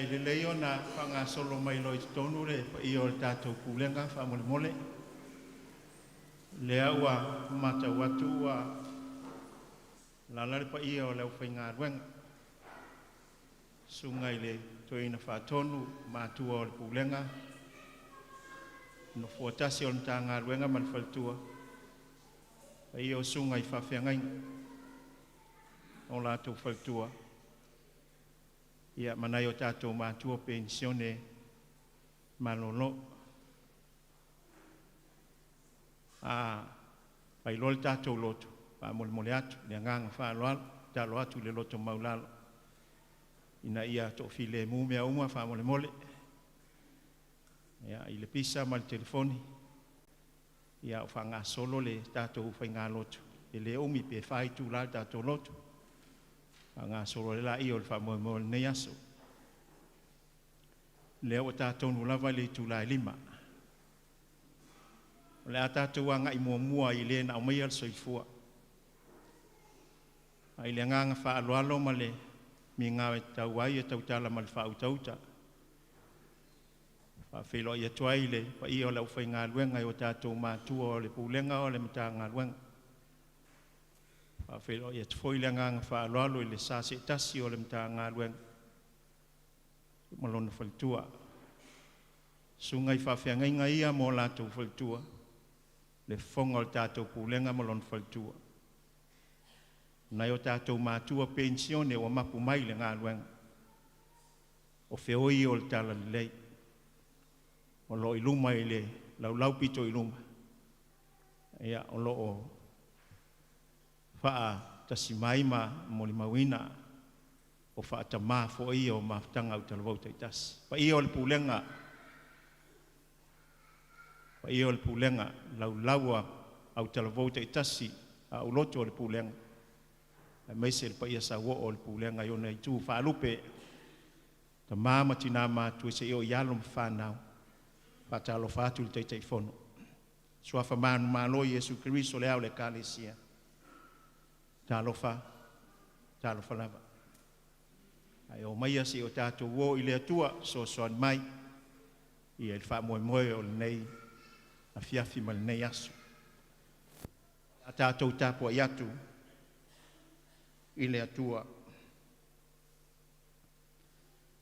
E lelei ona faagasolo mai loa i totonu le paia o le tatou Pulega faamolemole. Lea ua matau atu ua alaala le paia o le aufaigaluega, susuga i le Toeaina Faatonu, matua o le Pulega, Nofoa tasi o le Matagaluega ma le faletua, paia o susuga i faafeagaiga ma o latou faletua, ia ma nai o tatou matua penisione malolo. A fai loa le tatou lotu, faamolemole atu i le agaga faaaloalo, tatalo atu i le loto maualalo ina ia toafilemu mea uma faamolemole. Ia, i le pisa ma le telefoni, ia a o faagasolo le tatou faigalotu, e le umi pe 4 itula le tatou lotu, faagasolo ai lea o le faamoemoe o lenei aso. Lea ua ta tonu lava le itula e 5. O le a tatou agai muamua i le na aumaia le soifua. Ae i le agaga faaaloalo ma le migao e tatau ai e tautala ma le faautauta. E faafeiloai atu ai i le paia o le aufaigaluega i o tatou matua o le Pulega o le Matagaluega. E faafeiloai atu foi le agaga faaaloalo i le sa seetasi o le Matagaluega ma lona faletua. Susuga i faafeagaiga ia ma o latou faletua, le fofoga o le tatou Pulega ma lona faletua, nai o tatou matua penisione ua mapu mai i le galuega, o feoi ia o le talalelei o lo o i luma i le laulau pito i luma, ia, o lo o faatasi mai ma molimauina o faatama foi ia o mafutaga autalavou taitasi. Paia o le Pulega, paia o le Pulega, laulau a autalavou taitasi a aulotu o le Pulega, aemaise le paia sauoo o le Pulega i ona itu faalupe, tama ma tina matutua seia oo i alo ma fanau. E faatalofa atu le Taitaifono. Suafa manumalo o Iesu Keriso o le Ao o le Ekalesia, talofa, talofa lava. Ae omaia se i o tatou o i le Atua e fesoasoani mai i le faamoemoe o lenei afiafi ma lenei aso. A tatou tapuai atu i le Atua.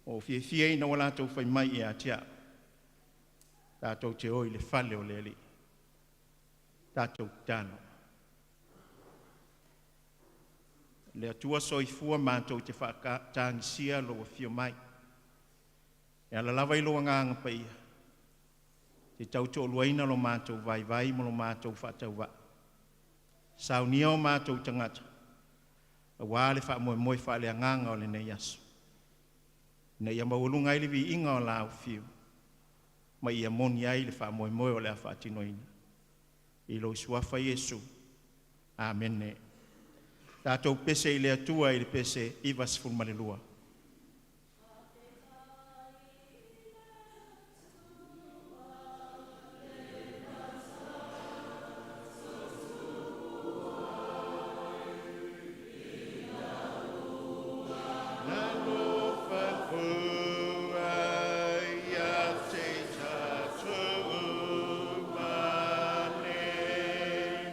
Ua ou fiafia ina ua latou fai mai ia te au, tatou te o i le fale o le Alii. Tatou tatalo. Le Atua Soifua matou te faatagisia lou afio mai e ala lava i lou Agaga Paia e te tautoaluaina lo matou vaivai ma lo matou faatauvaa. Saunia o matou tagata aua le faamoemoe faaleagaga o lenei aso, ina ia maualuga ai le viiga o Lau Afio ma ia moni ai le faamoemoe o le a faatinoina. I lou Suafa Iesu. Amene. Tatou pese i le Atua i le pese 92. Alofa ia te i tatou uma nei,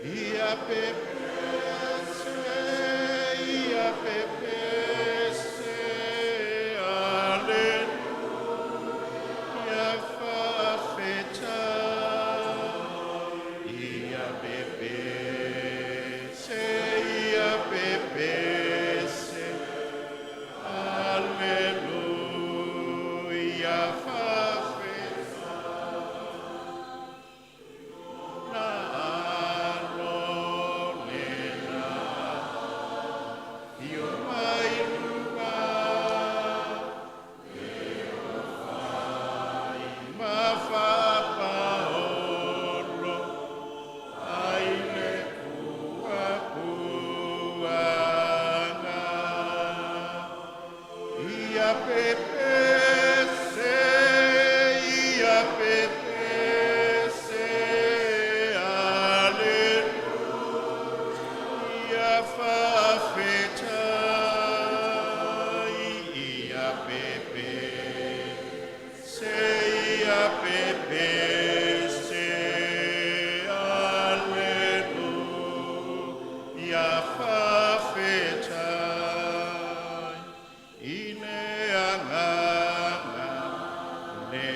Ia pepese, ia pepese, Aleluia faafetai. Ia pepese, ia pepese, Aleluia faafetai. Na alo le Afio mai luga ma faapaolo ai le puapuaga. Ia pepese, Se ia pepe se aleluia faafetai i le agaga le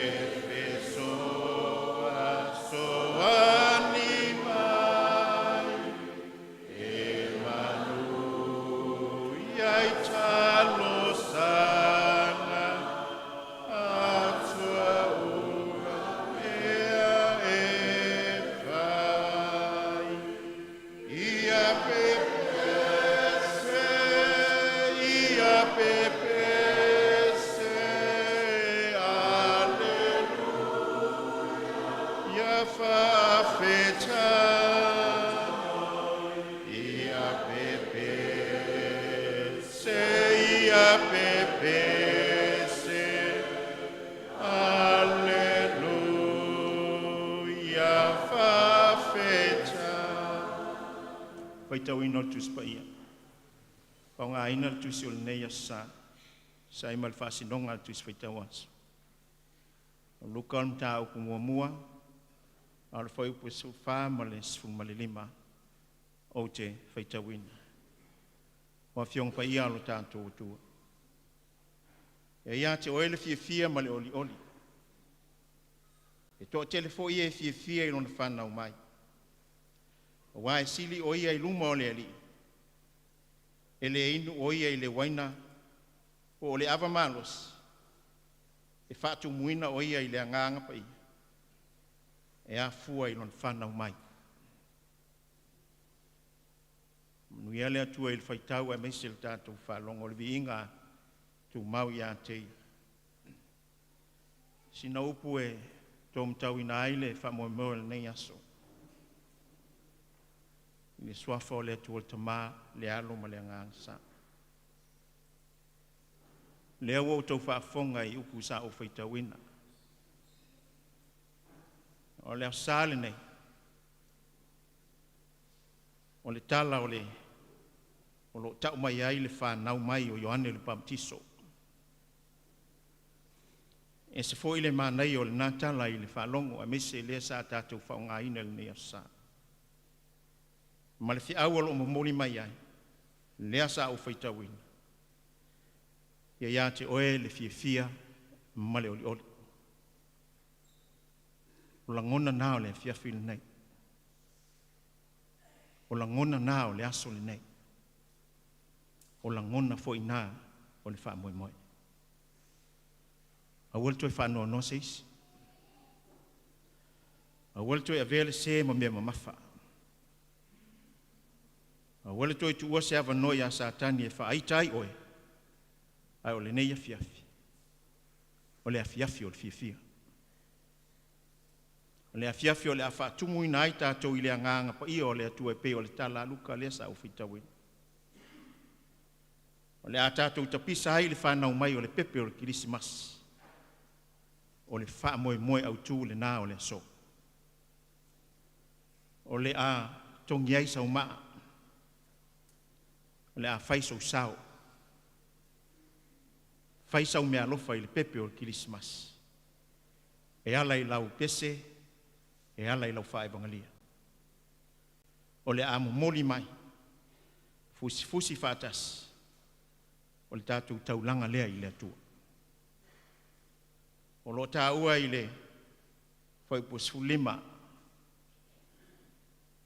fesoasoani mai e manuia ai talosaga ua mea e fai. Ia pepese, ia pepese, aleluia faafetai. Ia pepese, ia pepese, aleluia faafetai. Faitauina o le Tusi Paia. Faaaogaina le tusi o lenei Aso Sa, e tusa ai ma le faasinoga a le Tusi Faitau Aso. O Luka o le mataupu muamua, a o le fuaiupu e 14 ma le 15 ou te faitauina. O Afioga Paia a lo tatou Atua, e ia te Oe le fiafia ma le olioli, e toatele foi e fiafia i lona fanau mai, aua e sili o ia i luma o le Alii, e le inu o ia i le uaina po o le ava malosi, e faatumuina o ia i le Agaga Paia e afua i lona fanau mai. Faamanuia le Atua i le faitau aemaise le tatou faalogo, o le viiga e tumau ia te Ia. Sina upu e taumatauina ai le faamoemoe o lenei aso, i le suafa o le Atua le Tama, le Alo ma le Agaga Sa. O lea ua outou faafofoga i upu sa ou faitauina. O le Aso Sa lenei, o le tala o le o lo o tau mai ai le fanau mai o Ioane le Papatiso. E ese foi le manaia o lena tala i le faalogo, aemaise lea sa tatou faaaogaina i lenei Aso Sa. Ma le feau o lo o momoli mai ai, lea sa ou faitauina, ia ia te oe le fiafia ma le olioli. O lagona na o le afiafi lenei. O lagona na o le aso lenei. O lagona foi na o le faamoemoe. Aua le toe faanoanoa se isi. Aua le toe avea le se ma mea mamafa. Aua le toe tuua se avanoa ia Satani e faaita ai oe, ae o lenei afiafi, o le afiafi o le fiafia. O le afiafi o le a faatumuina ai tatou i le Agaga Paia o le Atua e pei o le tala a Luka lea sa ou faitauina. O le a tatou tapisa ai i le fanau mai o le pepe o le Kerisimasi. O le faamoemoe autu lena o le aso. O le a togi ai sau maa, o le a fai sou sao, fai sau meaalofa i le pepe o le Kerisimasi e ala i lau pese, e ala i lau faevagalia. O le a momoli mai, fusifusi faatasi, o le tatou taulaga lea i le Atua. O lo o taua i le fuaiupu 15,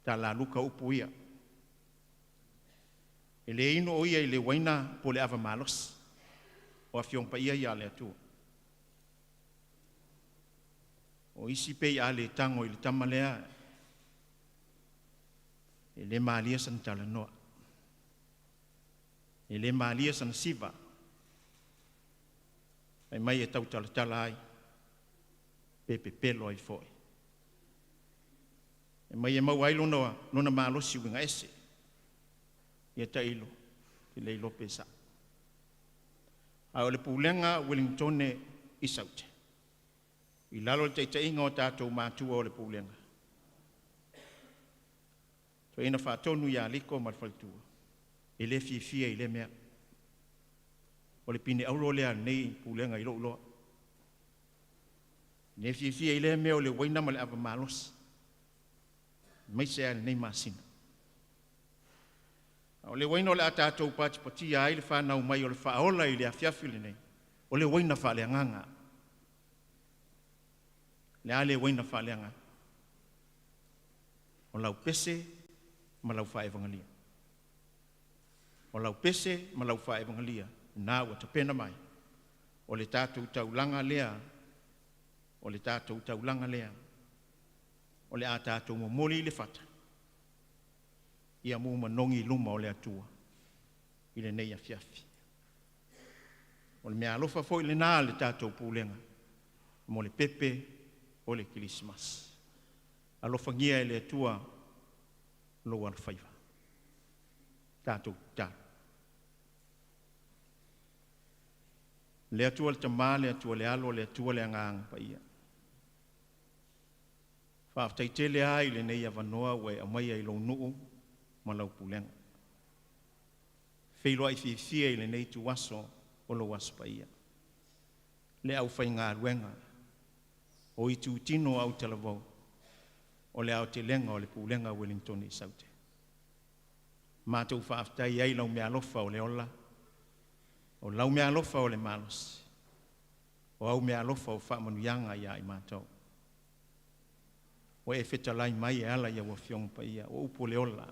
tala a Luka upu ia. E le inu o ia i le uaina po o le ava malosi, o Afioga Paia ia a le Atua. O isi pei a le tago i le tama lea, e le malie sana talanoa, e le malie sana siva, fai mai e tautalatala ai, pe pepelo ai foi. E mai e maua ai lona malosi uiga ese, ia tailo, e le iloa pe sao. A o le pulega Ueligitone i Saute, i lalo o le taitaiga o tatou matua o le pulega, toeaina faatonu ia Liko ma le faletua, e le fiafia i lea mea. O le pine auro lea a lenei pulega i lou iloa. Le fiafia i lea mea o le uaina ma le ava malosi, aemaise lava i lenei masina. A o le uaina o le a tatou patipatia ai le fanau mai o le Faaola i le afiafi lenei, o le uaina faaleagaga. O le a le uaina faaleagaga? O lau pese ma lau faevagalia. O lau pese ma lau faevagalia na ua tapena mai, o le tatou taulaga lea, o le tatou taulaga lea o le a tatou momoli i le fata ia mu manogi i luma o le Atua i lenei afiafi. O le meaalofa foi lena a le tatou Pulega mo le pepe o le Kerisimasi. Alofagia e le Atua lou alofaiva. Tatou tatalo. Le Atua le Tama, le Atua le Alo, le Atua le Agaga Paia, faafetai tele lava i lenei avanoa ua e aumaia i lou nuu ma lau pulega. Feiloai fiafia i lenei ituaso o lou Aso Paia, le aufaigaluega o itutino autalavou o le aotelega o le Pulega a Ueligitone i Saute. Matou faafetai ai i lau meaalofa o le ola, o lau meaalofa o le malosi, o au meaalofa o faamanuiaga ia i matou. Ua e fetalai mai e ala i au Afioga Paia, o upu o le ola,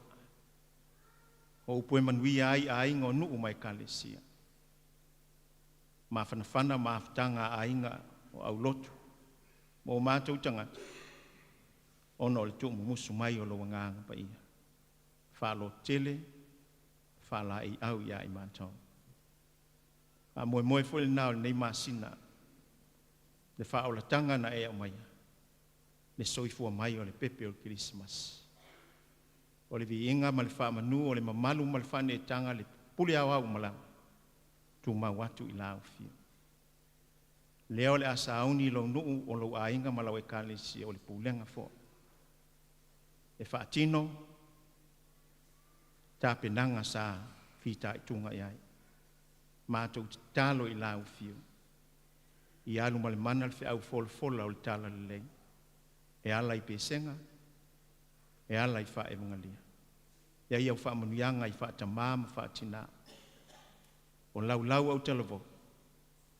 o upu e manuia ai aiga o nuu ma ekalesia, mafanafana mafutaga a aiga o aulotu ma o matou tagata, ona o le tuumumusu mai o lou Agaga Paia, faalototele, faalaeiau ia i matou. Faamoemoe foi lena o lenei masina, le faaolataga na e aumaia, le soifua mai o le pepe o le Kerisimasi. O le viiga ma le faamanu, o le mamalu ma le faaneetaga, le pule aoao ma lau, tumau atu i lau Afio. Lea o le a sauni lou nuu o lou aiga ma lau ekalesia, o le pulega foi e faatino tapenaga sa fitaituga i ai. Matou tatalo i lau Afio, ia alu ma le mana le feau folafola o le Talalelei e ala i pesega, e ala i faevagalia. Ia i au faamanuiaga i faatama ma faatina, o laulau autalavou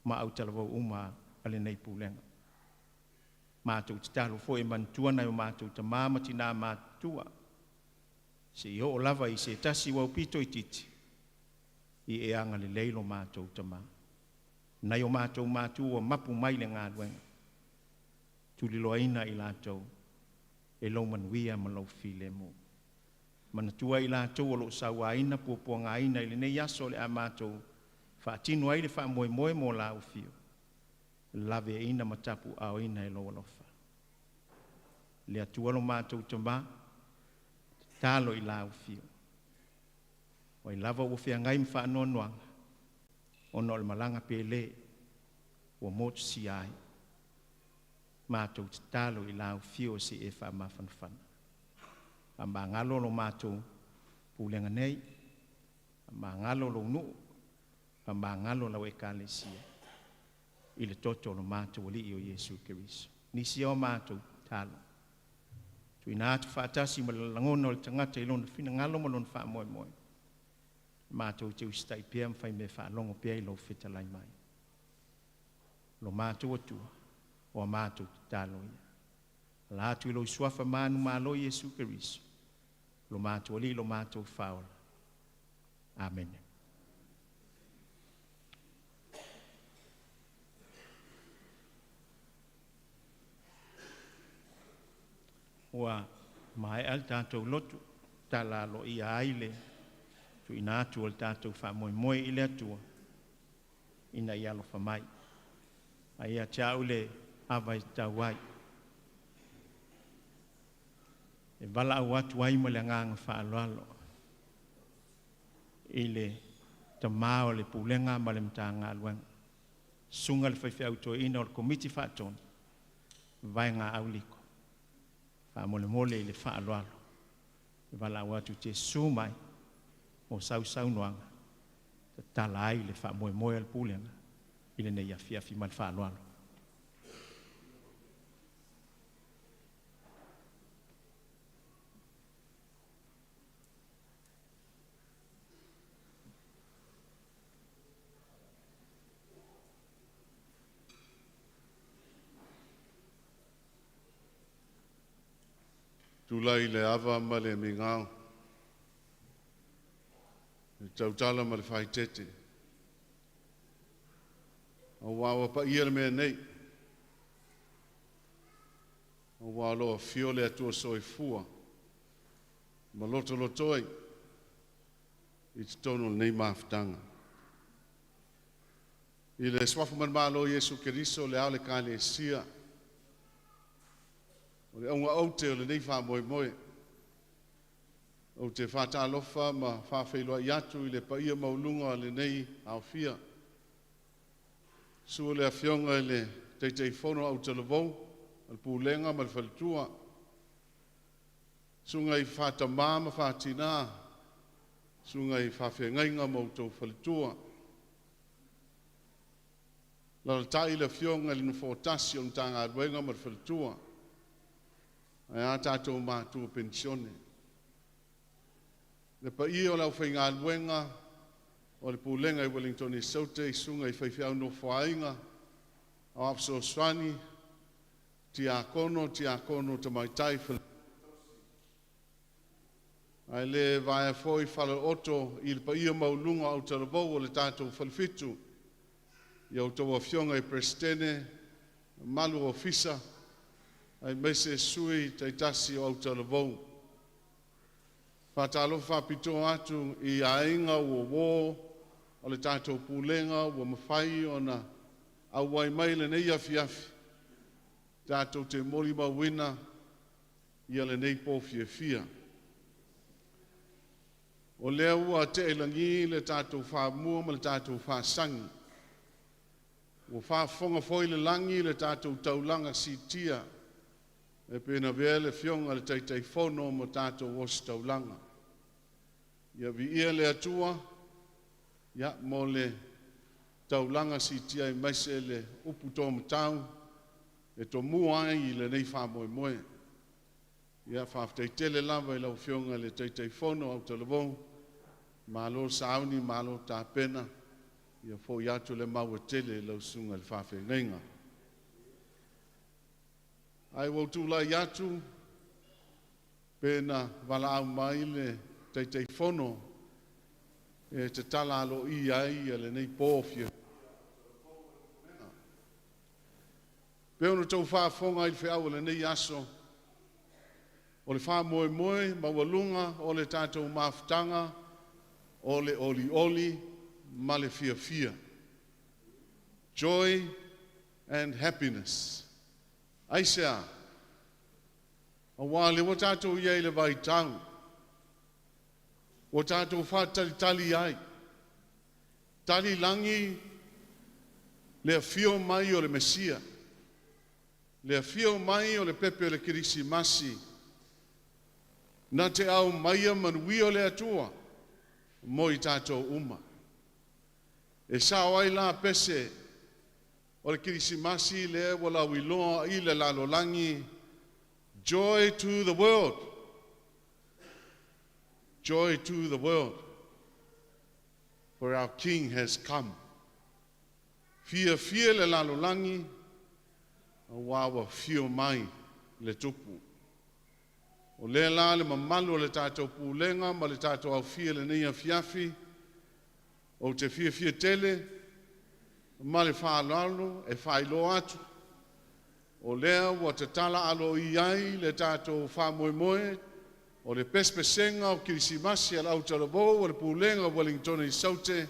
ma autalavou uma a lenei Pulega. Matou tatalo foi e manatua nai o matou tama ma tina matutua, seia oo lava i se tasi ua aupito itiiti, ia e agalelei lo matou Tama. Nai o matou matua ua mapu mai le galuega, tuliloaina i latou e lou manuia ma lou filemu. Manatua i latou o lo o sauaina puapuagaina i lenei aso o le a matou faatino ai le faamoemoe mo lau afio, laveaiina ma tapuaaoina e lou alofa. Le Atua lo matou Tama, tatalo i lau afio, o ai lava ua feagai ma faanoanoaga ona o le malaga pelē ua motusia ai, matou tatalo i lau afio se i e faamafanafana. Faamagalo lo matou pulega nei, faamagalo lou nuu, faamagalo lau Ekalesia i le toto o lo matou Alii o Iesu Keriso. Nisi o matou tatalo, tuuina atu faatasi ma le lagona o le tagata i lona finagalo ma lona faamoemoe, matou te usitai pea ma faimea faalogo pea i lou fetalai mai. Lo matou Atua, o a matou tatalo ia. Ala atu i lou suafa manumalo Iesu Keriso, lo matou Alii lo matou Faaola. Amene. Ua maea le tatou lotu, tala aloaia ai le tuuina atu o le tatou faamoemoe i le Atua ina ia alofa mai. Ae ia te au le ava e tatau ai, e valaau atu ai ma le agaga faaaloalo i le tama o le Pulega ma le Matagaluega, susuga i le faifeau toeaina o le Komiti Faatonu, Vaega Auliko, faamolemole i le faaaloalo, e valaau atu e te susu mai mo sau saunoaga e tatala ai le faamoemoe o le Pulega i lenei afiafi. Ma le faaaloalo. Tulai le ava ma le migao, le tautala ma le faaeteete. Auā ua paia le mea nei, auā o lo o afio le Atua Soifua ma lotolotoi i totonu o lenei mafutaga. I le suafa manumalo o Iesu Keriso, le ao o le Ekalesia, o le auga aute o lenei faamoemoe, ou te faatalofa ma faafeiloai atu i le paia maualuga o lenei aofia. Susu le Afioga i le Taitaifono Autalavou, o le Pulega ma le Faletua, susuga i faatama ma faatina, susuga i faafeagaiga ma outou faletua, alaalatai le Afioga i le Nofoatasi o le Matagaluega ma le faletua, ae a tatou matua penisione. Le paia o le aufaigaluega o le Pulega i Ueligitone i Saute, i susuga i faifeau nofoaaiga, aoao fesoasoani, tiakono, tiakono tamaitai, ae le vaea foi falaooto i le paia maualuga o autalavou o le tatou Falefitu, i a outou afioga i Peresetene, mamalu o Ofisa, aemaise sui taitasi o autalavou. Faatalofa faapitoa atu i aiga uouo o le tatou Pulega ua mafai ona auai mai i lenei afiafi tatou te molimauina ia lenei po fiafia. O lea ua tea i lagi le tatou faamua ma le tatou faasagi. Ua faafofoga foi le lagi i le tatou taulaga siitia e pei ona avea le Afioga i le Taitaifono ma tatou ositaulaga. Ia viia le Atua ia, mo le taulaga siitia aemaise le upu tōmatau e tomua ai i lenei faamoemoe. Ia, faafetai tele lava i lau Afioga i le Taitaifono Autalavou, malo sauni, malo tapena, ia foi atu le mau e tele i lau susuga i le faafeagaiga. Ae ua ou tulai atu pe na valaau mai le Taitaifono e tatala aloaia ai lenei po fia. Pe ona outou faafofoga i le feau o lenei aso, o le faamoemoe maualuga o le tatou mafutaga, o le olioli ma le fiafia. Joy and happiness. Aisea? Aua o lea ua tatou i ai i le vaitau, ua tatou faatalitali ai, tali lagi le afio mai o le Mesia, le afio mai o le pepe o le Kerisimasi, na te aumaia manuia o le Atua mo i tatou uma. E sao ai la pese o le Kerisimasi lea ua lauiloa i le lalolagi, joy to the world, joy to the world, for our King has come. Fiafia le lalolagi, auā ua afio mai le Tupu. O lea la le mamalu o le tatou pulega ma le tatou aofia i lenei afiafi, ou te fiafia tele ma le faaaloalo e faailoa atu, o lea ua tatala aloaia ai le tatou faamoemoe o le pesepesega o Kerisimasi a le Autalavou o le Pulega o Ueligitone i Saute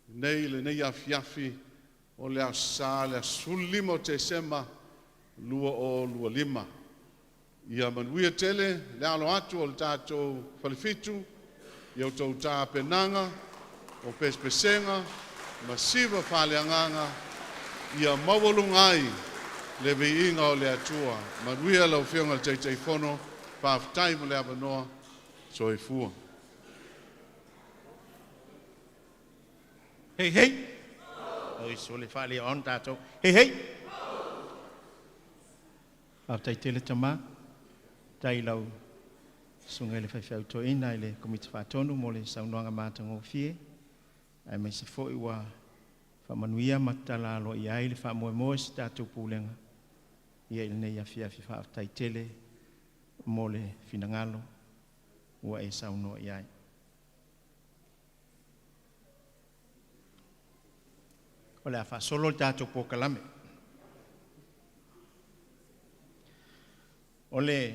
nei i lenei afiafi o le Aso Sa le aso 15 o Tesema 2025. Ia manuia tele le alo atu o le tatou Falefitu i a outou tapenaga o pesepesega ma siva faaleagaga ia maualuga ai le viiga o le Atua. Manuia lau Afioga i le Taitaifono, faafetai mo le avanoa. Soifua. Hei hei. Oi sole faale on tatou. Hei hei. Faafetai tele tama. Tai lau susuga i le faifeau toeaina i le Komiti Faatonu mo le saunoaga matagofie, aemaise foi ua faamanuia ma tatala aloaia ai le faamoemoe o si tatou pulega ia i lenei afiafi. Faafetai tele. Mo le finagalo ua e saunoa i ai. O le a faasolo le tatou polokalame. O le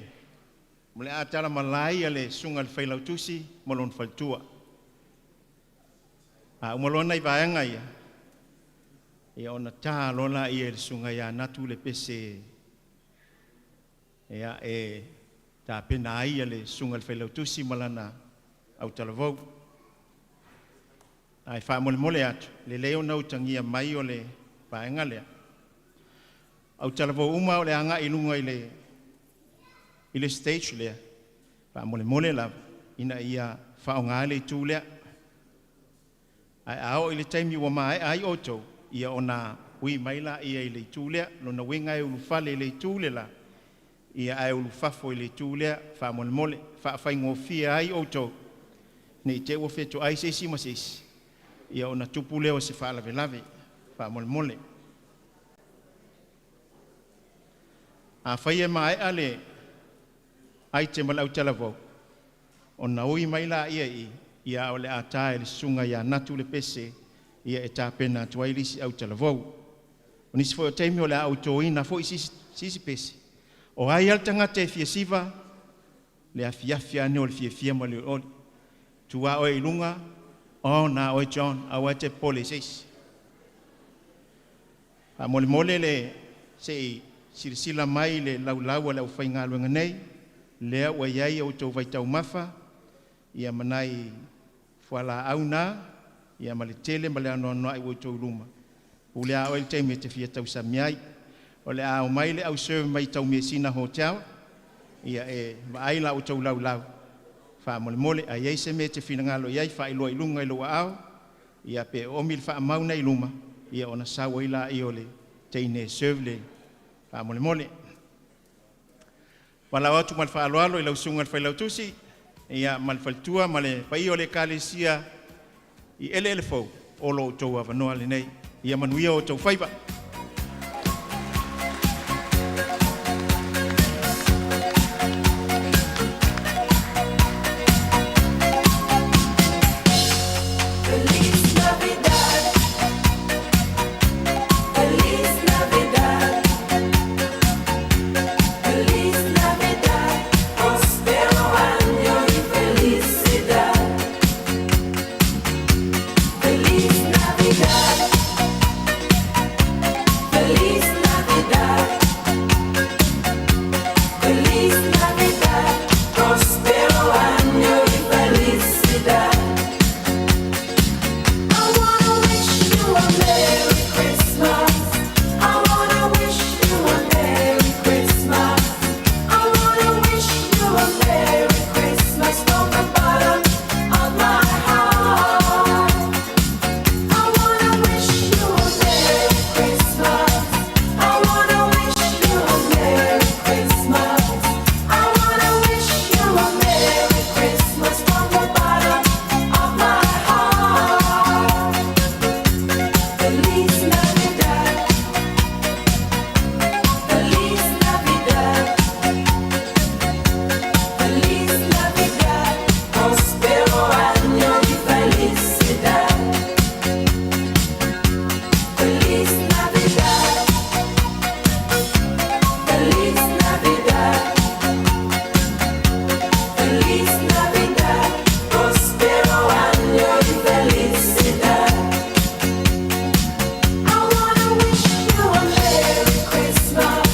mo le a tala malai a le susuga i le Failautusi ma lona faletua. A uma loa nai vaega ia, ia ona ta loa lea e le susuga ia Natu le pese ia, e tapena ai le susuga i le Failautusi ma lana autalavou. Ae faamolemole atu, lelei ona utagia mai o le vaega lea, autalavou uma o le agai i luga i le stage lea, faamolemole lava ina ia faaaoga le itu lea. Ae a oo i le taimi ua maea ai outou, ia ona ui mai lea i le itu lea. Lona uiga e ulufale i le itu le la, ia ae ulufafo i le itu lea, faamolemole. Faafaigofie ai outou, ne i te i ua fetoai se isi ma se isi, ia ona tupu lea o se faalavelave, faamolemole. Afai e maea le item a le autalavou, ona ui mai lea i i, ia o le a ta e le susuga ia Natu le pese ia e tapena atu ai le isi autalavou. O nisi foi o taimi o le a ou toina foi se isi pese, o ai lava le tagata e fia siva, le afiafi lava lenei o le fiafia ma le olioli. Tu lava oe i luga, o lena oe John, aua e te popole i se isi. Faamolemole le se i silasila mai le laulau a le aufaigaluega nei, lea ua i ai a outou vaitaumafa, ia ma nai fualaau na, ia ma le tele ma le anoanoai ua i outou luma, pule lava oe i le taimi e te fia tausami ai. O le a omai le au serve mai Taumeasina Hotel ia e vaai la outou laulau, faamolemole. A i ai se mea e te finagalo i ai, faailoa i luga i lou aao, ia pe oomi le faamau na i luma, ia ona sau ai lea o le teine e serve le faamolemole. Valaau atu ma le faaaloalo i lau Susuga i le Failautusi ia ma le faletua ma le paia o le Ekalesia i Eleelefou, o lo outou avanoa lenei. Ia manuia outou faiva. Feliz Navidad, Feliz Navidad, Feliz Navidad, prospero año y felicidad. Feliz Navidad, Feliz Navidad, Feliz Navidad, prospero año y felicidad. I wanna wish you a Merry Christmas. I wanna wish you a Merry Christmas. I wanna wish you a Merry Christmas from the bottom of my heart. I wanna wish you a Merry Christmas. I wanna wish you a Merry Christmas. I wanna wish you a Merry Christmas from the bottom of my heart. Feliz Navidad. Feliz Navidad. Feliz Navidad. Prospero año y felicidad. Feliz Navidad. Feliz Navidad. Feliz Navidad. Prospero año y felicidad. I wanna wish you a Merry Christmas.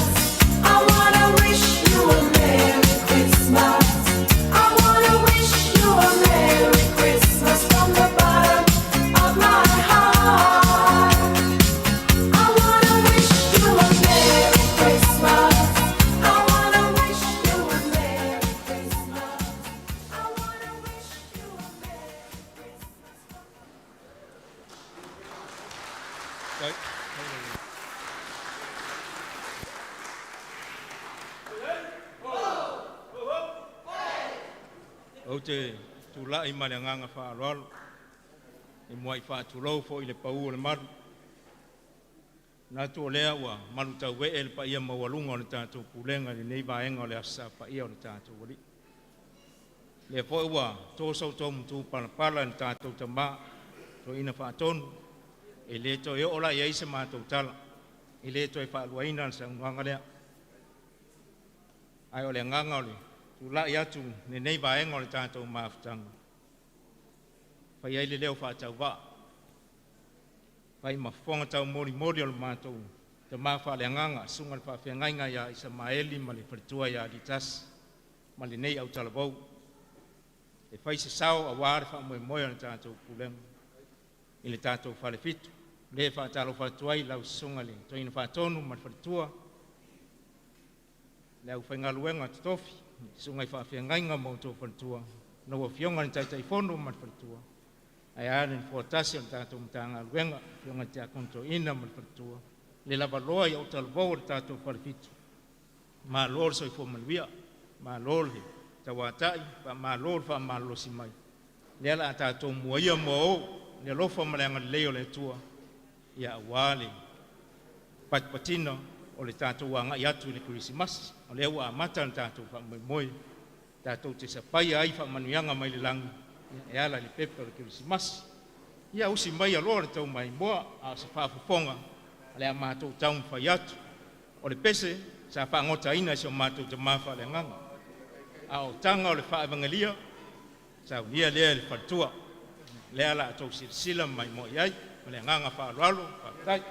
I wanna wish you a Merry Christmas. I wanna wish you a Merry Christmas from the bottom of my heart. I wanna wish you a Merry Christmas. I wanna wish you a Merry Christmas. I wanna wish you a Merry Christmas. Ou te tulai ma le agaga faaaloalo e muai faatulou foi i le pau o le malu. Manatu o lea ua malutauee le paia maualuga o le tatou pulega i lenei vaega o le Aso Sa Paia o le tatou Alii. Lea foi ua to sa outou matupalapala i le tatou Tamā, Toeaina Faatonu, e le toe oo la i ai se matou tala, e le toe faaluaina le saunoaga lea. Ae o le agaga o le tulai atu i lenei vaega o le tatou mafutaga, fai ai le leo faatauvaa, fai ma fofoga taumolimoli o le matou tama faaleagaga, susuga i le faafeagaiga ia Isamaeli ma le faletua ia Litasi ma lenei autalavou, e fai se sao aua le faamoemoe o le tatou pulega i le tatou Falefitu. O lea e faatalofa atu ai i lau susuga i le Toeaina Faatonu ma le faletua, le aufaigaluega totofi, susuga i faafeagaiga ma outou faletua, lau Afioga i le Taitaifono ma le faletua, ae a le Nofoa tasi o le tatou Matagaluega, Afioga i le Tiakono Toeaina ma le faletua, le lavaloa i autalavou o le tatou Falefitu, malo le soifua manuia, malo le tauatai, faamalo le faamalolosi mai. O lea o le a tatou muaia muaoo le alofa ma le agalelei o le Atua aua le patipatiga o le tatou agai atu i le Kerisimasi. O lea ua amata le tatou faamoemoe tatou te sapaia ai faamanuiaga mai le lagi e ala i le pepe o le Kerisimasi. Ia usi maia loa le taumaimoa, a o se faafofoga o le a matou taumafai atu. O le pese sa faagotaina e si o matou tamā faaleagaga, a o taga o le faaevagelia saunia lea e le faletua. Lea o le a outou silasila ma maimoa i ai. Ma le agaga faaaloalo, faafetai.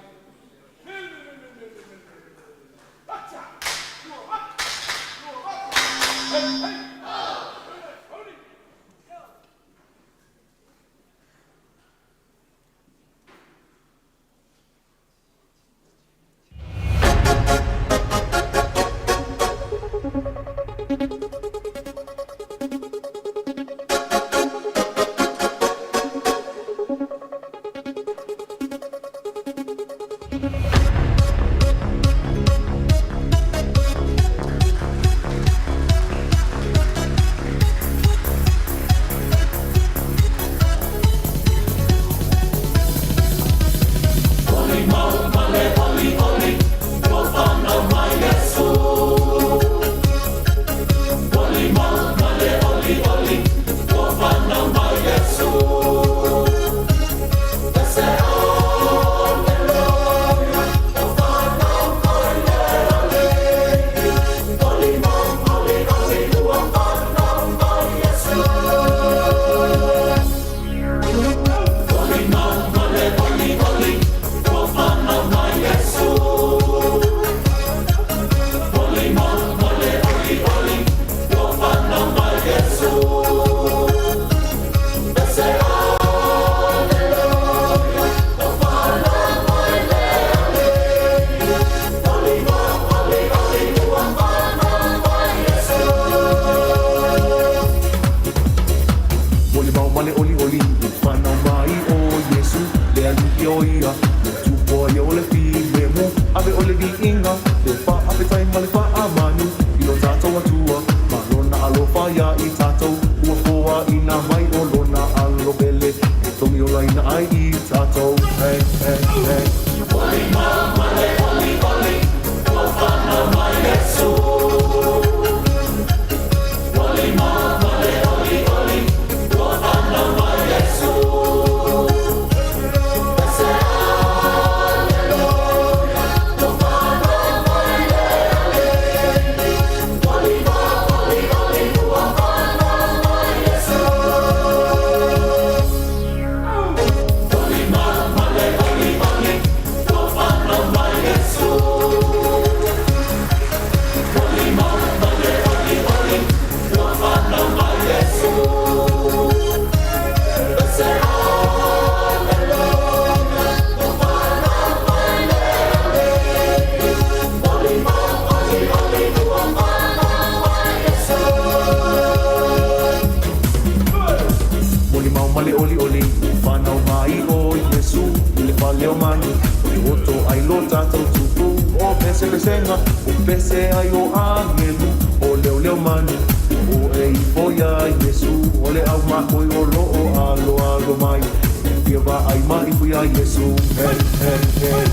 Molimau ma le olioli, ua fanau mai ʻo Iesu, le Alii o ia, le Tupua ia o le filemu. Ave o le viiga, le faafetai ma le faamanu i lo tatou Atua, ma lona alofa iā i tatou, ua foaina mai o lona Alo pele, e togiolaina ai i tatou. Hey, hey, hey. Molimau ma le olioli, ua fanau mai ʻo Iesu i le fale o manu, e oto ai lo tatou Tupu. O pesepesega, o pese ai o agelu, o leoleo manu, o e ifo iā Iesu, o le aumakoi o loo aloalo mai, e fia vaai mai ifo iā Iesu. Hey, hey, hey.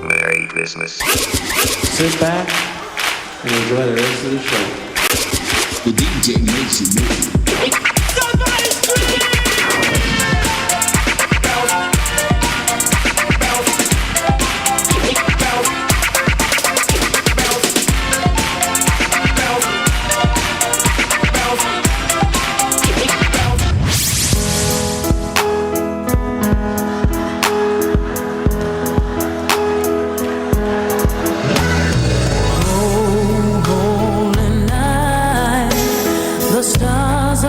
Merry Christmas. Sit back and enjoy the rest of the show. The DJ makes you move. Holy night, the stars.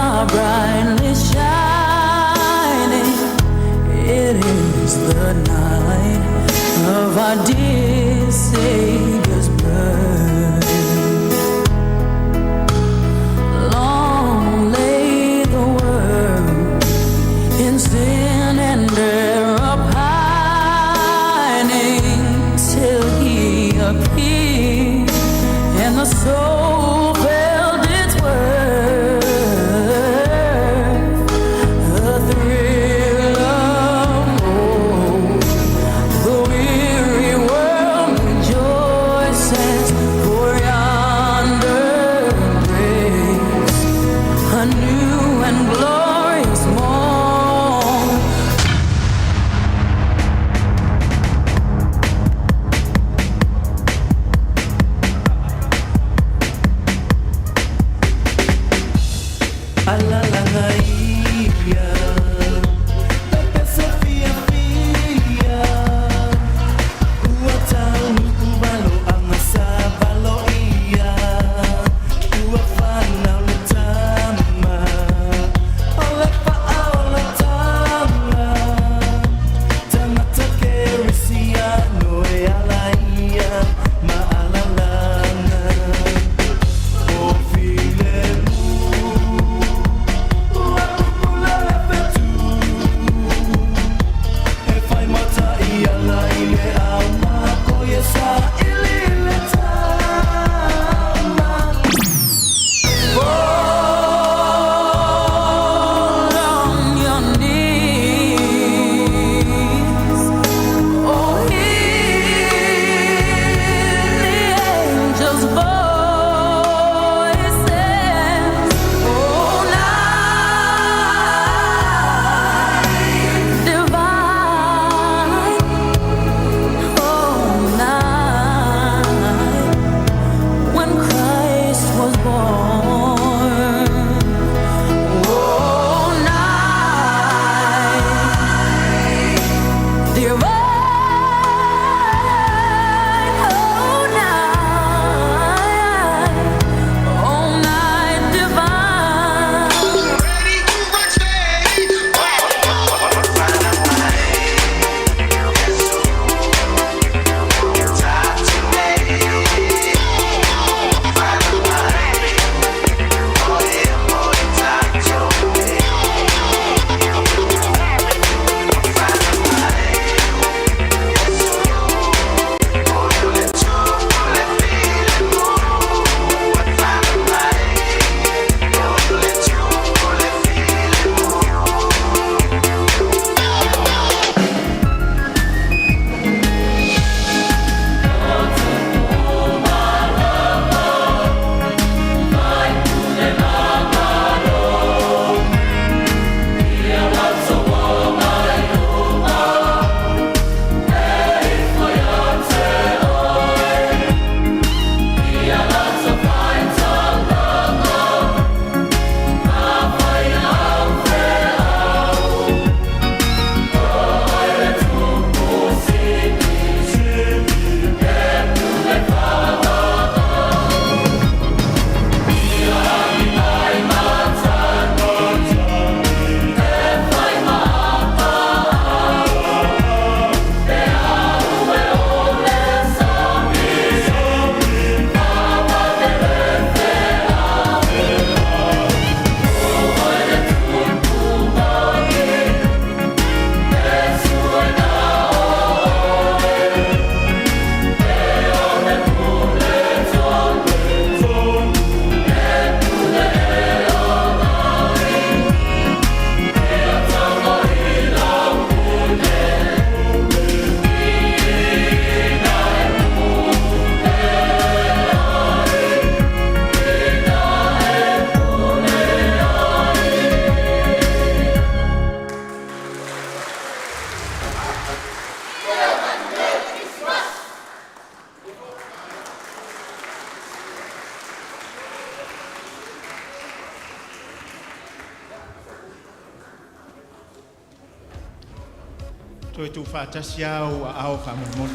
Toe tuufaatasi a ou aao faamolemole.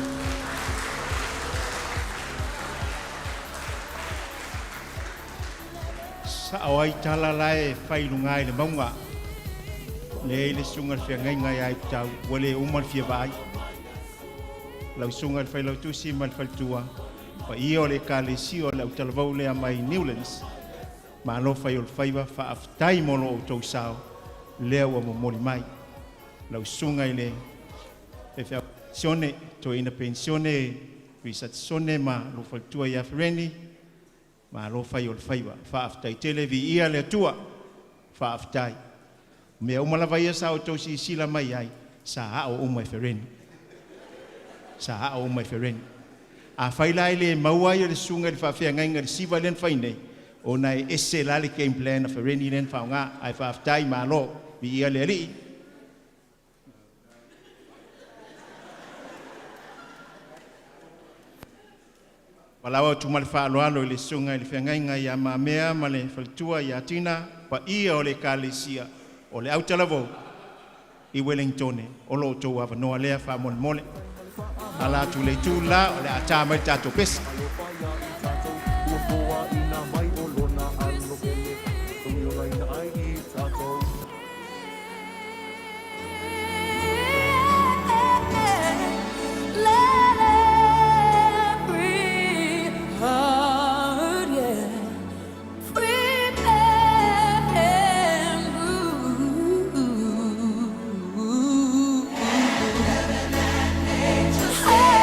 Sao ai tala la e fai i luga i le mauga. Lea i le susuga i le feagaiga ia Itau, ua le uma le fia vaai. Lau susuga i le failautusi ma le faletua, paia o le ekalesia o le autalavou lea mai Newlands, malo fai o le faiva, faafetai mo lo outou sao, lea ua momoli mai. Lau susuga i le faifeau penisione, toeaina penisione Lisat Sone ma lou faletua ia Fereni, malo fai o le faiva, faafetai tele, viia le Atua, faafetai. O mea uma lava ia sa outou silasila mai ai, sa ao uma e Fereni. Sa ao uma e Fereni. Afai la e le maua le susuga i le faafeagaiga i le siva lea na fai nei, ona e ese la le game plan a Fereni lea na faaaoga, ae faafetai malo, viia le Alii. Valaau atu ma le faaaloalo i le susuga i le feagaiga ia Mamea ma le faletua ia Tina, paia o le ekalesia o le Autalavou i Ueligitone, o lo outou avanoa lea faamolemole. Ala atu i le itu le la o le a ta mai le tatou pese. Ua foaina mai o lona alo e togi olaina ai i tatou. Let every heart, yeah, prepare him room. Oh, oh, and heaven and nature sing.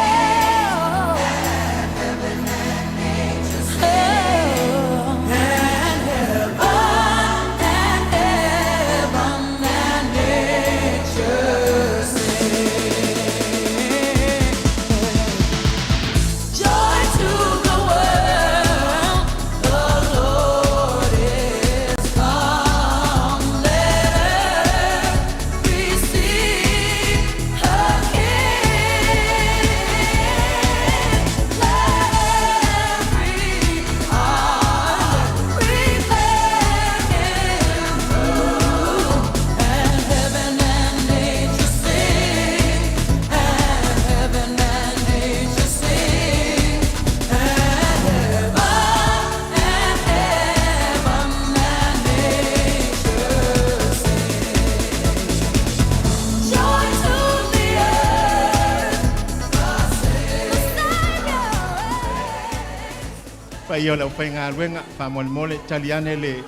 Joy to the world, the Lord is come. Let earth receive her King. Let every heart prepare Him room. And heaven and nature sing. And heaven and nature sing. And heaven and heaven and nature sing. Joy to the earth, the Savior. Paia o le aufaigaluega, faamolemole taliane le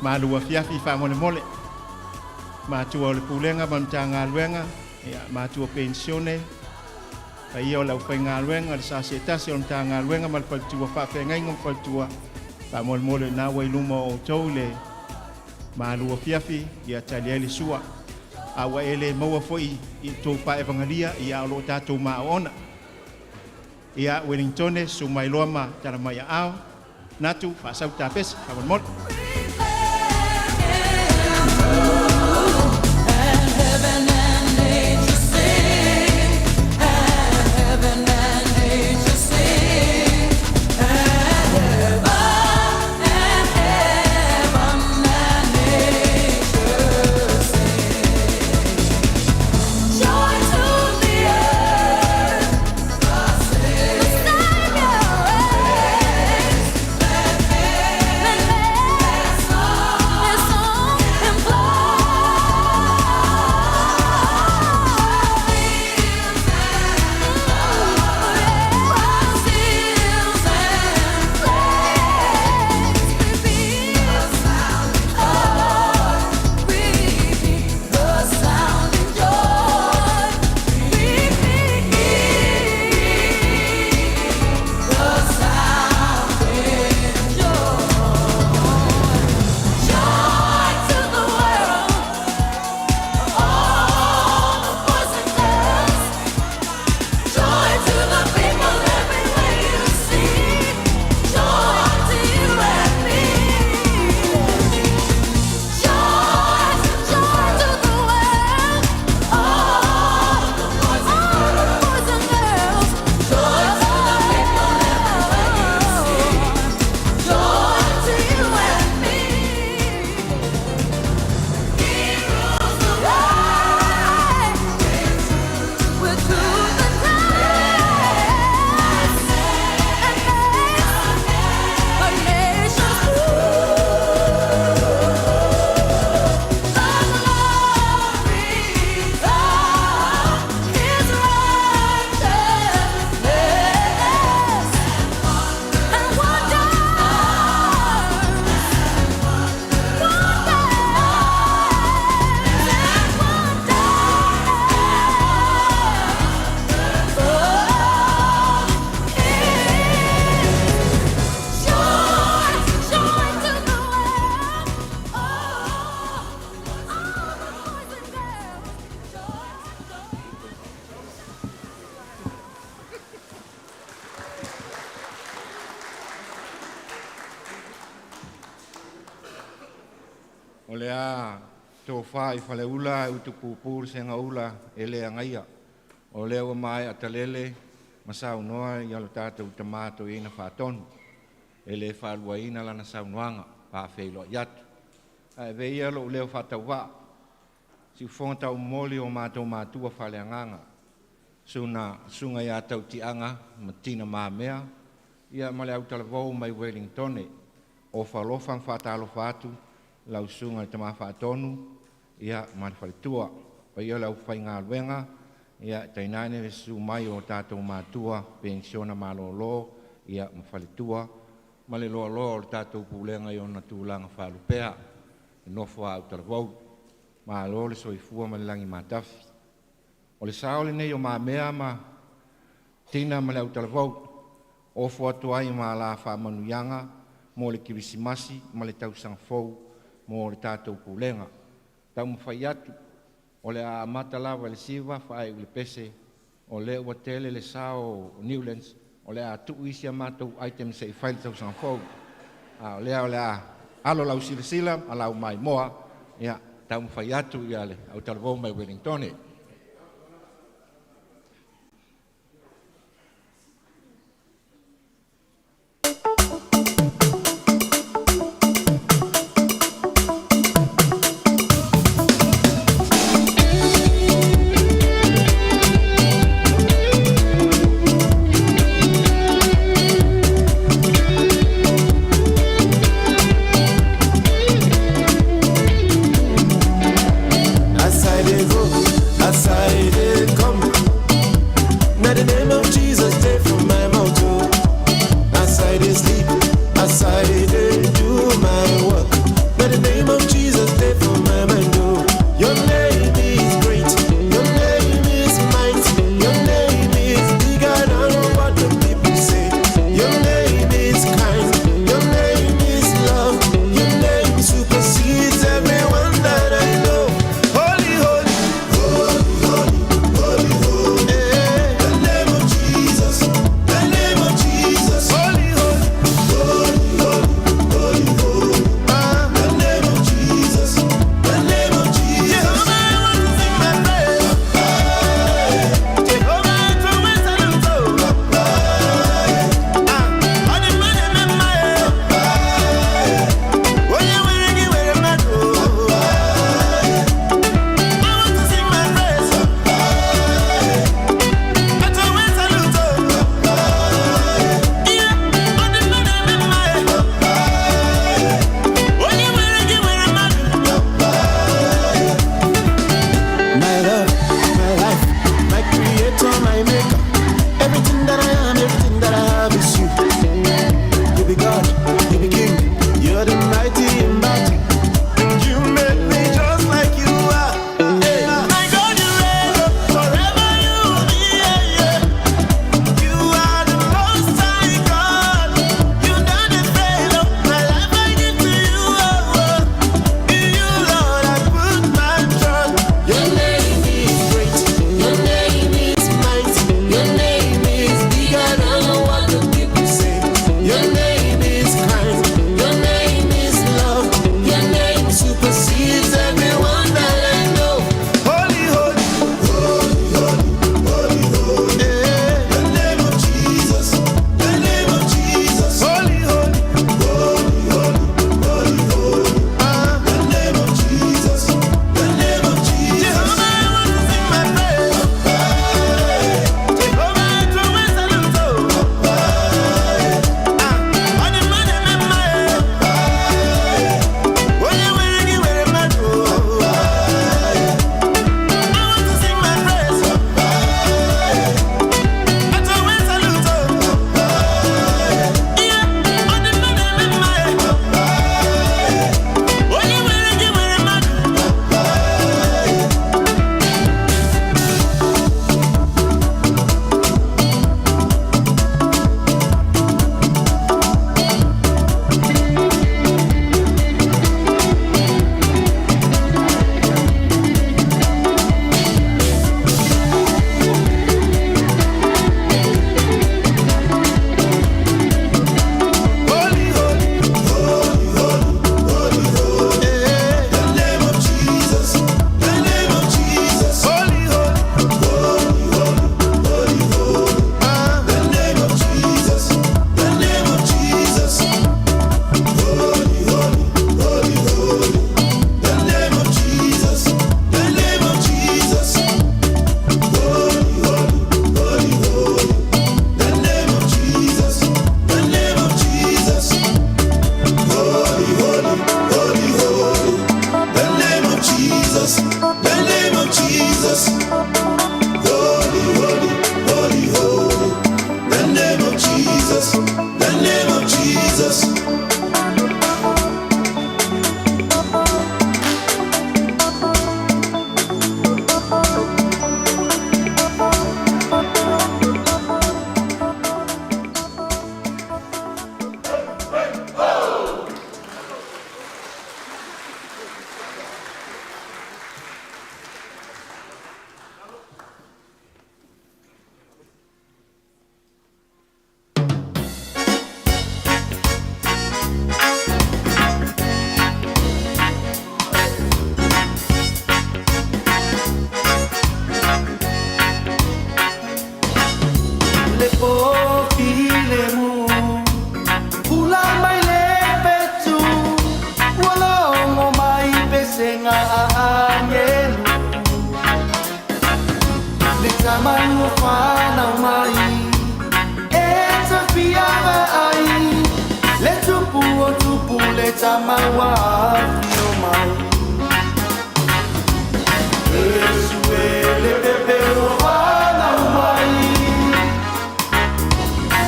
malu afiafi faamolemole. Matua o le pulega ma le Matagaluega, ia, matua penisione, paia o le aufaigaluega, le sa seetasi o le Matagaluega ma le faletua faafeagaiga ma faletua, faamolemole na ua i luma o outou le malu afiafi, ia tali ai le sua. A ua e le maua foi i tou paevagalia, ia o lo o tatou maoona. Ia, Ueligitone, susu mai loa ma tala mai aao, Natu, faasau tapesi, faamolemole. And heaven and nature sing, and heaven and nature sing, and heaven and nature sing. Joy to the earth, the Savior reigns. Let tofa i faleula e utupupu le segaula e le agaia. O lea ua maea talele ma saunoa ia lo tatou tamā toeaina faatonu. E le faaluaina lana saunoaga faafeiloai atu. Ae avea ia lou leo faatauvaa, siufofoga taumoli o matou matua faaleagaga, suna susuga ia Tautiaga ma Tina Mamea, ia ma le autalavou mai Uelintone. Ofa alofa ma faatalofa atu lau susuga i le Tama Faatonu ia ma le faletua. Paia o le aufaigaluega, ia tainane le susu mai o tatou matua penisiona malolo ia ma faletua ma le loaloa o le tatou pulega i ona tulaga faalupea, le nofo a autalavou. Malo le soifua ma le lagi matafi. O le sao lenei o Mamea ma Tina ma le autalavou, ofo atu ai ma la faamanuiaga mo le Kerisimasi ma le tausaga fou mo le tatou pulega. Taumafai atu o le a amata lava i le 9 faaiu i le pese, o lea ua tele le sao o Newlands, o le a tuu isi a matou item se i fai le tausaga fou. A o lea o le a alo lau silasila ma lau maimoa, ia taumafai atu ia le autalavou mai Uelintone. As I dey go, as mai ua fanau mai E te fiava ai Le tupu o tupu le tama ua afio mai Iesu e le pepe ua fanau mai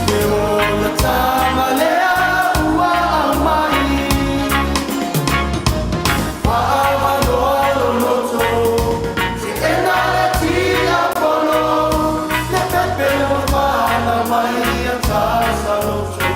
Le ola tama lea ua aumai Faamaloa loloto Se ena le tiapolo Le pepe ua fanau mai ia tasaloto.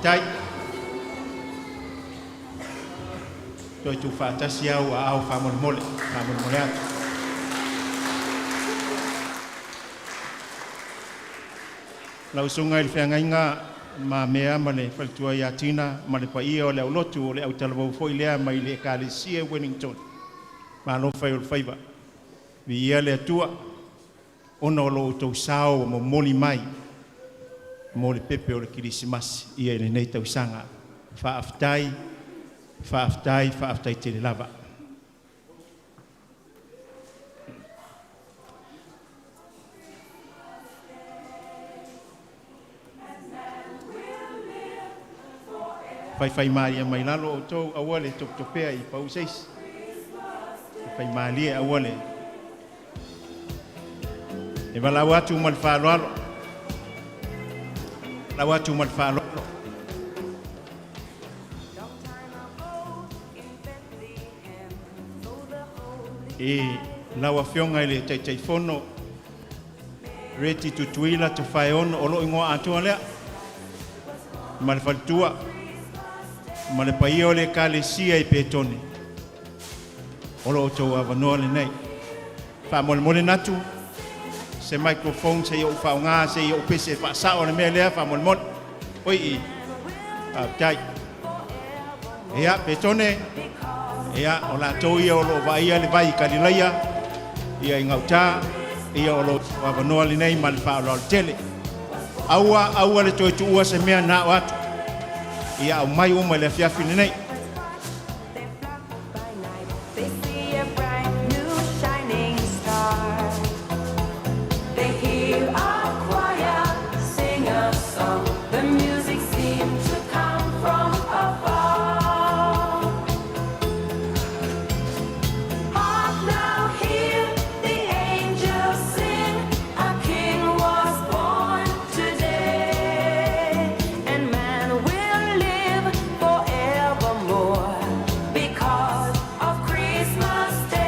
Faafetai. Toe tuufaatasi au aao faamolemole, faamolemole atu. Lau Susuga i le Feagaiga ma Mea ma le Faletua ia Tina ma le paia o le aulotu o le autalavou foi lea mai le Ekalesia Wellington, malo fai o le faiva. Viia le Atua ona o lo outou sao ua momoli mai mo le pepe o le Kerisimasi ia i lenei tausaga. Faafetai, faafetai, faafetai tele lava. Faifaimalie mai lalo outou, aua le topetopea i pau se isi. Faimalie aua le e valaau atu ma le faaaloalo, valaau atu ma le faaaloalo. I lau Afioga i le Taitaifono Reti Tutuila Tofaeono, o lou igoa atoa lea, ma le faletua ma le paia o le Ekalesia i Petone, o lo outou avanoa lenei. Faamolemole Natu, se microphone se i ou faaaoga, se i ou pese faasao le mea lea faamolemole. Oi, faafetai. Ia, Petone, ia, o latou ia o lo o vaaia le vai i Kalilaia, ia i gauta, ia o lo o avanoa lenei ma le faaaloalo tele. Aua, aua le toe tuua se mea na o atu. Ia aumai uma i le afiafi lenei. They see a bright new shining star. They hear a choir sing a song. The music seemed to come from afar. Hark now, hear the angels sing. A king was born today, and man will live forevermore because of Christmas Day.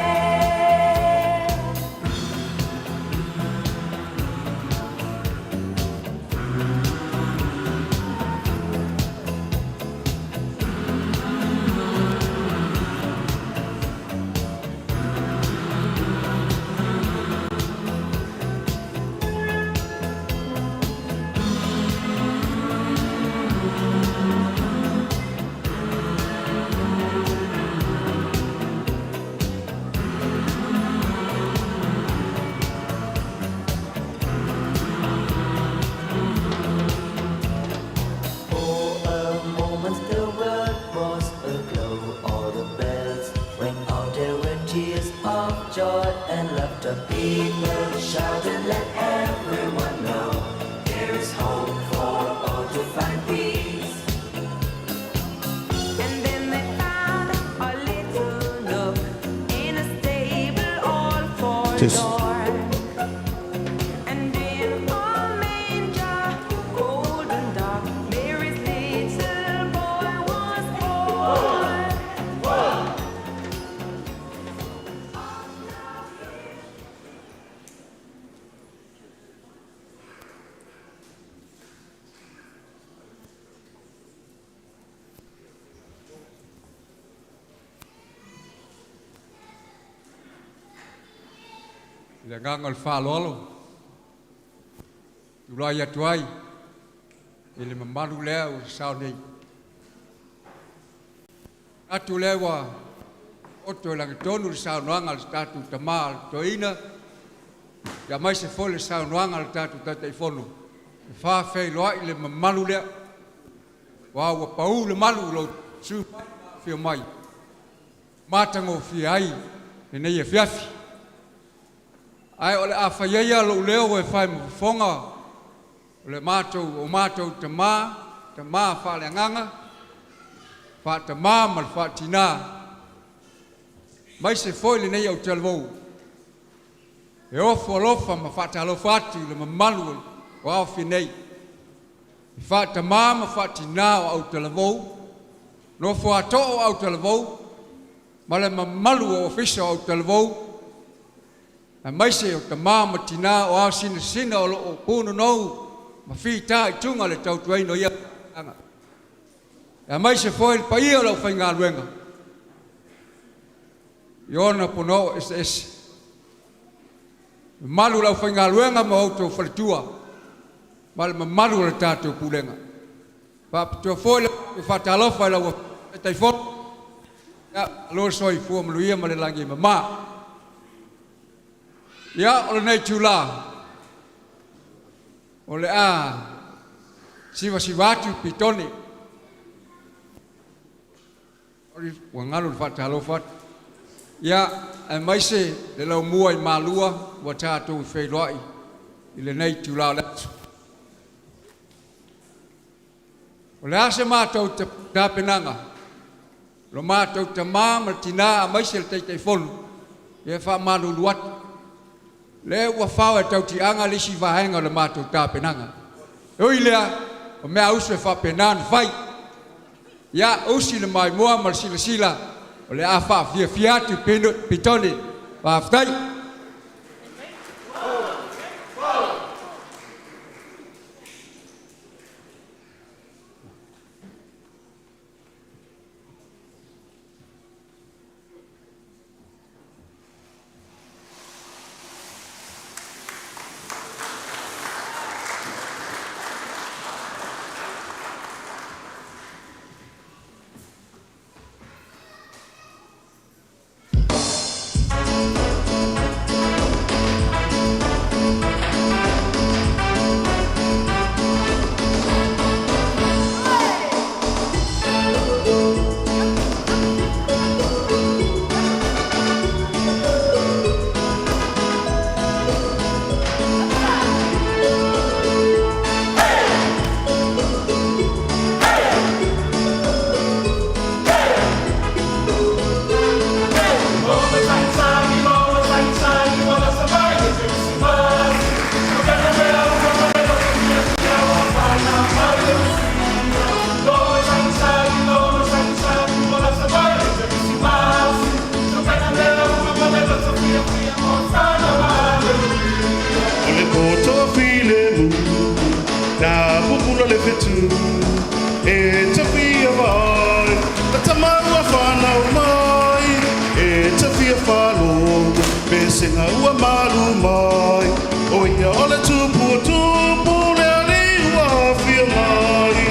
For a moment the world was aglow. All the bells rang out. There were tears of joy and laughter. People shouted, let everyone know there is hope for all to find peace. And then they found a little nook in a stable all forlorn. And in a manger, cold and dark, Mary's little boy was born. I le agaga o le faaaloalo tulai atu ai i le mamalu lea ua sao nei. Atu lea ua oto i lagatonu le saunoaga a le tatou tamā le toeaina, ia aemaise foi le saunoaga a le tatou Taitaifono e faafeiloai le mamalu lea. Ua pau le malu i lou susu mai ma afio mai, matagofie ai lenei afiafi. Ae o le a fai ia lou leo e fai ma fofoga o le matou o matou tamā, tamā faaleagaga, faatamā ma le faatinā, aemaise foi lenei autalavou e ofo alofa ma faatalofa atu i le mamalu o aofia nei. I faatamā ma faatinā o autalavou, nofo a too o autalavou, ma le mamalu o ofisa o autalavou, aemaise o tamā ma tinā o ao sinasina o loo punonou ma fitaituga le tautuaina o ia aga. Aemaise foi le paia o le aufaigaluega i ona ponoo eseese. Mamalu o le aufaigaluega ma outou faletua ma le mamalu o le tatou pulega. Faapitoa foi le faatalofa i lau Taitaifono, ia malo le soifua manuia ma le lagi e mama. Ia, o lenei itula, o le a sivasiva atu i pitone. Ua galo le faatalofa atu. Ia, aemaise le laumua i Malua ua tatou feiloai i lenei itula o le aso. O le a se matou tapenaga, lo matou tamā ma le tinā aemaise le Taitaifono, ia e faamalulu atu, lea ua fao e tautiaga le isi vaega o le matou tapenaga. E ui i lea, o meausu e faapena ona fai. Ia, usi le maimoa ma le silasila, o le a faafiafia atu i pitone. Faafetai. O le poto filemu na pupula le fetu e tafia vai a tamaua whanau mai e tafia whalo pesenga ua malu mai o ia o le tupu o tupu le ali ua fia mai.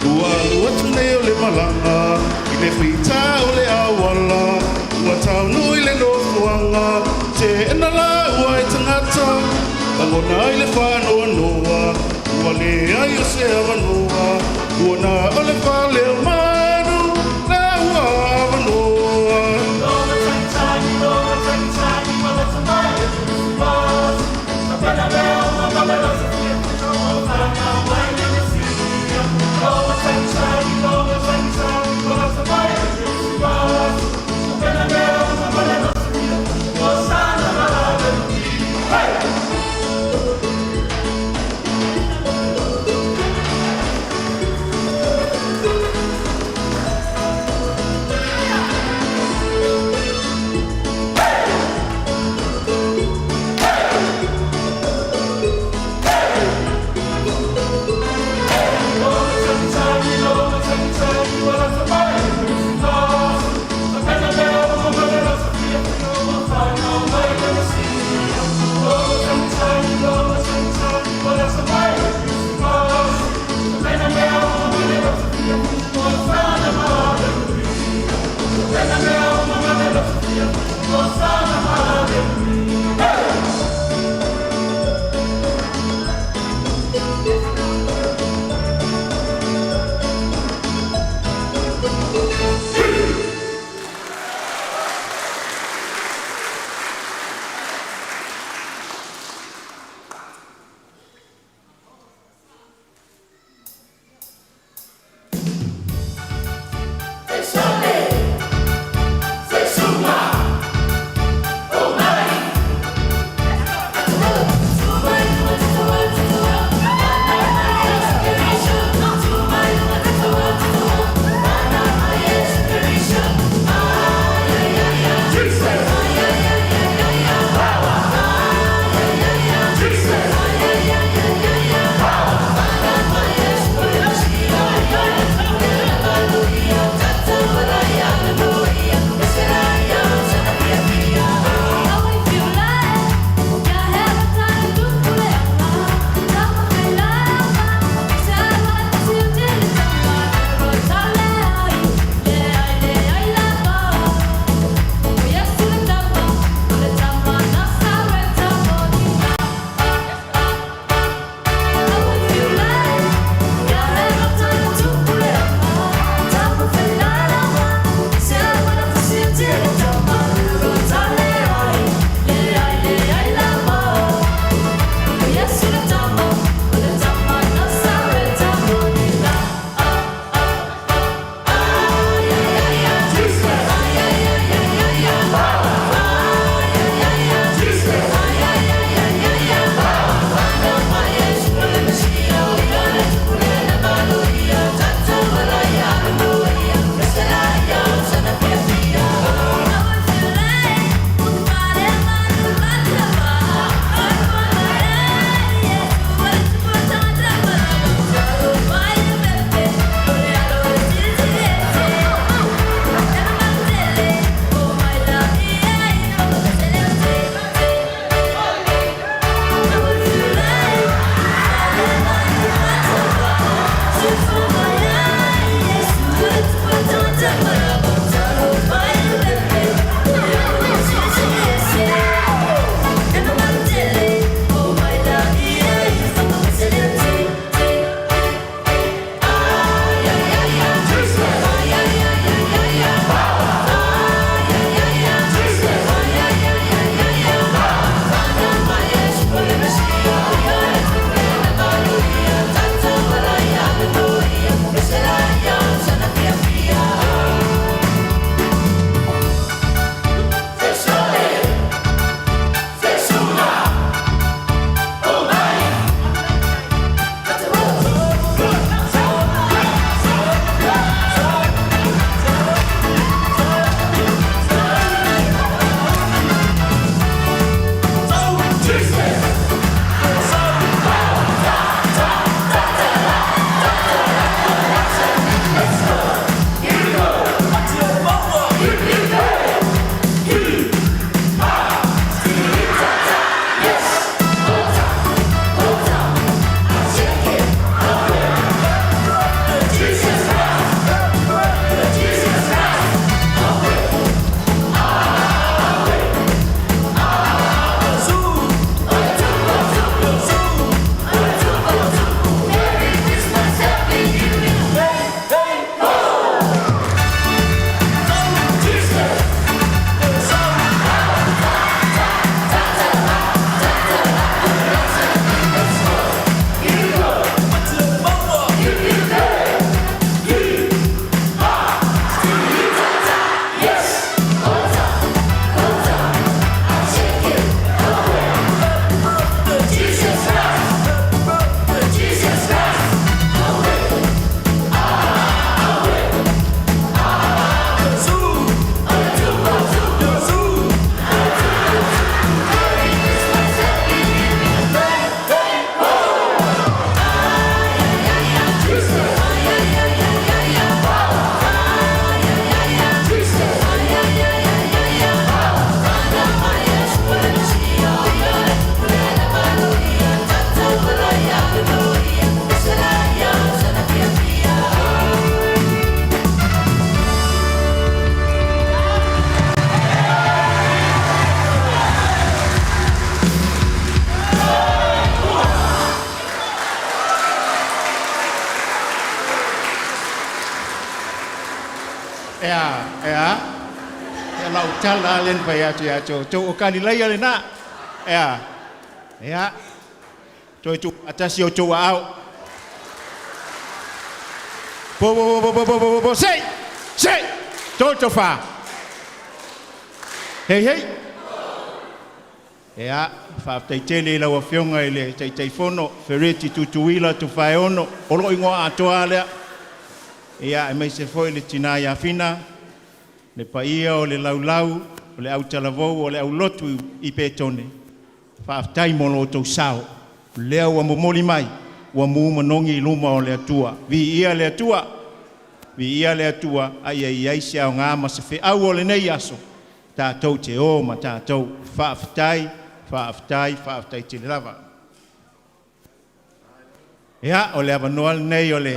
Ua alu atu nei o le malaga i le fita o le awala ua taunu i le nofoaga teena la ua e tagata lagona ai le faanoanoa ua leai o se avanoa ua na o le fale o manu la ua avanoa. Ea, ea, e lau tala alen pai atu ia tō o Kalilaia le nā. Ea, ea, toi tu atasi o tō au. Po, po, po, po, po, po, po, po, sei, sei, tō tō whā. Hei, hei. Ea, whaaftai tele i lau afioga i le Taitaifono, Fereti Tutuila Tufaeono, o lo ingoa atoa lea. Ia, e mai se foi le tina ia Fina, le paia o le laulau, o le autalavou, o le aulotu i Petone. Whaaftai mo lo tau sao. Lea ua momoli mai, ua mu manongi i luma o le Atua. Vi ia le Atua, vi ia le Atua, ai ai ai se au ngā ma se wheau o le nei aso. Tātou te o ma tātou. Whaaftai, whaaftai, whaaftai te lava. Ia, o le avanoa lenei o le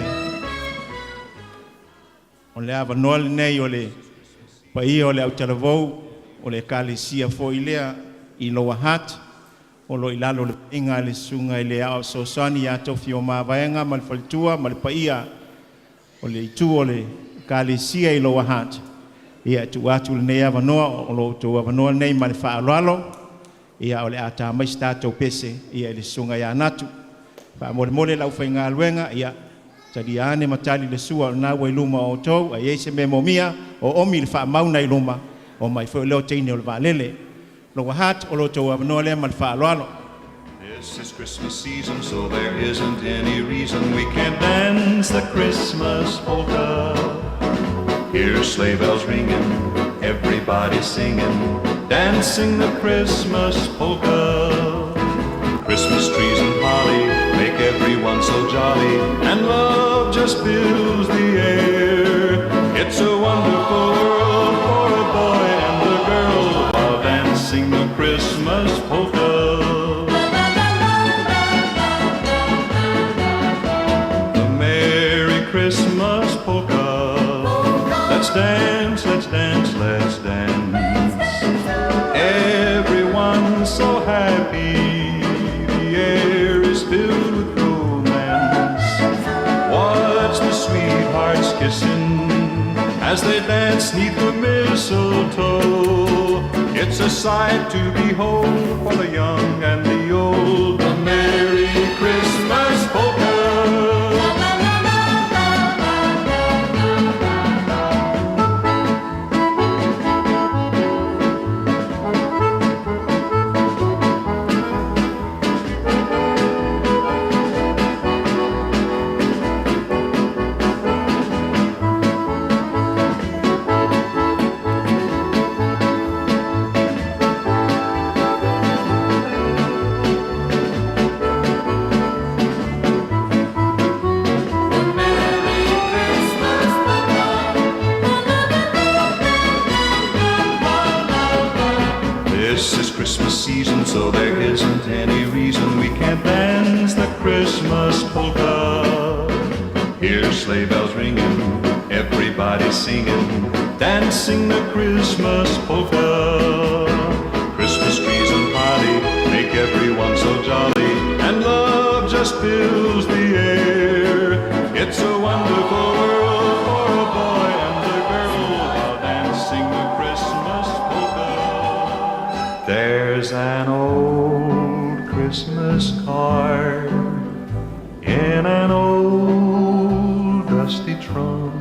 o le avanoa lenei o le paia o le autalavou o le ekalesia foi lea i Lower Hutt o lo i lalo le inga le susuga i le Aao Fesoasoani ia Tofi o Mavaega ma le faletua ma le paia o le itu o le ekalesia i Lower Hutt. Ia e tuu atu lenei avanoa o lo outou avanoa lenei ma le faaaloalo. Ia o le a tā mai se tatou pese ia i le susuga ia Natu. Faamolemole le aufaigaluega ia talia ane ma tali le sua o lena ua i luma o outou, a i ai se mea momia, o omi le faamauna i luma, o mai foi leo teine o le vaalele. Lower Hutt, o lo outou avanoa lea ma le faaaloalo. This is Christmas season, so there isn't any reason we can't dance the Christmas polka. Hear sleigh bells ringing, everybody singing, dancing the Christmas polka. Christmas trees and holly make everyone so jolly, and love just fills the air. It's a wonderful world for a boy and a girl while dancing the Christmas polka. The Merry Christmas polka. Let's dance, let's dance, let's dance. Everyone's so happy. The air is filled with romance. Watch the sweethearts kissing as they dance neath the mistletoe. It's a sight to behold for the young and the old. The Merry Christmas polka. This is Christmas season, so there isn't any reason we can't dance the Christmas polka. Hear sleigh bells ringing, everybody singing, dancing the Christmas polka. Christmas trees and holly make everyone so jolly, and love just fills the air. It's a wonderful world for a boy and a girl while dancing the Christmas polka. There's an old Christmas card in an old dusty trunk,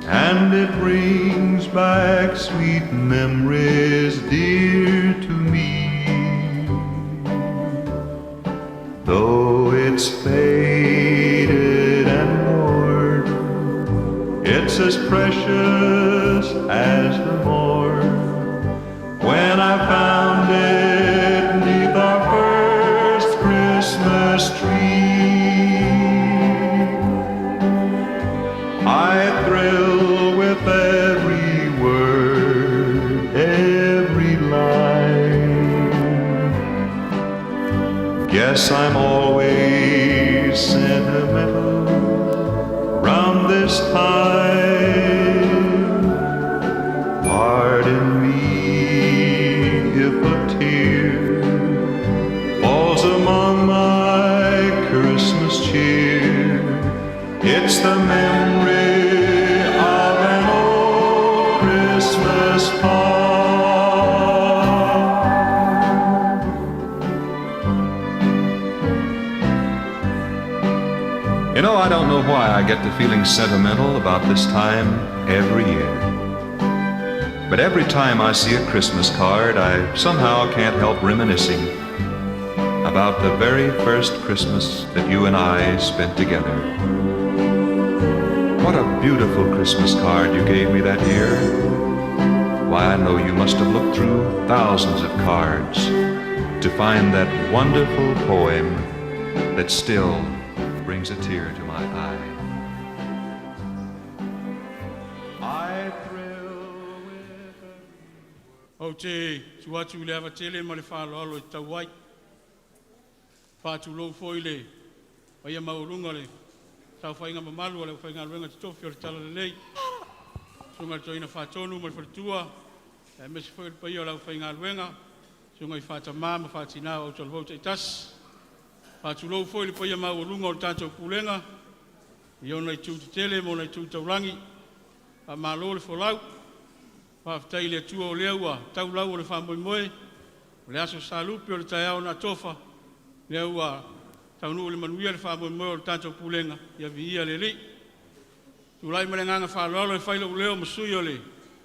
and it brings back sweet memories dear to me. Though it's faded and worn, it's as precious as the morn when I found it neath our first Christmas tree. I thrill with every word, every line. Guess I'm always sentimental round this time. Pardon me if a tear falls among my Christmas cheer. It's the memory of an old don't know why I get to feeling sentimental about this time every year. But every time I see a Christmas card, I somehow can't help reminiscing about the very first Christmas that you and I spent together. What a beautiful Christmas card you gave me that year. Why, I know you must have looked through thousands of cards to find that wonderful poem that still brings a tear to my eye. I thrill with Ou te tu atu i le avatele ma le whaloalo i tau ai. Whaatulou foi le paia maualuga le saofaiga mamalu a le aufaigaluega totofi o le Talalelei, susuga i le Toeaina Faatonu ma le Faletua, aemaise foi le paia o le aufaigaluega, susuga i faatamā ma faatinā o autalavou taitasi. Faatulou foi i le paia maualuga o le tatou Pulega i ona itu tetele ma ona itu taulagi, faamalo le folau, faafetai i le Atua o lea ua tau lau o le faamoemoe, o le aso Sa Lupe o le taeao na atofa, lea ua taunuu i le manuia le faamoemoe o le tatou Pulega, ia viia le Alii. Tulai ma le agaga faaaloalo e fai lou leo ma sui o le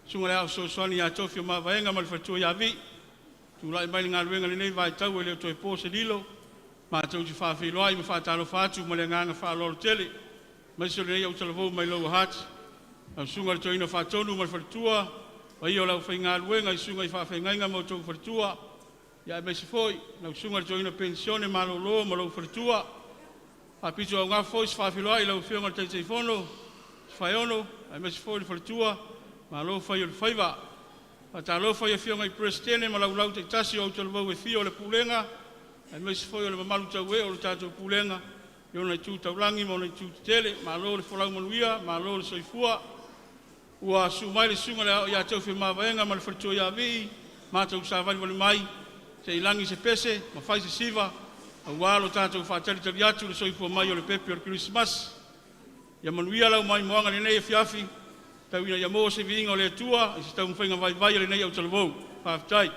Susuga i le Aao Fesoasoani ia Tofi Mavaega ma le faletua ia Vi, tulai mai i le galuega i lenei vaitau e le o toe po se lilo, matou te faafeiloai ma faatalofa atu ma le agaga faaaloalo tele, aemaise o lenei autalavou mai Lower Hutt, lau Susuga i le Toeaina Faatonu ma le faletua, paia o le aufaigaluega i susuga i faafeagaiga ma outou faletua, aemaise foi lau Susuga i le Toeaina Penisione Malolo ma lou faletua. E faapitoaugafa foi se faafeiloai i lau Afioga i le Taitaifono Tofaeono aemaise foi le faletua, malo fai o le faiva. Faatalofa i Afioga i Peresetene ma laulau taitasi o autalavou e fia o le Pulega aemaise foi o le mamalu tauee o le tatou Pulega i ona itu taulagi ma ona itu tetele. Malo le folau manuia, malo le soifua. Ua susu mai le Susuga i le Aoao ia Teofi Mavaega ma le faletua ia Vii, matou savalivali mai se i lagi se pese ma fai se siva aua lo tatou faatalitali atu i le soifua mai o le pepe o le Kerisimasi. Ia manuia lau maimoaga i lenei afiafi, tau ina ia maua se viiga o le Atua i se taumafaiga vaivai a lenei autalavou. Faafetai.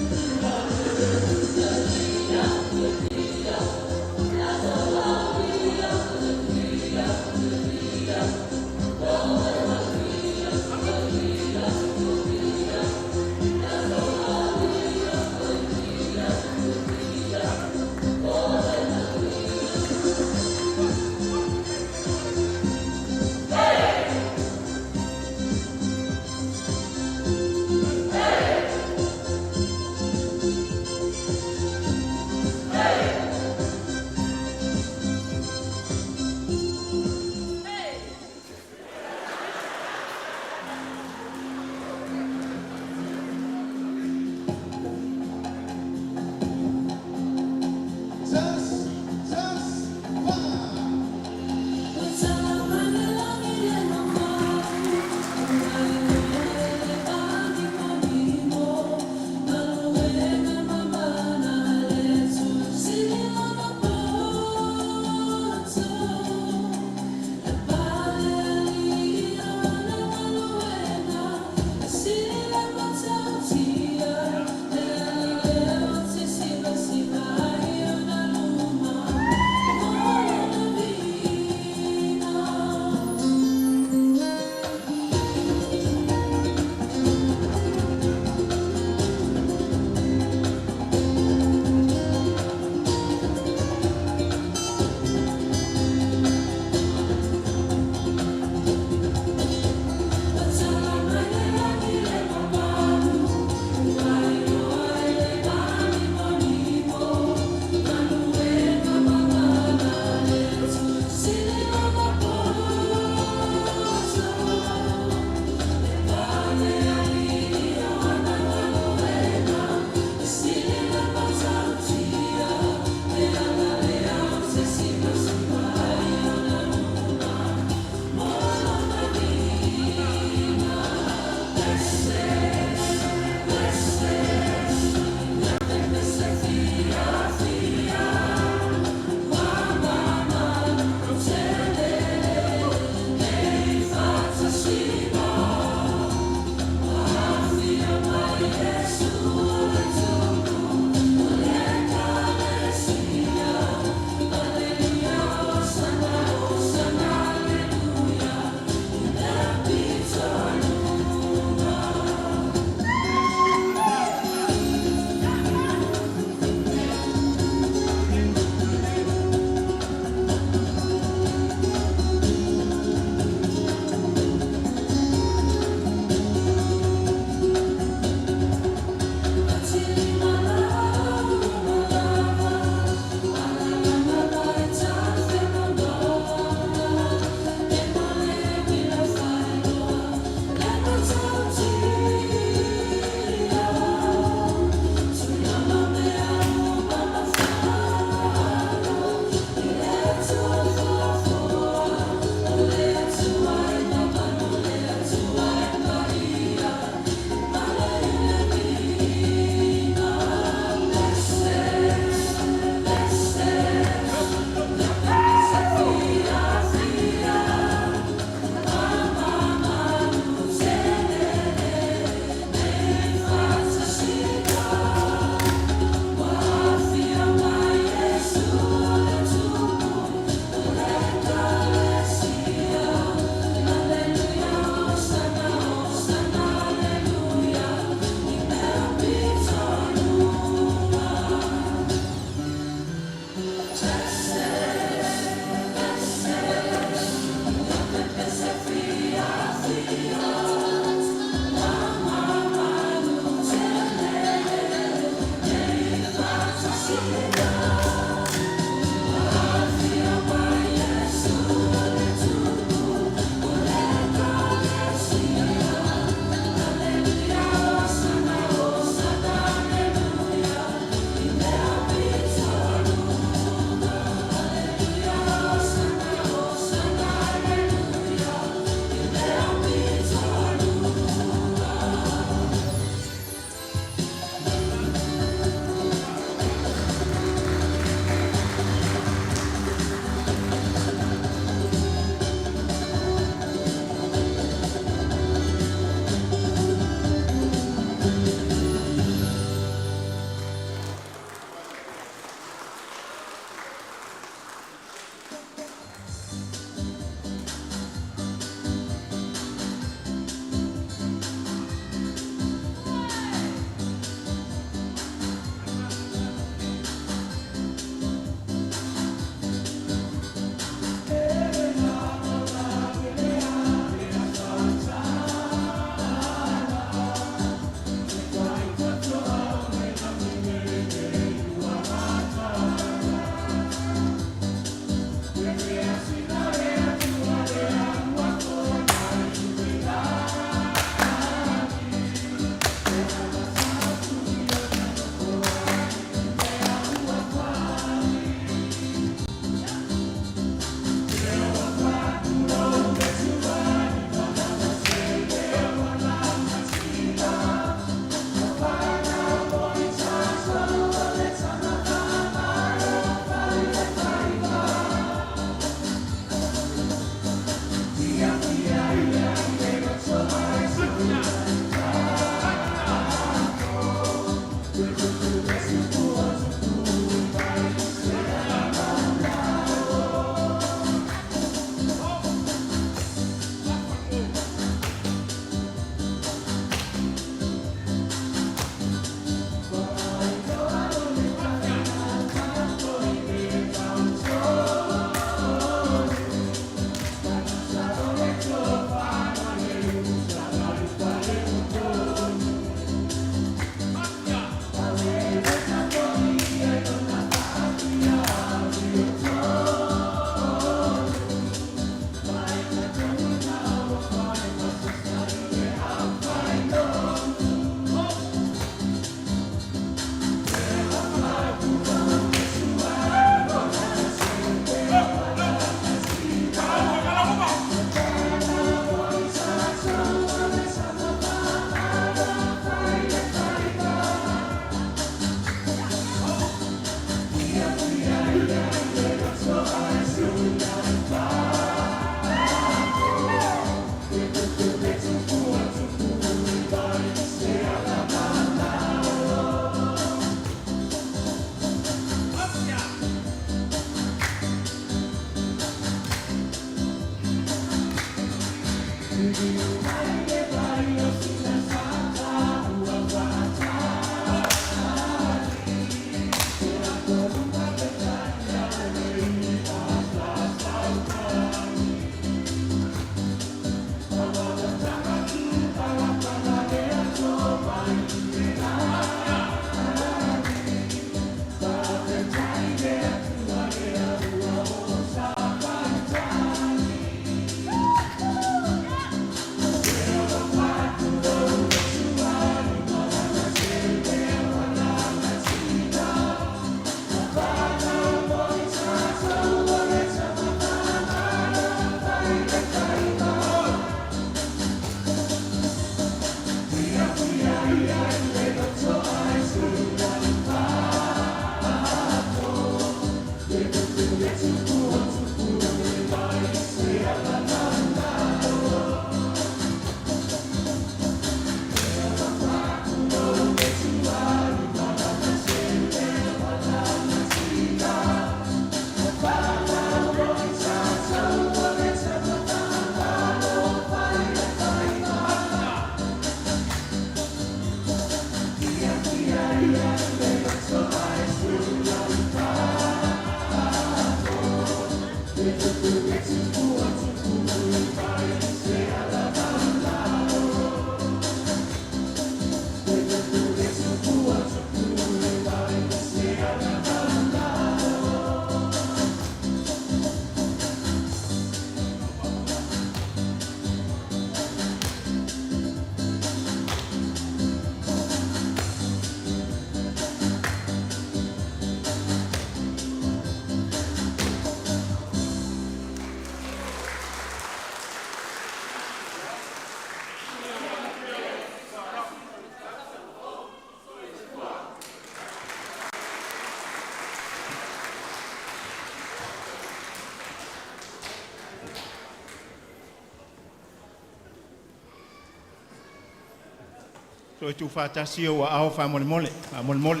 Toe tuufaatasi ou aao faamolemole, faamolemole.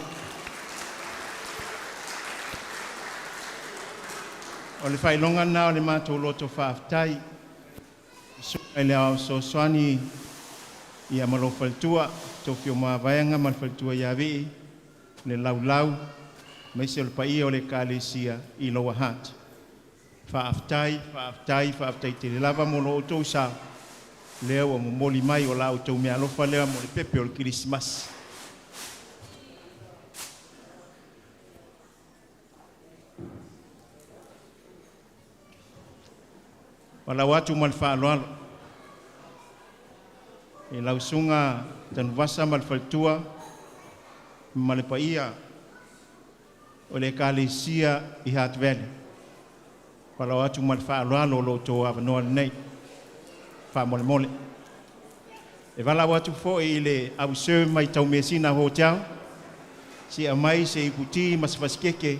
O le faailoga lena o le matou loto faafetai i susuga i le Aoao Fesoasoani ia ma lou faletua, Tofi o Mavaega ma le faletua ia Vii, le Laulau, aemaise o le paia o le Ekalesia i Lower Hutt. Faafetai, faafetai, faafetai tele lava mo lo outou sa, lea ua momoli mai o la outou meaalofa lea mo le pepe o le Kerisimasi. Valaau atu ma le faaaloalo i lau Susuga Tanuvasa ma le faletua ma le paia o le Ekalesia i Hutt Valley. Valaau atu ma le faaaloalo o lo outou avanoa lenei, faamolemole. E valaau atu foi i le au serve mai Taumeasina Hotel, se i aumai se iputi ma se fasikeke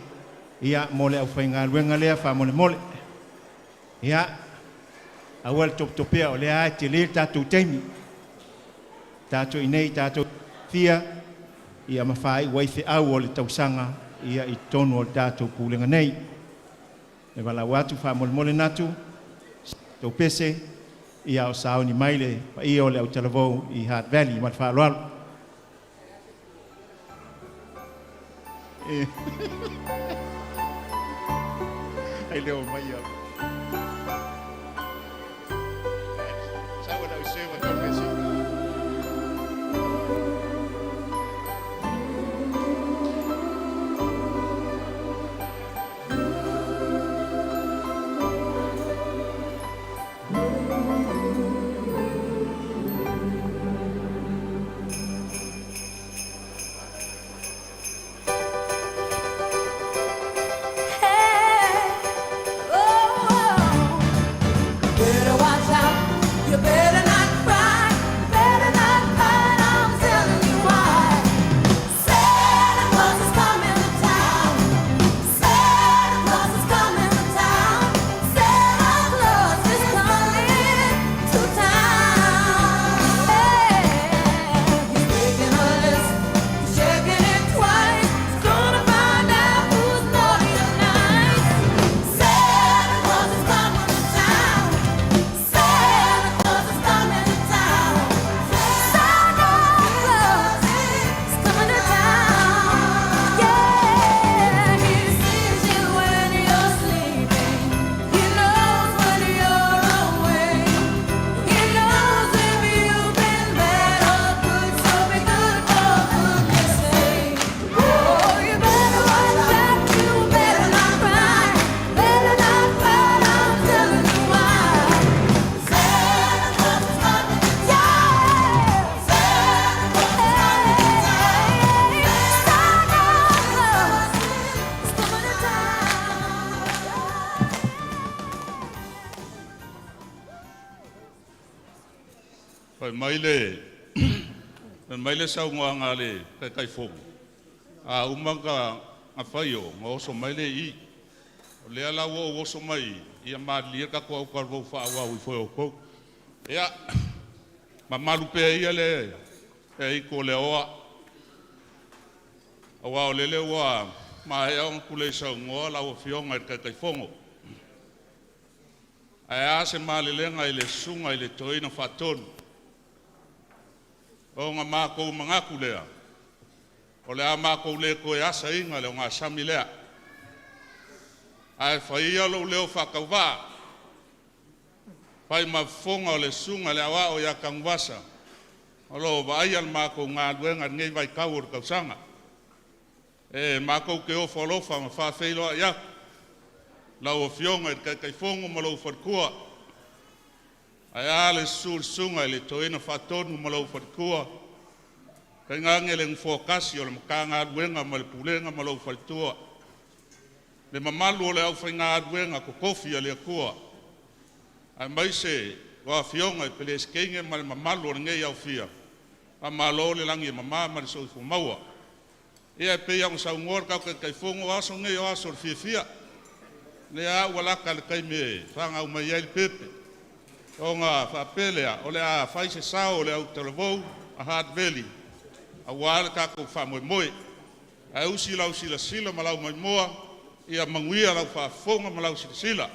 ia mo le aufaigaluega lea faamolemole. Ia, aua le topetopea o lea e tele le tatou taimi. Tatou i inei tatou fia ia ma faaiu ai feau o le tausaga ia i totonu o le tatou pulega nei. E valaau atu faamolemole Natu, tou pese ia o sauni mai le paia o le autalavou i Hutt Valley ma le faaaloalo. Ai leo mai au. Sawa na usema tau. Better watch out, you better not cry, better not pout, I'm telling you why. Santa Claus is coming to town. Santa Claus is coming to town. Santa Claus is coming to town. Hey, he's making a list, he's checking it twice. He's gonna find out who's naughty or nice. Santa Claus is coming to town. Santa Claus is coming to town. Santa Claus is coming to town. Yeah, he sees you when you're sleeping. He knows when you're awake. He knows if you've been bad or good, so be good for goodness sake. Oh, you better watch out, you better not cry, better not pout, I'm telling you why. Santa Claus is coming to town. Santa Claus is coming to town. Santa Claus is coming to town. Fai mai le saunoaga a le Taitaifono, a uma ka gafai o, ga oso mai le i. O lea la ua ou oso mai i i, ia malilie tatou autalavou faaauau ifo e outou. Ia, mamalu pea ia le aitu o le aoa, aua o lele ua maea ona tulei saunoa lau Afioga i le Taitaifono. Ae a se malelega i le susuga i le Toeaina Faatonu, ona matou manatu lea, o le a matou le toe asaina le ogasami lea, ae fai ia lou leo faatauvaa, fai ma fofoga o le susuga i le Aoao ia Tanuvasa, o lo o vaaia le matou galuega i lenei vaitau o le tausaga. E matou te ofo alofa ma faafeiloai atu i lau Afioga i le Taitaifono ma lou faletua, ae a le susu i le susuga i le Toeaina Faatonu ma lou faletua, tainane le nofoa tasi o le Matagaluega ma le Pulega ma lou faletua, le mamalu o le aufaigaluega totofi a le Atua, aemaise o afioga i Peresetene ma le mamalu o lenei aofia, faamalo le lagi e mama ma le soifua maua. Ia e pei lava ona saunoa le tatou Taitaifono, o aso nei o aso o le fiafia, o lea lava ua lata i le taimi e fanau mai ai le pepe. Ona faapea lea, o le a fai se sao o le autalavou a Hard Valley aua le tatou faamoemoe. Ae usi lau silasila ma lau maimoa, ia manuia lau faafofoga ma lau silasila.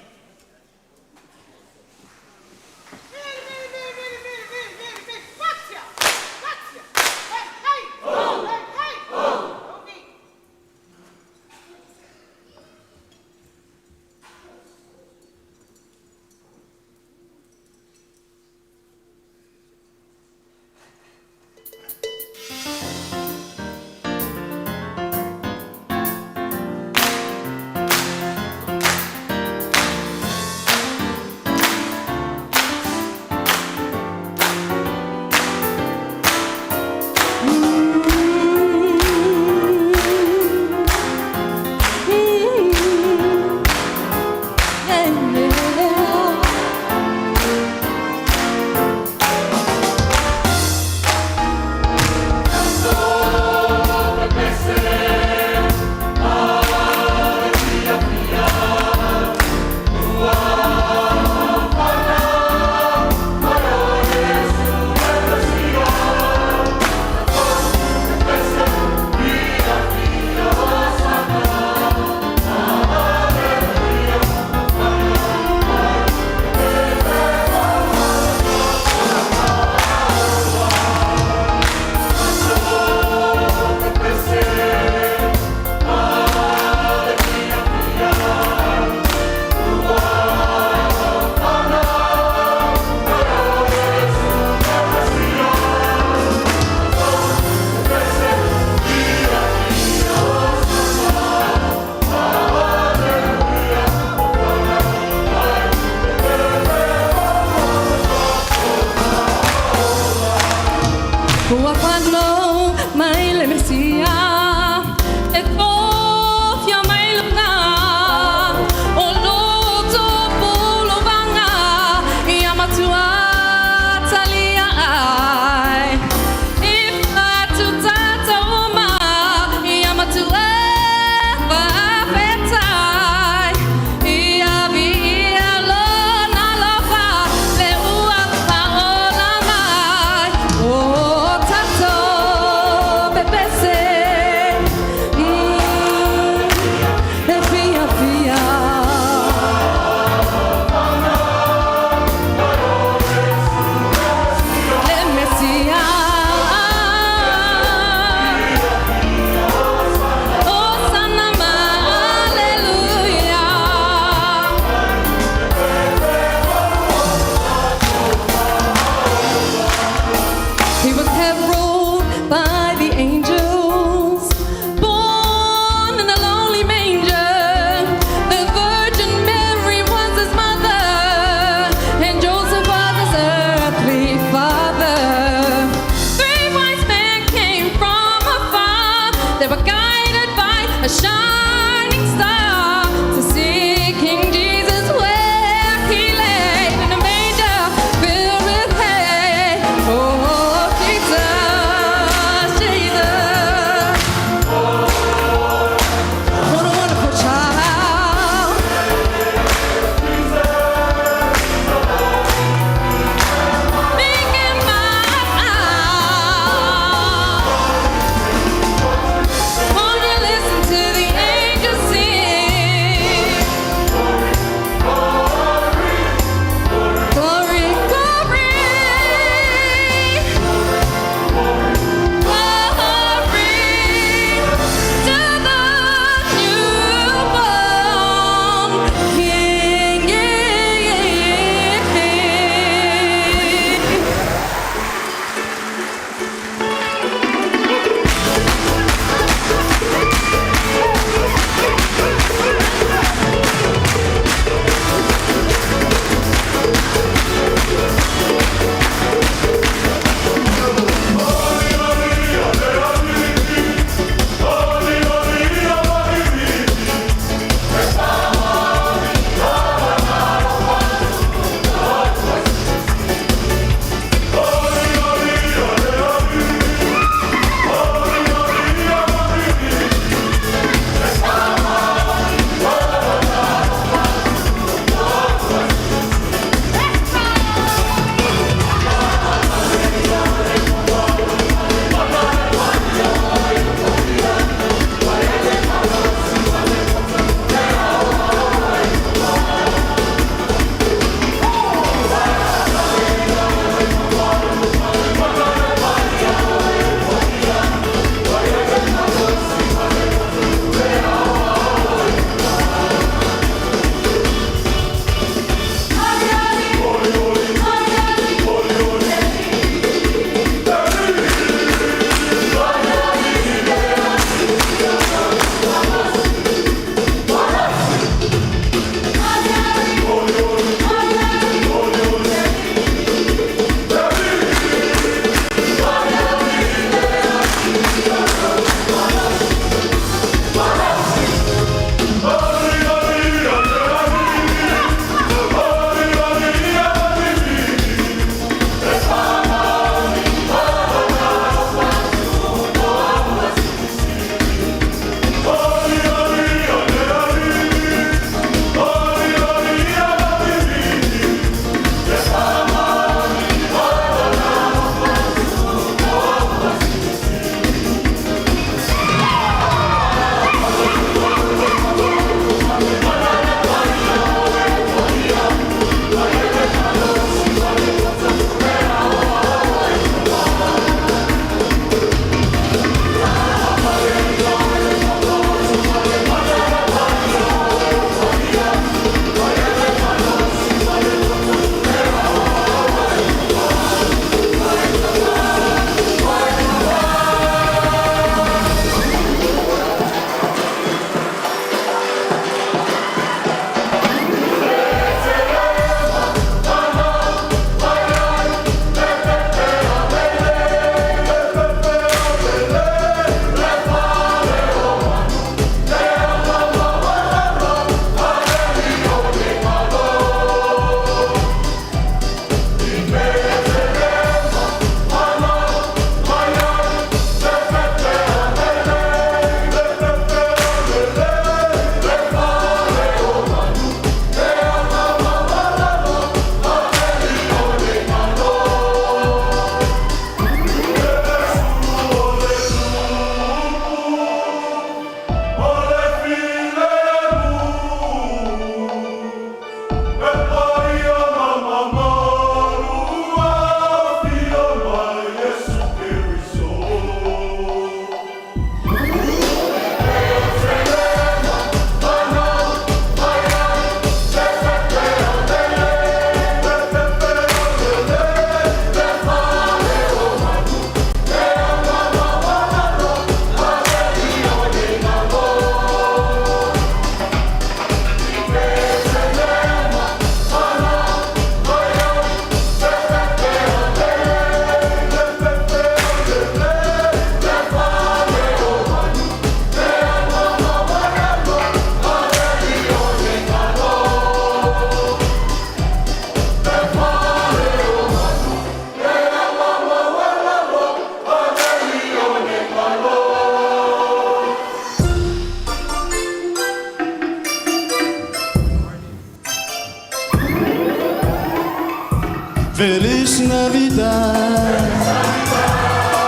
Feliz Navidad.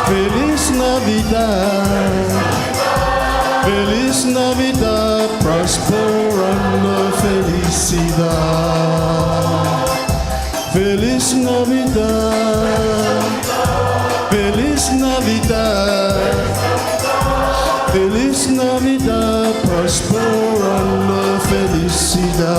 Feliz Navidad. Feliz Navidad, prosperando felicidad. Feliz Navidad. Feliz Navidad. Feliz Navidad, prosperando felicidad.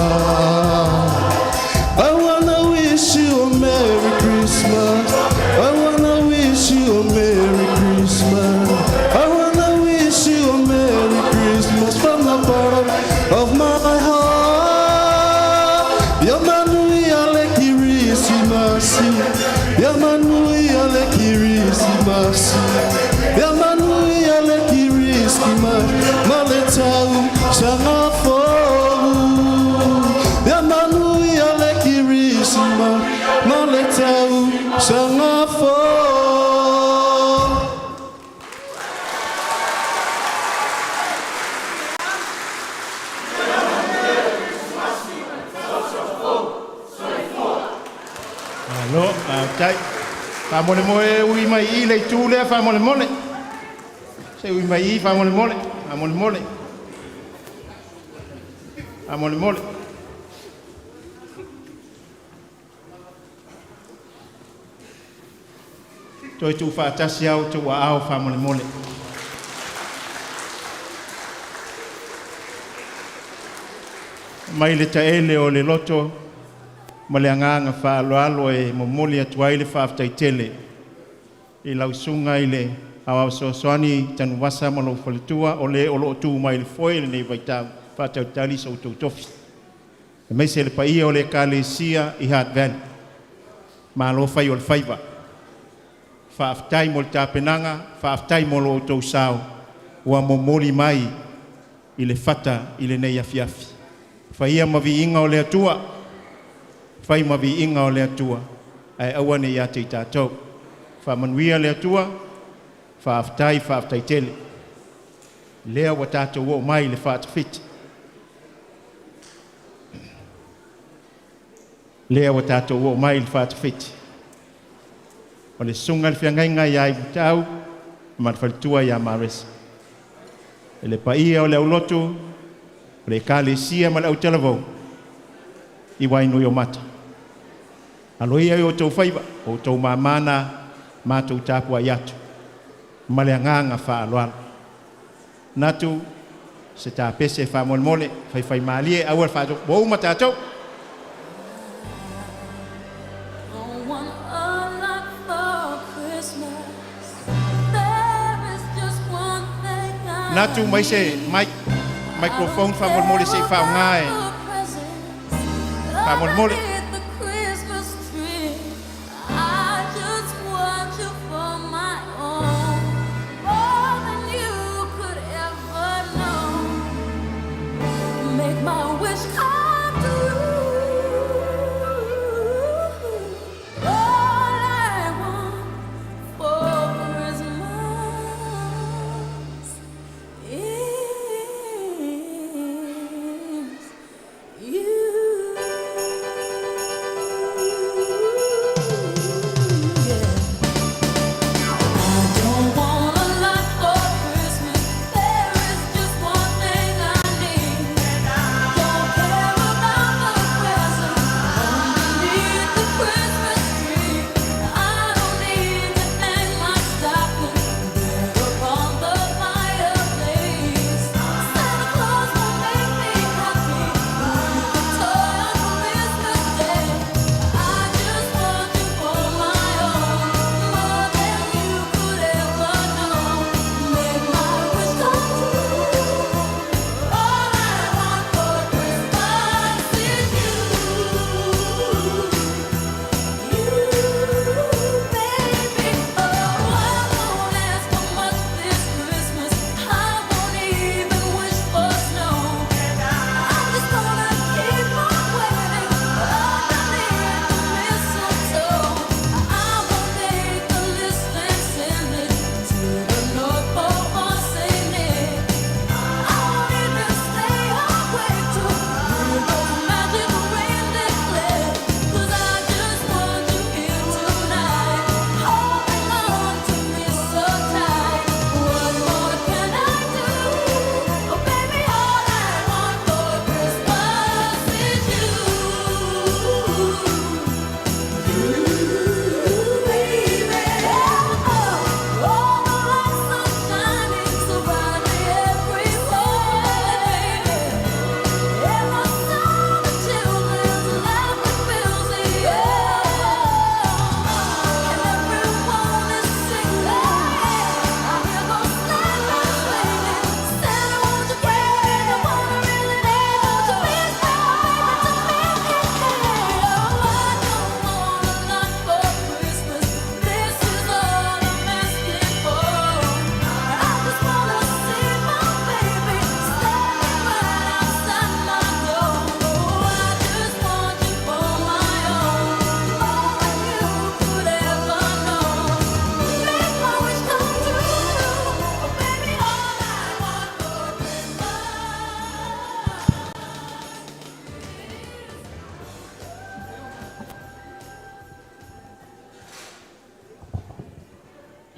I wanna wish you a Merry Christmas. I wanna wish you a Merry Christmas. I wanna wish you a Merry Christmas from the bottom of my heart. Ia le Kirisimasi. Ia manuia le Kirisimasi. Ia manuia le Kirisimasi. Ma le tausaga fou. Ia manuia le Kirisimasi. Ma le tausaga fou. Alo, tai. Faamolemole ui mai i le itu lea faamolemole. Se ui mai i faamolemole, faamolemole. Faamolemole. Toe tuufaatasi au tou aao faamolemole. Mai le taele o le loto ma le agaga faaaloalo e momoli atu ai le faafetaitele i lau susuga i le aoao fesoasoani Tanuvasa ma lou faletua o le o loo tu mai le foe lenei vaitau faatalitali so outou tofi. Aemaise le paia o le Ekalesia i Hart Valley. Malo fai o le faiva. Faafetai mo le tapenaga, faafetai mo lo outou sao ua momoli mai i le fata i lenei afiafi. Faia ma viiga o le Atua, fai ma viiga o le Atua, ae aua ne i ia te i tatou. Faamanuia le Atua, faafetai faafetai tele. Lea ua tatou oo mai i le faatafiti. Lea ua tatou oo mai i le faatafiti. O le susuga i le feagaiga ia Ivatau ma le faletua ia Maresa. E le paia o le aulotu, o le ekalesia ma le autalavou, i Wainuiomata. Alo ia i o outou faiva, o outou mamana, matou tapuai atu, ma le agaga faaaloalo. Natu, se tapese faamolemole, faifai malie, aua le faatu, ua uma tatou. Don't want a lot for Christmas. There is just one thing I Natu mai se mic, microphone faamolemole se i faaaoga e. Faamolemole. Underneath the Christmas tree. I just want you for my own, more than you could ever know. Make my wish come true. All I want for Christmas is you.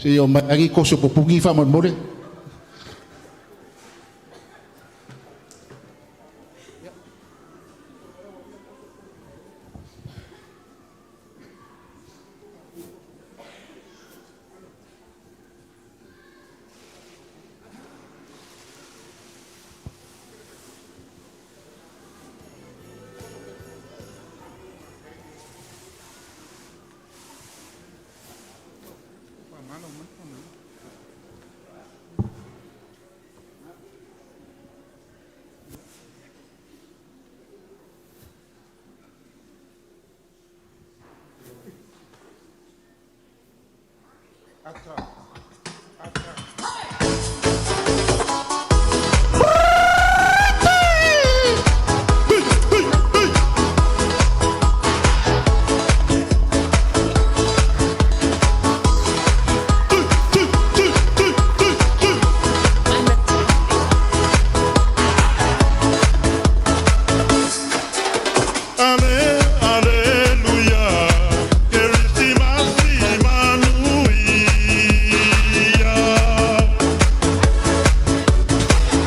Se i o mai agi koso pupungi faamolemole. Ale, aleluia, Kerisimasi manuia.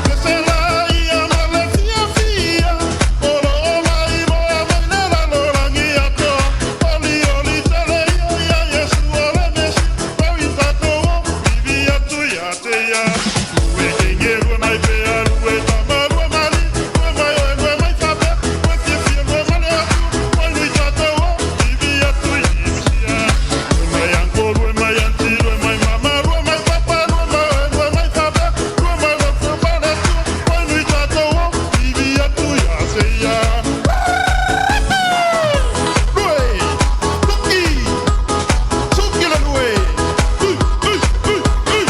Lesela ia ma le fiafia, olo ola i moa mai le lalolagi atoa. Oli oli tele ia ia Iesu o le Mesia, pau i tatou o vivi atu ia te ia. Lue gege, lue mai pea, lue tama, lue mali, lue mai oe, lue mai faapea, lue fiafia, lue ma le Atua, oi nui tatou o vivi atu i Mesia. Lue mai uncle, lue mai auntie, lue mai mama, lue mai papa, lue mai oe, lue mai faapea, lue mai lofu ma le Atua, oi nui tatou o vivi atu ia te ia. Lue, tuki, tuki le lue, ui, ui, ui, ui.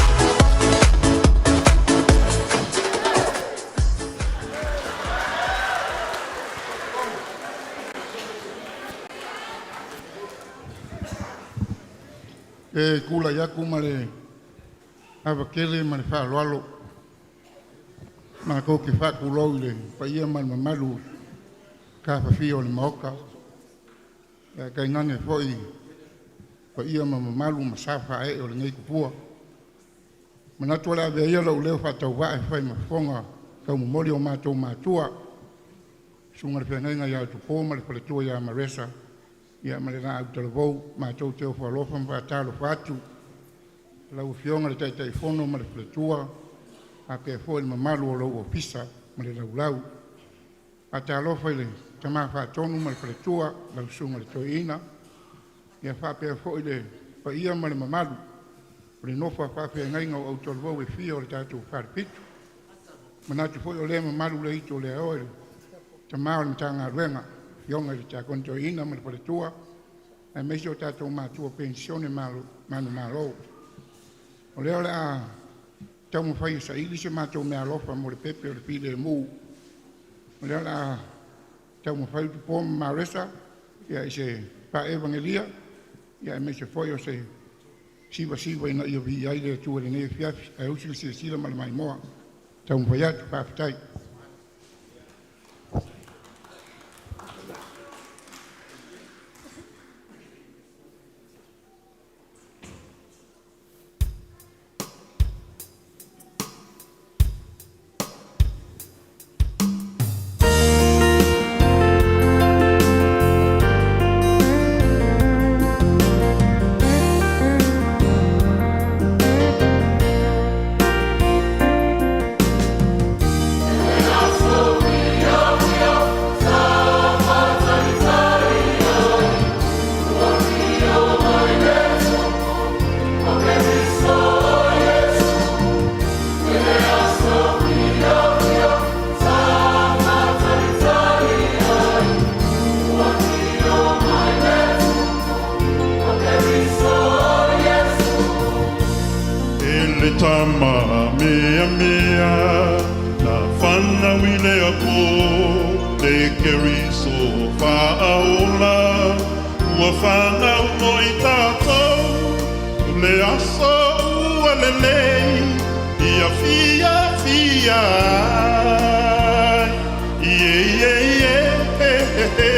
E tulai atu ma le ava tele ma le faaaloalo matou te faatulou i le paia ma le mamalu tafafia o le Maota, ae tainane foi paia ma mamalu ma sa faaee o lenei tupua. Manatu o le a avea ia lou leo faatauvaa e fai ma fofoga taumomoli o matou matua, susuga i le feagaiga ia Tupo ma le faletua ia Maresa, ia ma le laau talavou, matou te ofo alofa ma faatalofa atu. Lau Afioga i le Taitaifono ma le faletua, faapea foi le mamalu o lou ofisa ma le laulau. Faatalofa i le Tama Faatonu ma le faletua, lau Susuga i le Toeaina, ia faapea foi le paia ma le mamalu o le nofo a faafeagaiga o autalavou e fia o le tatou Falefitu. Manatu foi o lea e mamalu le itu o le aoa i le tama o le Matagaluega, Afioga i le Tiakono Toeaina ma le faletua, aemaise o tatou matua penisione manumalo. O lea o le a taumafai e saili se matou meaalofa mo le pepe o le filemu. O lea o le a taumafai Tupo ma Maresa ia i se faa-evagelia, ia aemaise foi o se sivasiva ina ia viia ai le Atua i lenei afiafi. Ae usi le silasila ma le maimoa. Taumafai atu, faafetai. E le tama mea mea na whanau i le apo te keriso whaaola ua whanau mo i tātou le aso ua lelei ia fia fia ai. Ie ie ie he he he.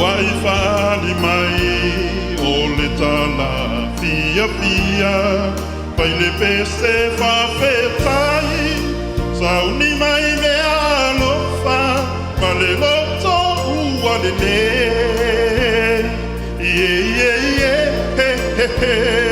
Ua i faali mai o le tala fiafia, fai le pese faafetai, sauni mai le alofa ma le loto ua lelei. Ie ie ie he he he.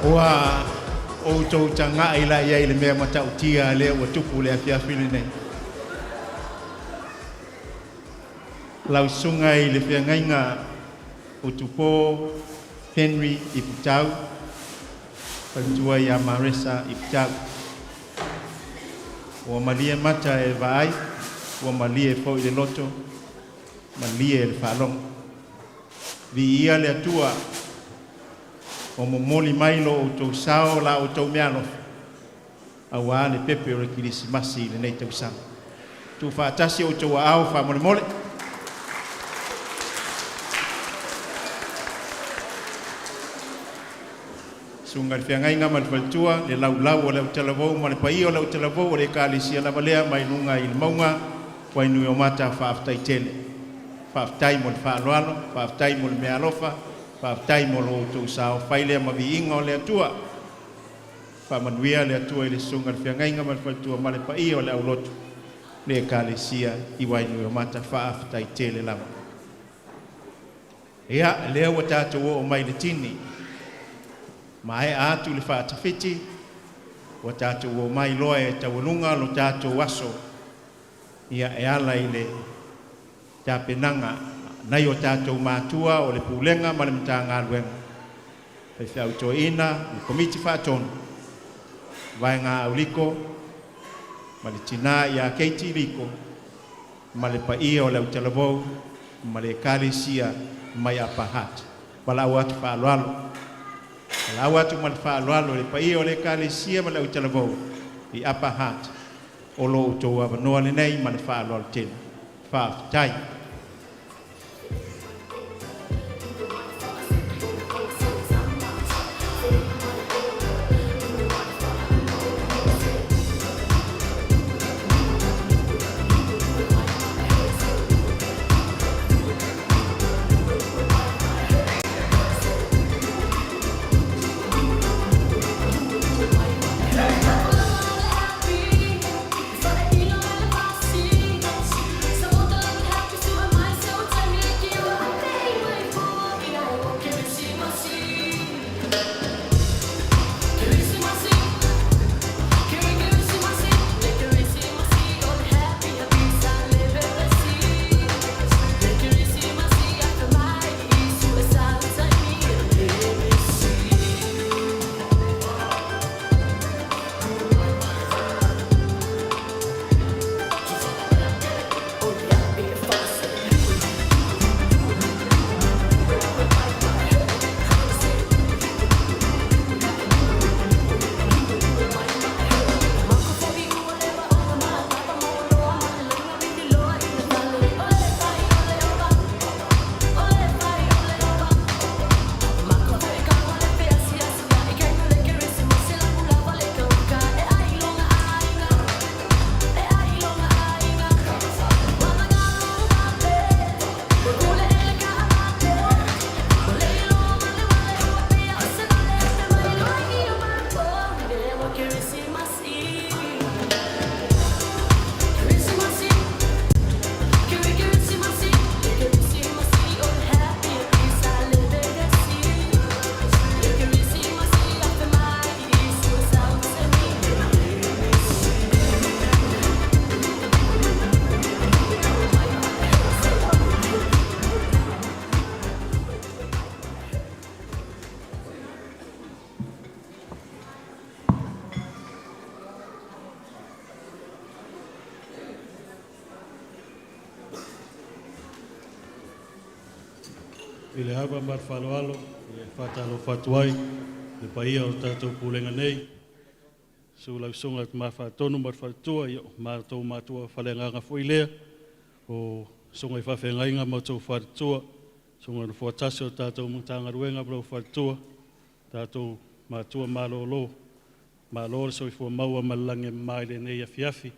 Ua outou taga'i la iai i le mea mata'utia lea ua tupu le afiafi lenei. Lau susuga i le feagaiga o Tupō Henry Ifutau, faletua ia Maresa Ifutau. Ua malie mata e vaai, ua malie foi le loto, malie le faalogo. Viia le Atua o momoli mai lo outou sao la outou meaalofa auā le pepe o le Kilisimasi i lenei tausaga. Tuufaatasi outou aao faamolemole. Susuga i le Feagaiga ma le Faletua, le laulau o le autalavou ma le paia o le autalavou o le Ekalesia lava lea mai luga i le mauga Wainuiomata, faafetai tele. Faafetai mo le faaaloalo, faafetai mo le meaalofa, faafetai mo lo outou sao fai lea ma viiga o le Atua. Faamanuia le Atua i le susuga i le Feagaiga ma le Faletua ma le paia o le aulotu le Ekalesia i Wainuiomata, faafetai tele lava. Ia, lea ua tatou oo mai le tini, maea atu le faatafiti, ua tatou omai loa e taualuga lo tatou aso, ia e ala i le tapenaga nai o tatou matua o le Pulega ma le Matagaluega, faifeau toeaina, le Komiti Faatonu, Vaega Auliko ma le tina ia Keiti Liko ma le paia o le autalavou ma le Ekalesia mai Upper Hutt. Valaau atu faaaloalo, valaau atu ma le faaaloalo i le paia o le Ekalesia ma le autalavou i Upper Hutt, o lo outou avanoa lenei ma le faaaloalo tele. Faafetai. I le ava ma le faaaloalo e faatalofa atu ai le paia o le tatou pulega nei, susu lau susuga i le Tama Faatonu ma le Faletua, ia o matou matua faaleagaga foi lea, o susuga i faafeagaiga ma outou faletua, susuga i le Nofoa tasi o le tatou Matagaluega ma lou faletua, tatou matua malolo, malo le soifua maua ma le lagi e mama i lenei afiafi.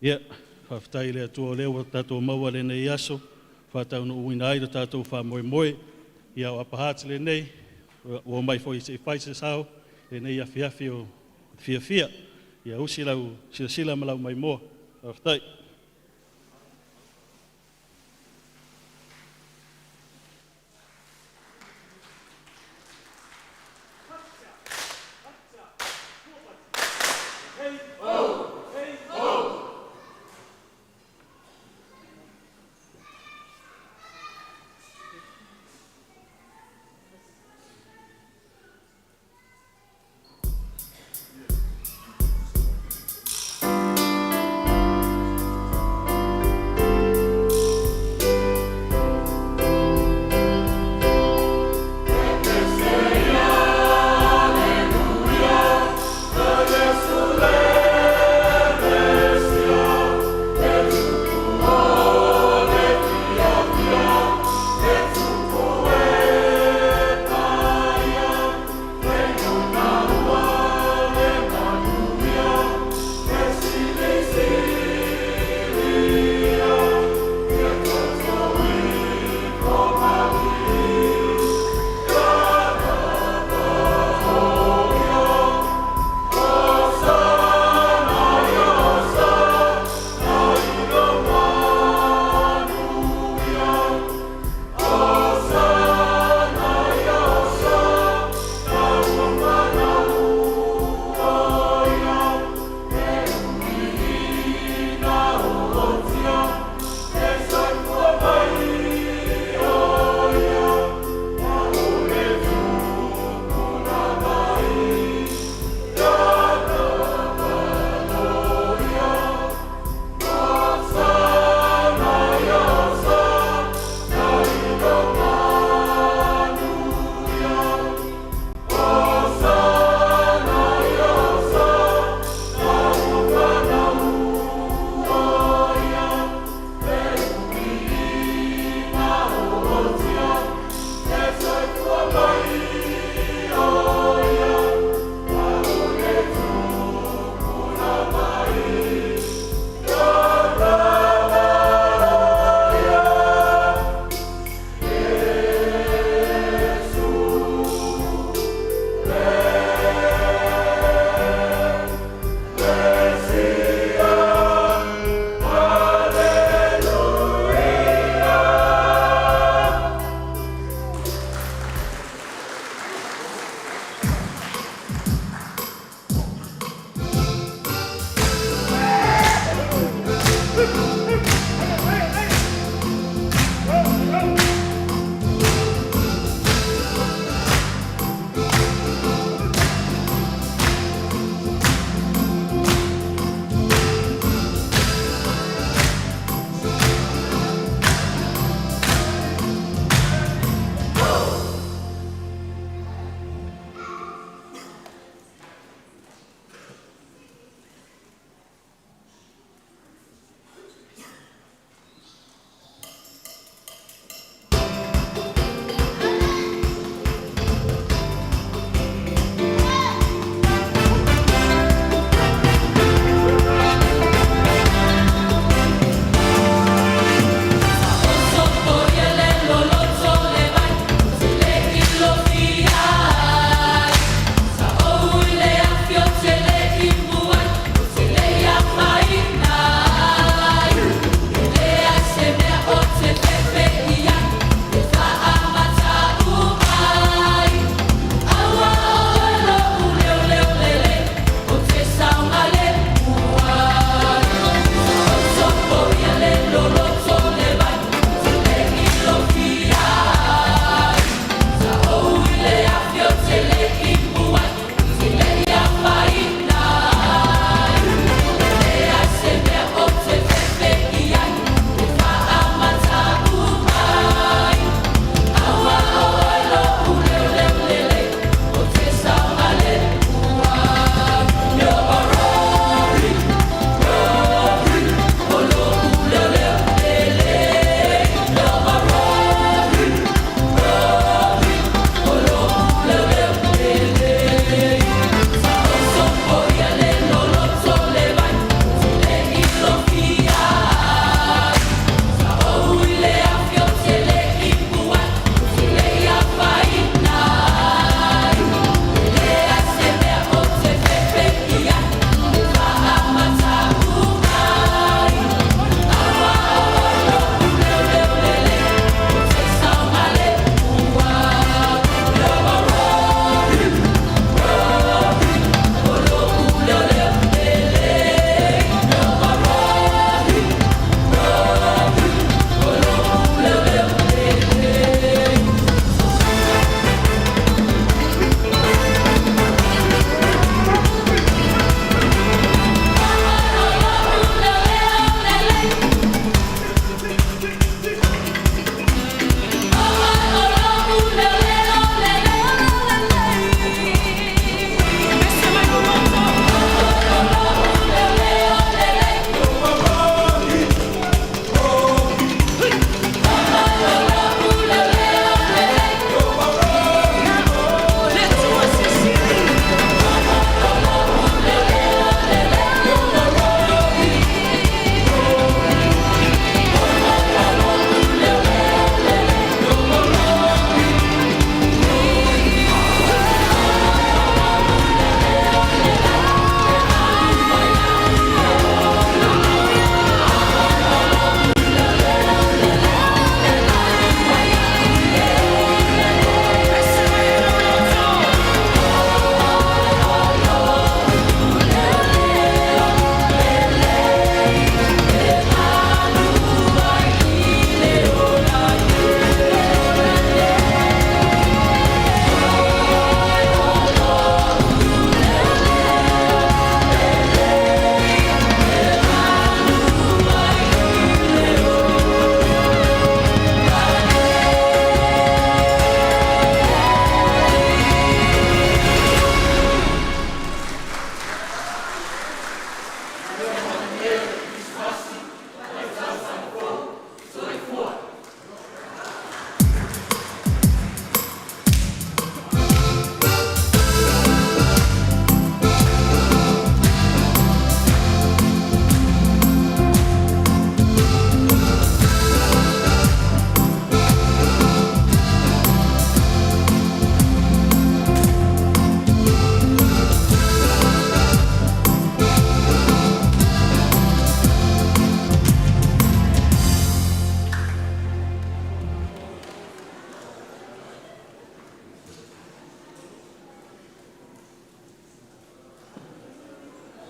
Ia, faafetai i le Atua o lea ua tatou maua lenei aso faataunuuina ai le tatou faamoemoe. Ia, o Upper Hutt lenei, ua omai foi se i fai se sao lenei afiafi o fiafia. Ia usi lau silasila ma lau maimoa. Faafetai.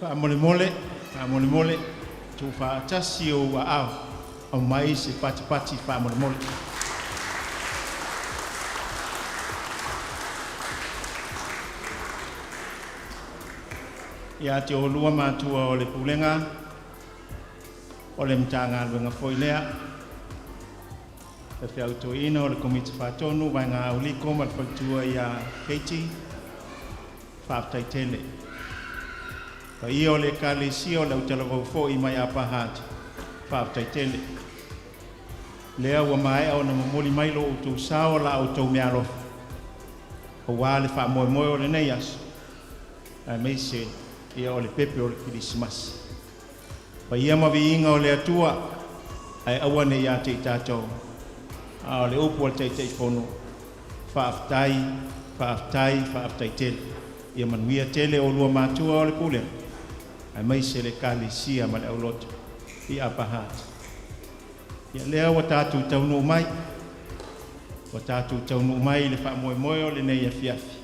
Faamolemole, faamolemole, tuufaatasi ou aao, aumai se patipati faamolemole. Ia te oulua matua o le pulega, o le Matagaluega foi lea, le toeaina o le Komiti Faatonu, Vaega Auliko ma le faletua ia Katie, faafetai tele. Paia o le Ekalesia o le Autalavou foi mai Upper Hutt, faafetai tele. Lea ua maea ona momoli mai lo outou sao la outou meaalofa aua le faamoemoe o lenei aso aemaise ia o le pepe o le Kerisimasi. Paia ma viiga o le Atua ae aua ne i ia te i tatou, a o le upu a le Taitaifono, faafetai, faafetai, faafetai tele. Ia manuia tele oulua matua o le pulega aemaise le Ekalesia ma le aulotu i Upper Hutt. Ia lea ua tatou taunuu mai, ua tatou taunuu mai i le faamoemoe o lenei afiafi,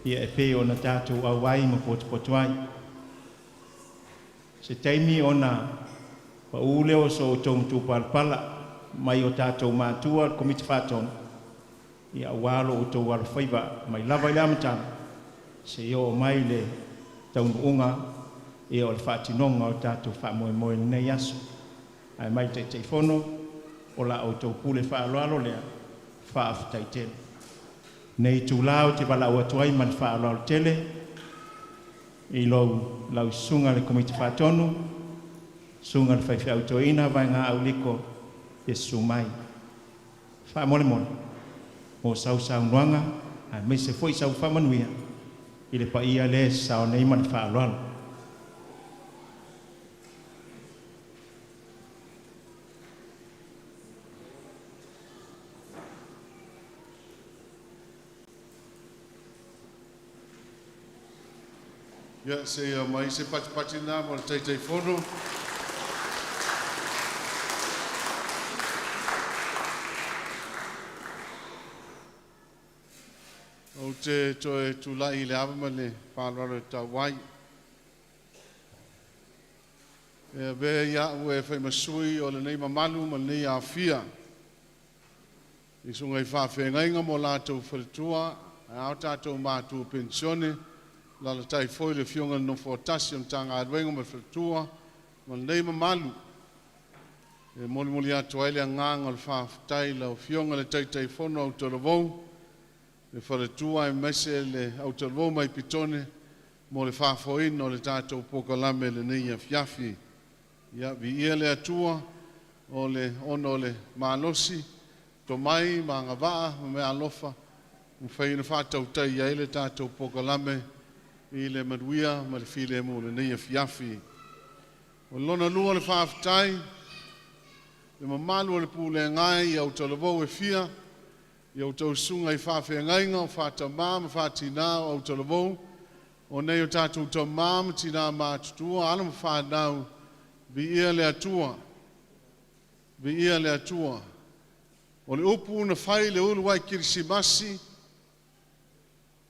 ia e pei ona tatou auai ma potopoto ai. Se taimi ona pau lea o so outou matupalapala mai o tatou matua le Komiti Faatonu, ia aua lo outou alofaiva mai lava i le amataga seia oo mai le taunuuga ia o le faatinoga o le tatou faamoemoe i lenei aso. Ae mai le Taitaifono, o la outou pule faaaloalo lea, faafetai tele. Nei itula ou te valaau atu ai ma le faaaloalo tele i lou lau susuga i le Komiti Faatonu, susuga i le Faifeau Toeaina Vaega Auliko, ia susu mai. Faamolemole mo sau saunoaga aemaise foi sau faamanuia i le paia lea e sasao nei ma le faaaloalo. Ia, se i aumai se patipati lena mo le Taitaifono. Ou te toe tulai i le ava ma le faaaloalo e tau ai. E avea ia au e fai ma sui o lenei mamalu ma lenei aofia. I susuga i faafeagaiga ma o latou faletua, ae a o tatou matua penisione, alaalatai foi le afioga i le Nofoatasi o le Matagaluega ma le faletua ma lenei mamalu. E molimoli atu ai le agaga o le faafetai i lau Afioga i le Taitaifono Autalavou, le faletua aemaise le Autalavou mai Petone mo le faafoeina o le tatou polokalame i lenei afiafi. Ia, viia le Atua o le ona o le malosi, tomai ma agavaa ma meaalofa ua mafai ona faatautaia ai le tatou polokalame i le manuia ma le filemu i lenei afiafi. O lona lua o le faafetai, le mamalu o le pulega e i Autalavou e fia, i a outou susuga i faafeagaiga o faatamā ma faatinā o Autalavou, o nei o tatou tamā ma tinā matutua, alo ma fanau, viia le Atua, viia le Atua. O le upu na fai i le uluai Kerisimasi,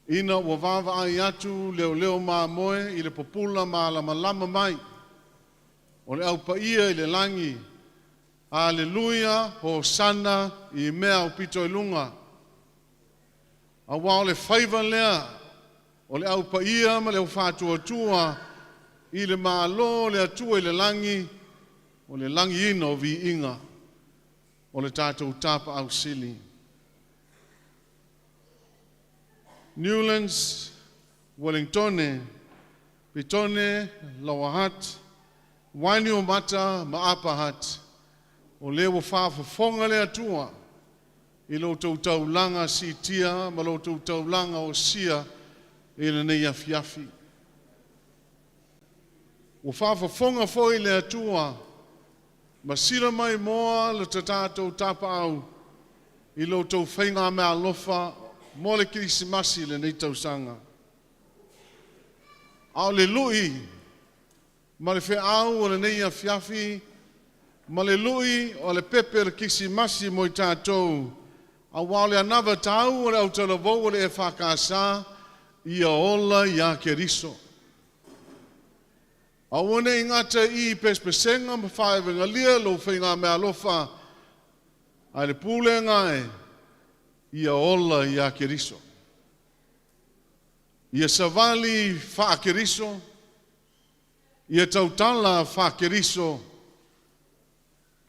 ina ua vaavaai atu leoleo mamoe i le pupula malamalama mai o le au paia i le lagi, Aleluia, Hosana i mea aupito i luga. Aua o le faiva lea o le au paia ma le au faatuatua i le Malo o le Atua i le lagi, o le lagiina o viiga o le tatou Tapaau Sili. Newlands, Wellingtone, Petone, Lower Hutt, Wainiumata ma Upper Hutt, o lea ua faafofoga le Atua i lo outou taulaga siitia ma lo outou taulaga osia i lenei afiafi. Ua faafofoga foi le Atua ma sila mai moa le tatou tapaau i lo outou faigameaalofa mo le Kerisimasi i lenei tausaga. A o le lui ma le feau o lenei afiafi ma le lui o le pepe o le Kerisimasi mo i tatou, aua o le anavatau o le autalavou o le EFKS, ia ola ia Keriso. Aua ne i gata i i pesepesega ma faevegalia lou faigameaalofa, ae le pulega e, ia ola iā Keriso. Ia savali faa-Keriso, ia tautala faa-Keriso,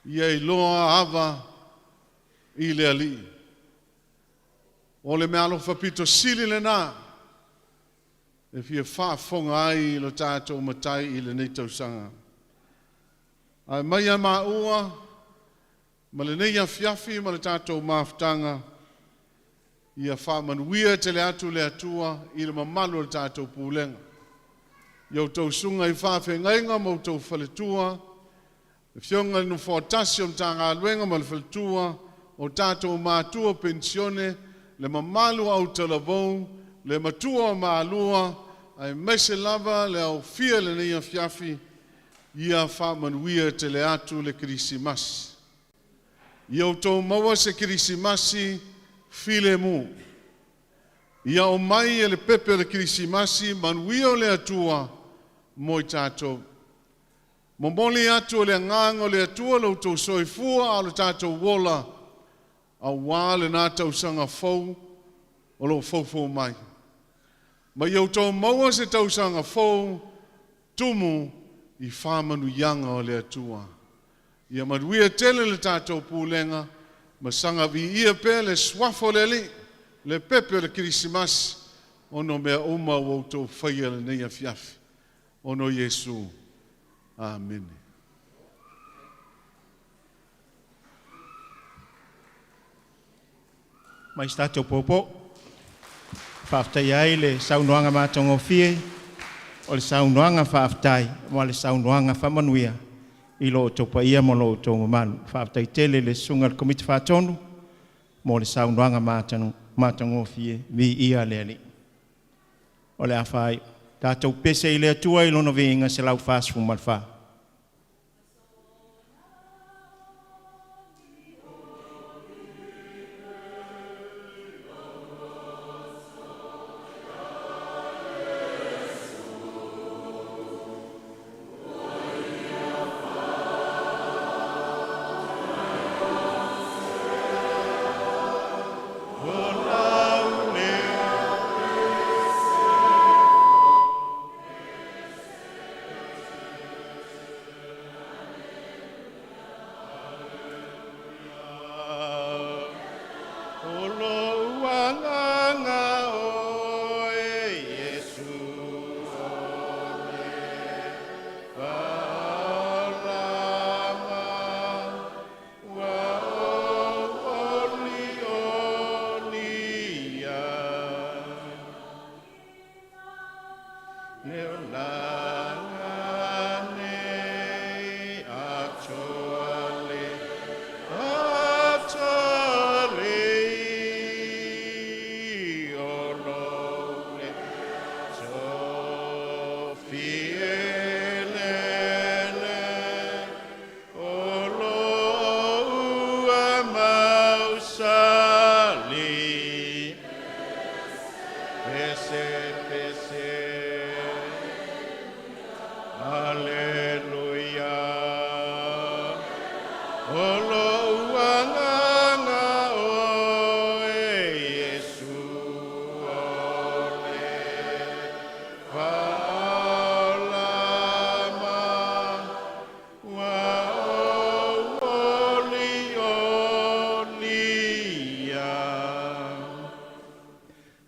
ia iloa ava i le Alii. O le meaalofa pito sili lena e fia faafofoga ai lo tatou Matai i lenei tausaga. Ae mai a maua ma lenei afiafi ma le tatou mafutaga, ia faamanuia tele atu le Atua i le mamalu o le tatou pulega. I a outou susuga i faafeagaiga ma outou faletua, le Afioga i le Nofoa tasi o le Matagaluega ma le faletua, o tatou matua penisione, le mamalu o autalavou, le matua o Malua, aemaise lava le aofia i lenei afiafi, ia faamanuia tele atu le Kerisimasi. Ia outou maua se Kerisimasi filemu. Ia omai e le pepe o le Kerisimasi manuia o le Atua mo i tatou. Momoli atu e le Agaga o le Atua lo outou soifua a o le tatou ola aua lena tausaga fou o lo o foufou mai. Ma ia outou maua se tausaga fou tumu i faamanuiaga o le Atua. Ia manuia tele le tatou pulega ma saga viia pea le Suafa o le Alii, le pepe o le Kerisimasi, ona o mea uma ua outou faia i lenei afiafi. Ona o Iesu. Amene. Mai se tatou popo. Faafetaia ai le saunoaga matagofie, o le saunoaga faafetai ma le saunoaga faamanuia i lo outou paia ma lo outou mamalu. Faafetai tele i le susuga i le Komiti Faatonu mo le saunoaga matagofie, viia le Alii. O le a faaiu, tatou pese i le Atua i Lona viiga 144. O lou agaga oe Iesu o le faaolaga, ua ou olioli ai. Le olaga nei atoa le atoa lelei o lou le tofi eleele o lou mausali. Pese, pese, Aleluia. O lou agaga oe Iesu o le faaolama, ua ou olioli ai.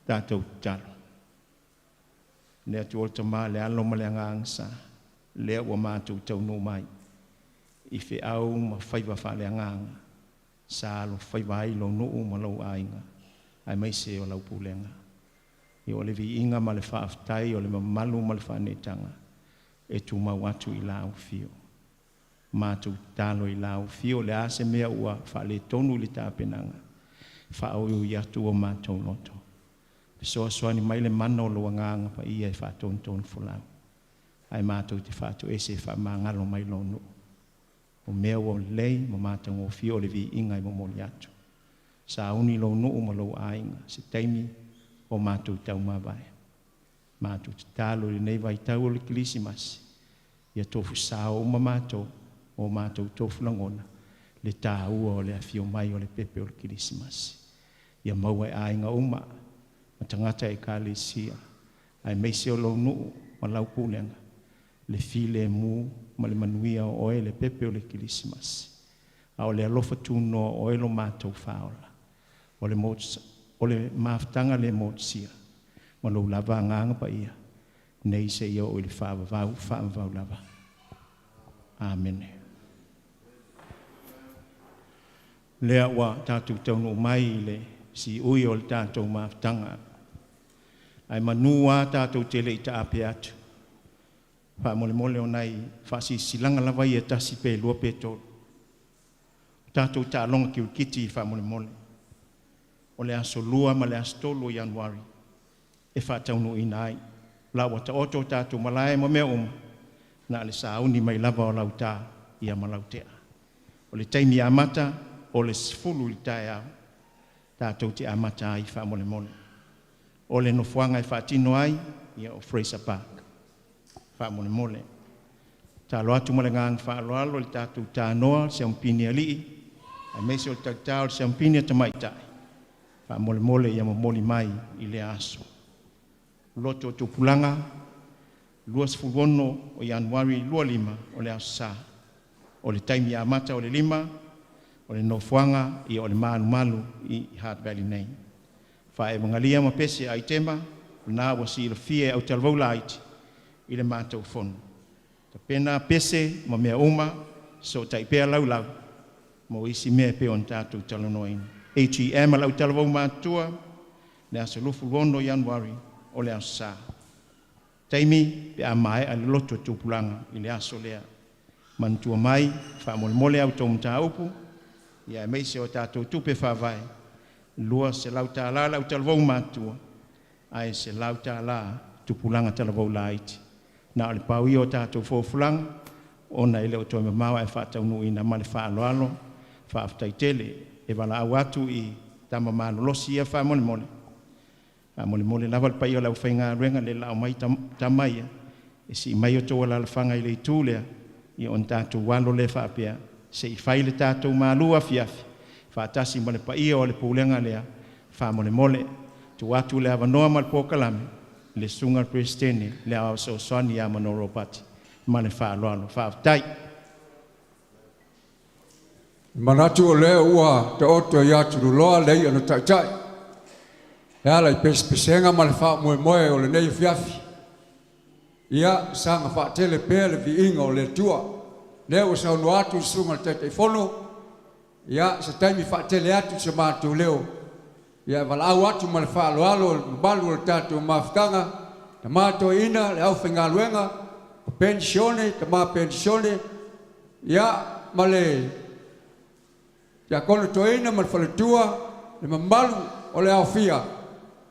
Tatou tatalo. Le Atua o le Tama, le Alo ma le Agaga Sa, lea ua matou taunuu mai i feau ma faiva faaleagaga sa alofaiva ai lou nuu ma lou aiga aemaise o lau pulega. Ia o le viiga ma le faafetai, o le mamalu ma le faaneetaga e tumau atu i la Afio. Matou tatalo i la Afio, o le a se mea ua faaletonu i le tapenaga, faaoioi atu o matou loto. Fesoasoani mai le mana o lou Agaga Paia e faatonutonu folau, ae matou te faatoese e faamagalo mai lou nuu. O mea ua lelei ma matagofie o le viiga e momoli atu. Sauni lou nuu ma lou aiga, se taimi o matou taumavae. Matou tatalo i lenei vaitau o le Kerisimasi, Ia tofusao uma matou ma o matou tofu lagona le tāua o le afio mai o le pepe o le Kerisimasi. Ia maua e aiga uma ma tagata ekalesia aemaise o lou nuu ma lau pulega le filemu ma le manuia o oe le pepe o le Kerisimasi. A o le alofa tunoa o oe lo matou faaola. O le o le mafutaga le motusia ma lou lava Agaga Paia nei seia oo i le faavavau faavavau lava. Amene. Lea ua tatou taunuu mai i le siui o le tatou mafutaga, ae manu lava tatou te le i taape atu, faamolemole o nai faasilasilaga lava ia e tasi pe lua pe tolu. O tatou taaloga kirikiti faamolemole, o le aso 2 ma le aso 3 o Ianuari e faataunuuina ai. O la ua taoto o tatou malae ma mea uma, na o le sauni mai lava o lau ta ma lau tea. O le taimi amata o le 10:00 i le taeao tatou te amata ai faamolemole. O le nofoaga e faatino ai, ia o Fraser Park faamolemole. Tatalo atu ma le agaga faaaloalo i le tatou tanoa, le siamupini alii aemaise o le tauta o le siamupini tamaitai, faamolemole ia momoli mai i lea aso. Loto o Tupulaga, 26 o Ianuari 25 o le Aso Sa. O le taimi amata o le 5:00, o le nofoaga o le Malumalu i Hard Valley nei. Faamanuia ma pese aitema, o lena ua silafia e autalavou laiti i le matou fono. Tapena pese ma mea uma, fesootai pea Laulau mo isi mea e pei ona tatou talanoaina. AGM a le Autalavou Matutua, le aso 26 o Ianuari o le Aso Sa. Taimi pe a maea le loto o tupulaga i le aso lea. Manatua mai, faamolemole a outou mataupu aemaise o tatou tupe faavae, e $200 le autalavou matutua ae $100 tupulaga talavou laiti. Na o le pau ia o tatou folafolaga ona e le o toe mamao ae faataunuuina. Ma le faaaloalo, faafetai tele. E valaau atu i tama malolosi ia faamolemole, faamolemole lava le paia o le aufaigaluega, laa omai tama ia e sii mai outou alaalafaga i le itu lea, ona tatou alo lea faapea se i fai le tatou malu afiafi faatasi ma le paia o le Pulega lea faamolemole. Tuu atu le avanoa ma le polokalame i le Susuga i le Peresetene, le Aoao Fesoasoani ia Manolo Ropati. Ma le faaaloalo, faafetai. E manatu o lea ua taoto i atululoa le i'a na taitai e ala i pesepesega ma le faamoemoe o lenei afiafi. Ia saga faatele pea le viiga o le Atua. Lea ua saunoa atu le susuga i le Taitaifono, ia se taimi faatele atu se matou leo, ia e valaau atu ma le faaaloalo i le mamalu o le tatou mafutaga, tama toeaiina, le aufaigaluega, o penisione, tama penisione, ia ma le tiakono toeaina ma le faletua, le mamalu o le aofia,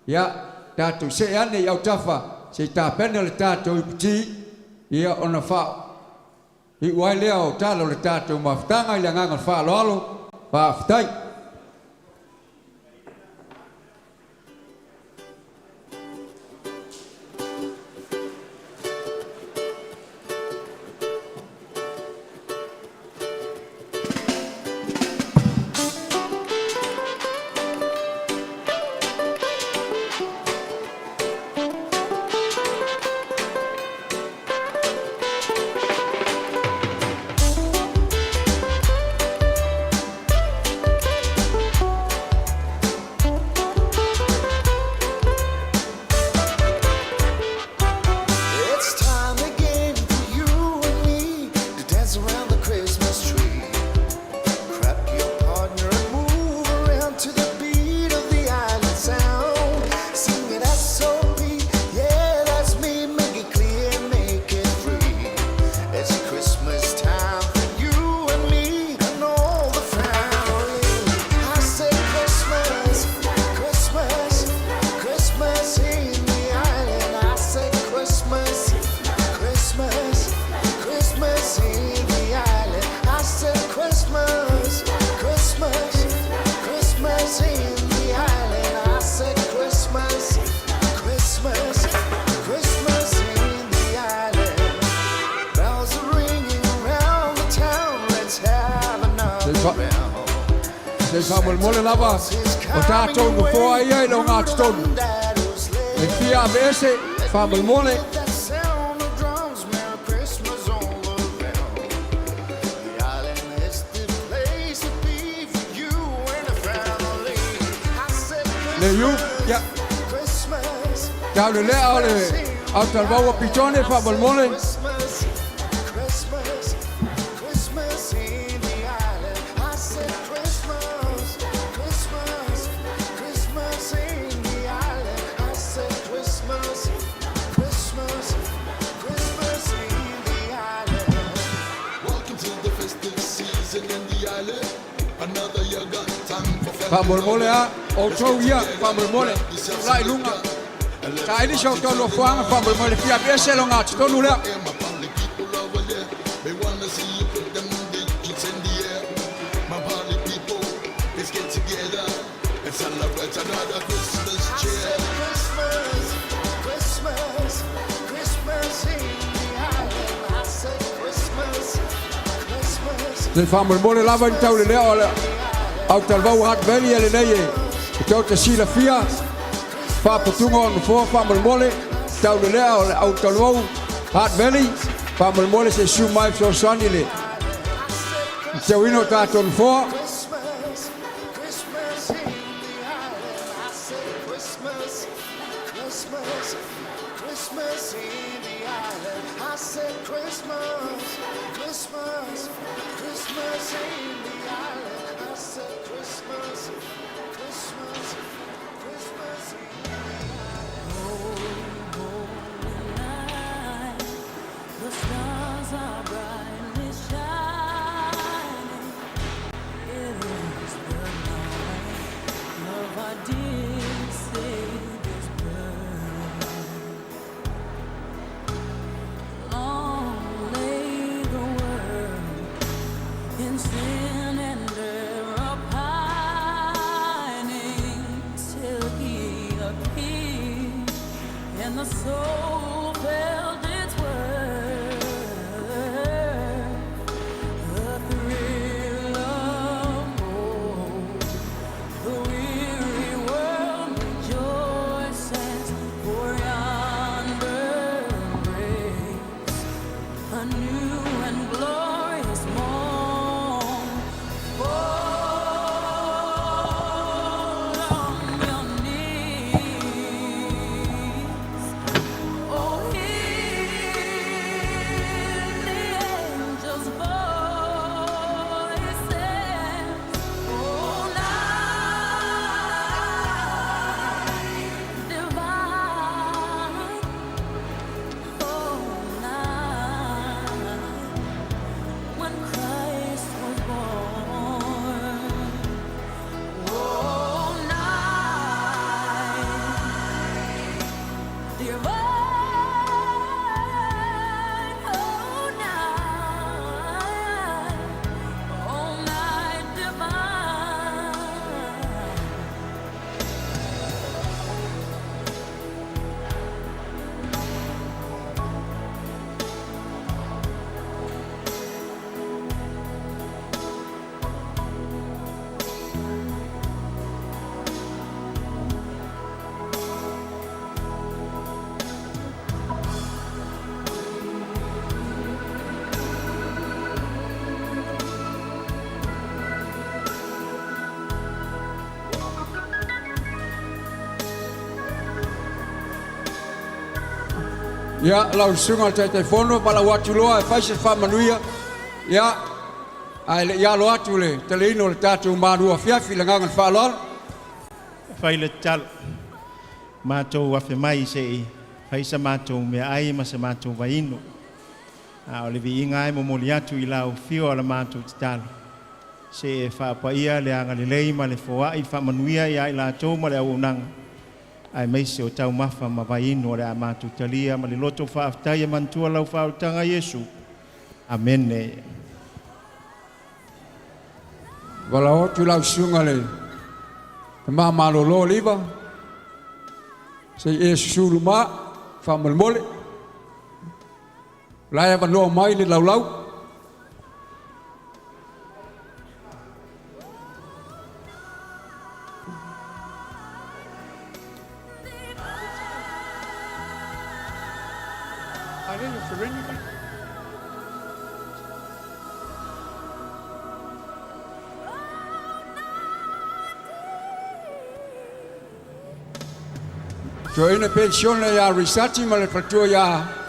ia tatou see ane i autafa se i tapena le tatou iputi, ia ona faaiu ai lea o tala o le tatou mafutaga i le agaga o le faaaloalo. Faafetai. Faamolemole lava o tatou nofoa ia i le ogatotonu. E fia aveese, faamolemole. That sound of drums, Merry Christmas all around. The island is the place to be for you and the family. I said Le iu, ia. Christmas, Taulelea o le autalavau o Pitone, faamolemole. Christmas, Christmas, Christmas in the island. I said Christmas, Christmas, Christmas in the island. I said Christmas, Christmas, Christmas in the island. Welcome to the festive season in the island. Another year gone, time for Faamolemole a, outou ia, faamolemole. Tulai i luga. Taili sa outou nofoaga, faamolemole fia aveese le ogatotonu lea. They wanna see you put them digits in the air. My party people, let's get together and celebrate another Christmas cheer. Christmas, Christmas, Christmas in the island. I said Christmas, Christmas. Le faamolemole lava ni taulelea o le autalavau Hutt Valley e lenei e tou te silafia faaputuga o nofoa faamolemole taulelea o le autalavau Hutt Valley faamolemole se susu mai fesoasoani le teuina o tatou nofoa. Christmas, Christmas in the island. I said Christmas, Christmas, Christmas in the island. I said Christmas, Christmas, Christmas in the island. I said Christmas, Christmas, Christmas in the Night, the stars are brightly shining. It is the night of our dear Savior's birth. Long lay the world in sin and error pining till He appeared and the soul felt its worth. The thrill of hope, the weary world rejoices, for yonder breaks a new and glorious morn. Fall on your knees. Oh, hear the angels' voices. Oh, night divine. Oh, night when Christ was born. Oh, night divine. Oh, night divine. Ia, lau susuga i le Taitaifono, valaau atu loa e fai se faamanuia, ia, ae le'i alo atu le taliina o le tatou malu afiafi i le agaga o le faaaloalo. Fai le tatalo. Matou afe mai se'i fai sa matou meaai ma sa matou vaiinu. A o le viiga e momoli atu i lau afio a la matou tatalo. Se e faapaia le agalelei ma le foai faamanuia ia i latou ma le auaunaga. Aemaise o taumafa ma vaiinu o le a matou talia ma le loto faafetai e manatua lau faaolataga Iesu. Amene. Valaau atu lau susuga le tamā malōlō Liva, se i e susū lumā, faamolemole. O la e avanoa mai le laulau. Alele Fereni mai. Toeaina penisione ia Risati ma le faletua ia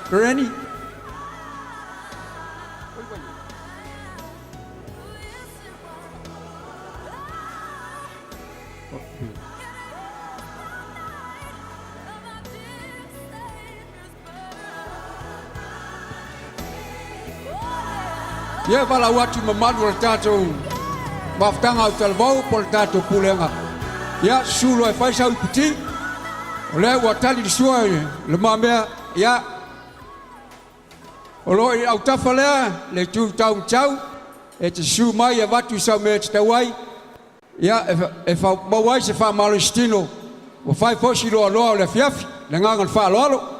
Fereni. Ia valaau atu i mamalu o le tatou mafutaga au talavou po o le tatou pulega. Ia, susu loa e fai sau iputi. O lea ua tali le sua i lumamea. Ia, o lo o i autafa lea le itu tau matau e te susu mai e avatu i sau mea e tatau ai. Ia, e maua ai se faamalositino ua fai foi si loaloa o le afiafi. Le agaga o le faaaloalo.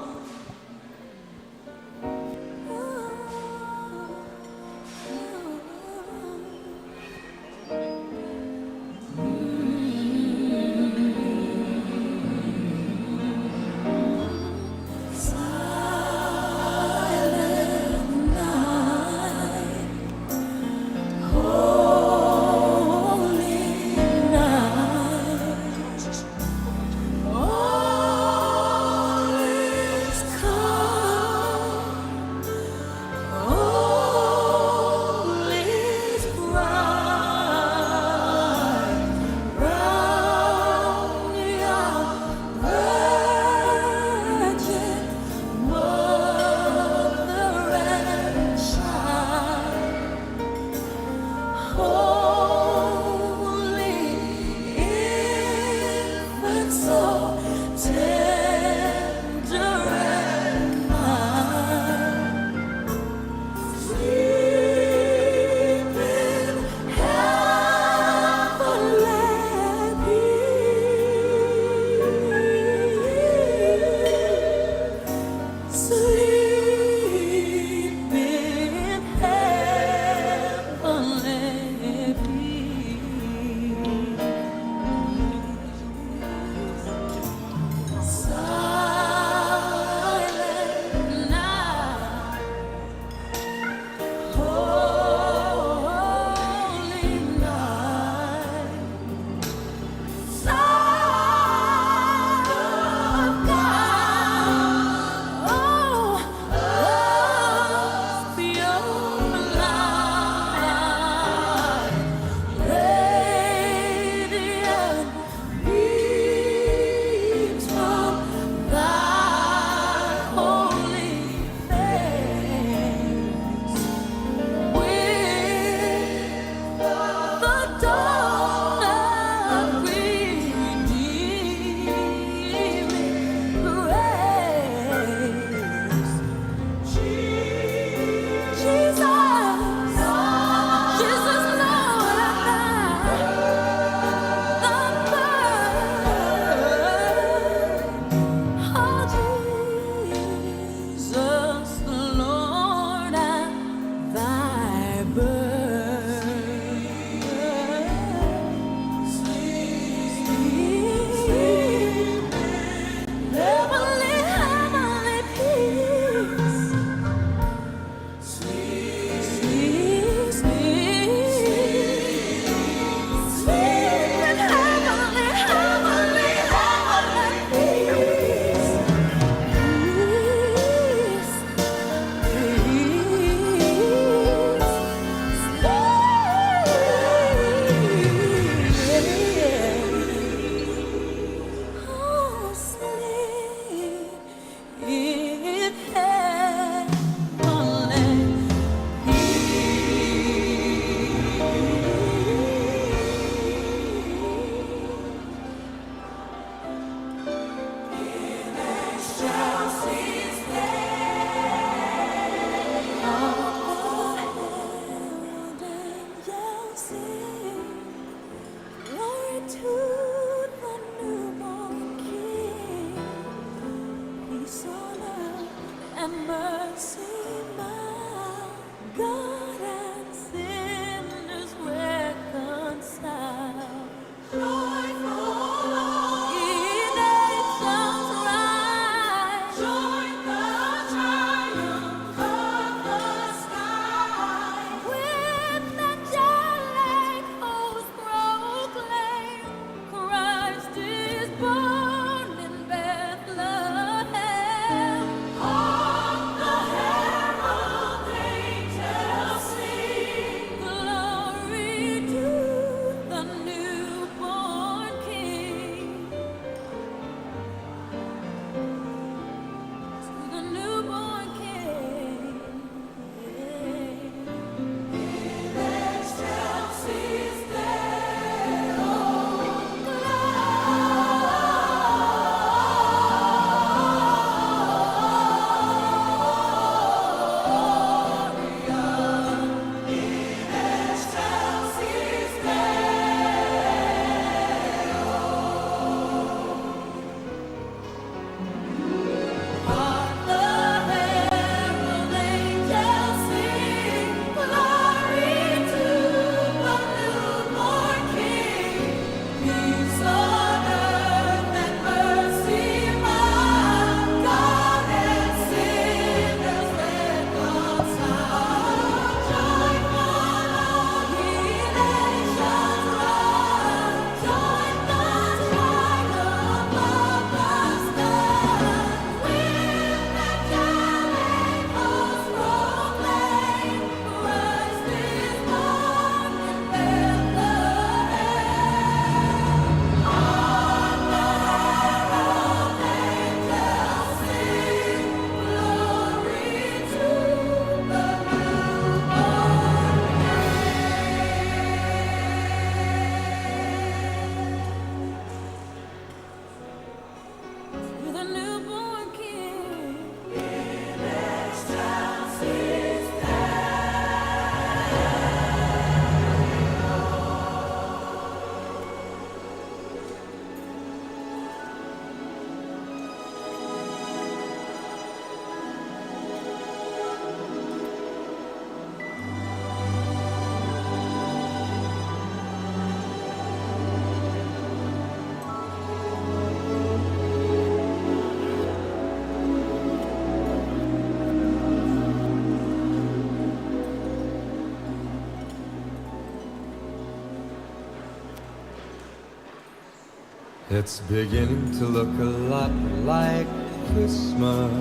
It's beginning to look a lot like Christmas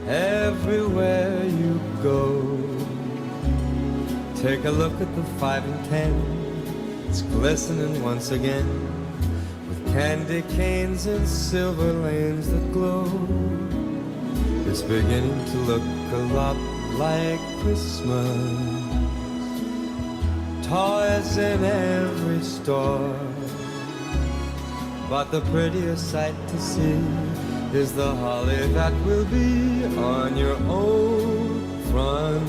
everywhere you go. Take a look at the 5 and 10, it's glistening once again with candy canes and silver lanes that glow. It's beginning to look a lot like Christmas. Toys in every store. But the prettiest sight to see is the holly that will be on your own front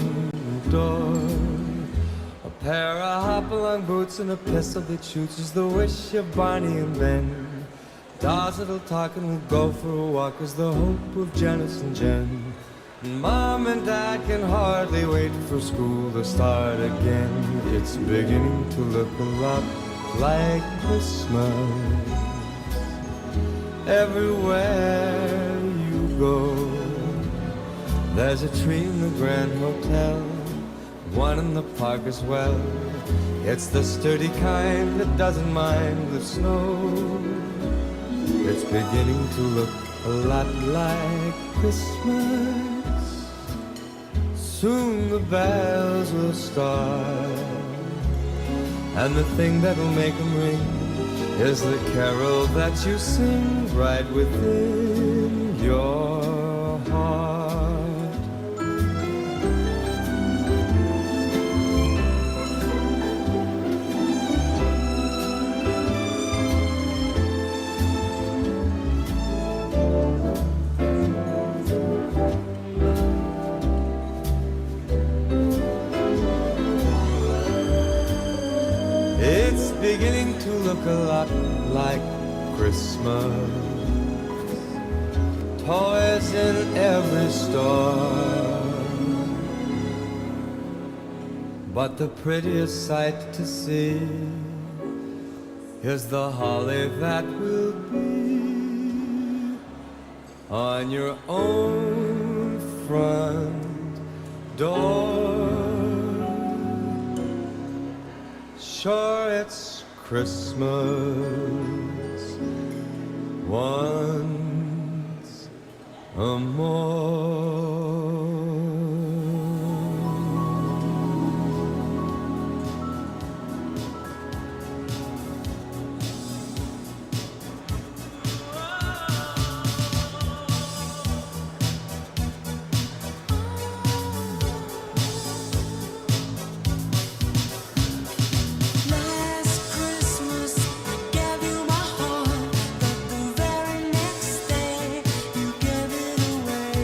door. A pair of hop-along boots and a pistol that shoots is the wish of Barney and Ben. Dolls that'll talk and will go for a walk is the hope of Janice and Jen. And Mom and Dad can hardly wait for school to start again. It's beginning to look a lot like Christmas everywhere you go. There's a tree in the Grand Hotel, one in the park as well. It's the sturdy kind that doesn't mind the snow. It's beginning to look a lot like Christmas. Soon the bells will start, and the thing that'll make 'em ring is the carol that you sing right within your heart. It's beginning to look a lot like Christmas. Toys in every store. But the prettiest sight to see is the holly that will be on your own front door. Sure, it's Christmas once a more. Last Christmas I gave you my heart, but the very next day you gave it away.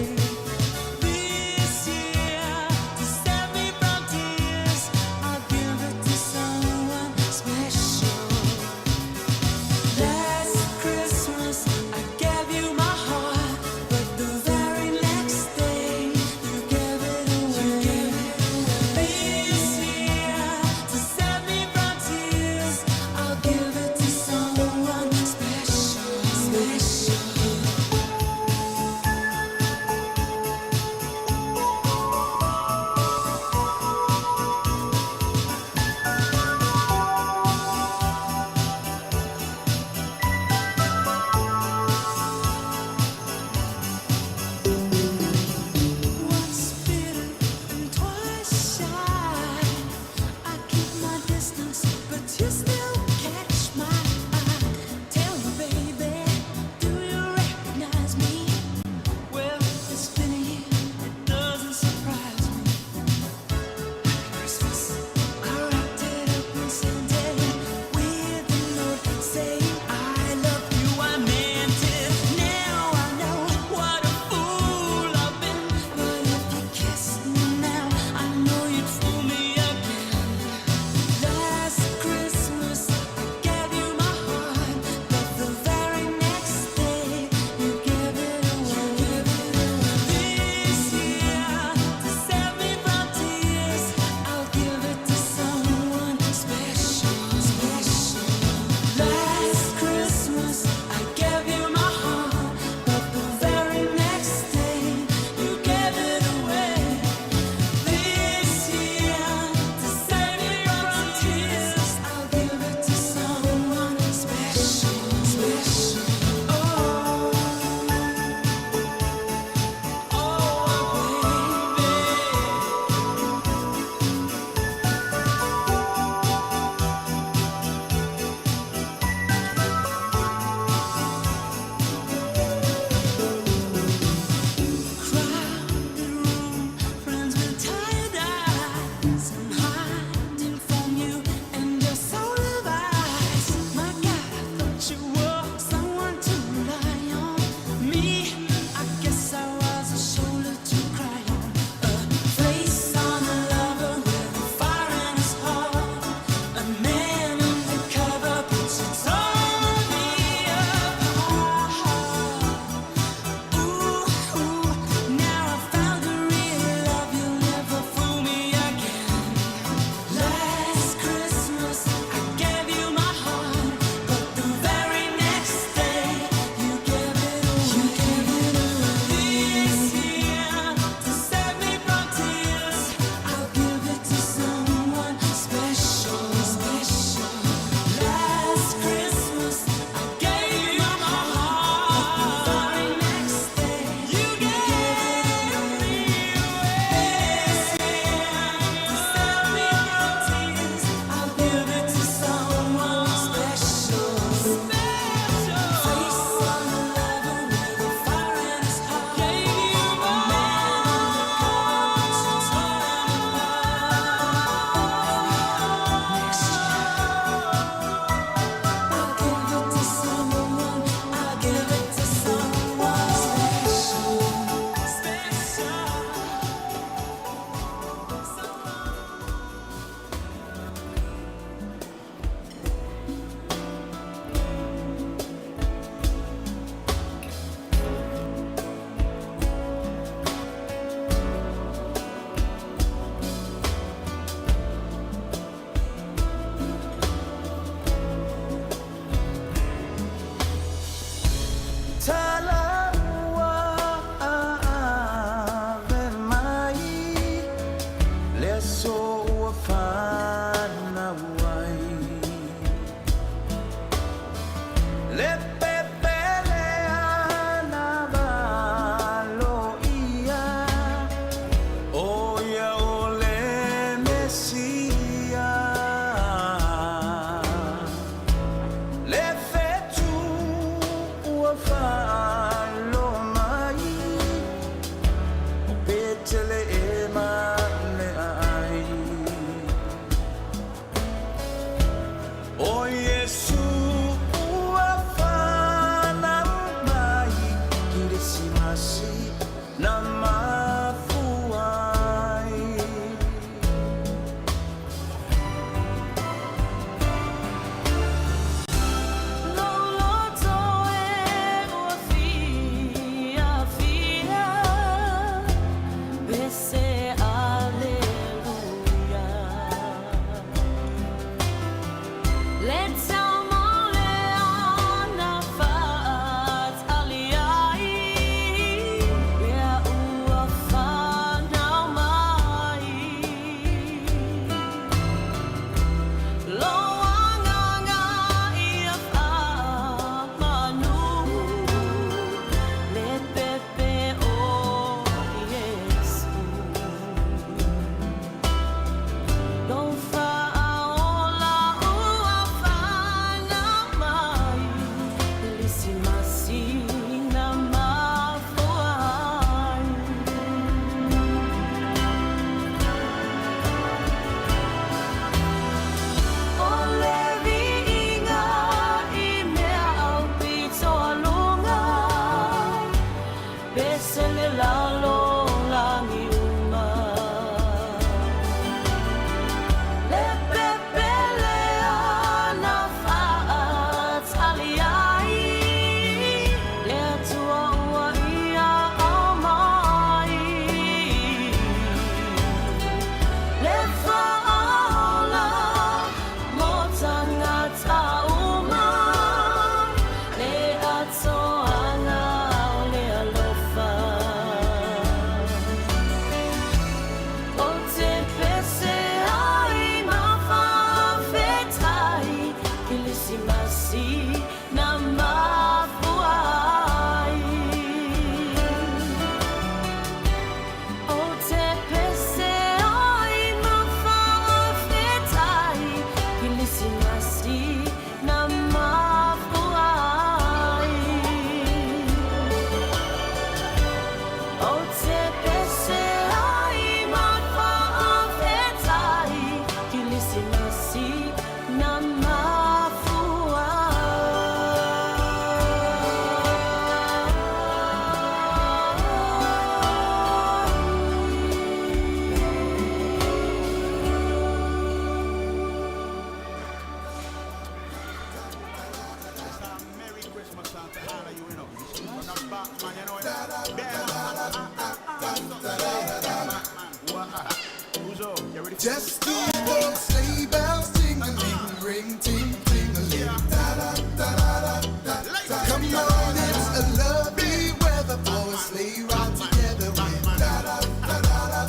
Just the old sleigh bells tingling, ring ting tingling. Da da da da da da. Come on, it's a lovely weather for a sleigh ride together with. Da da da da da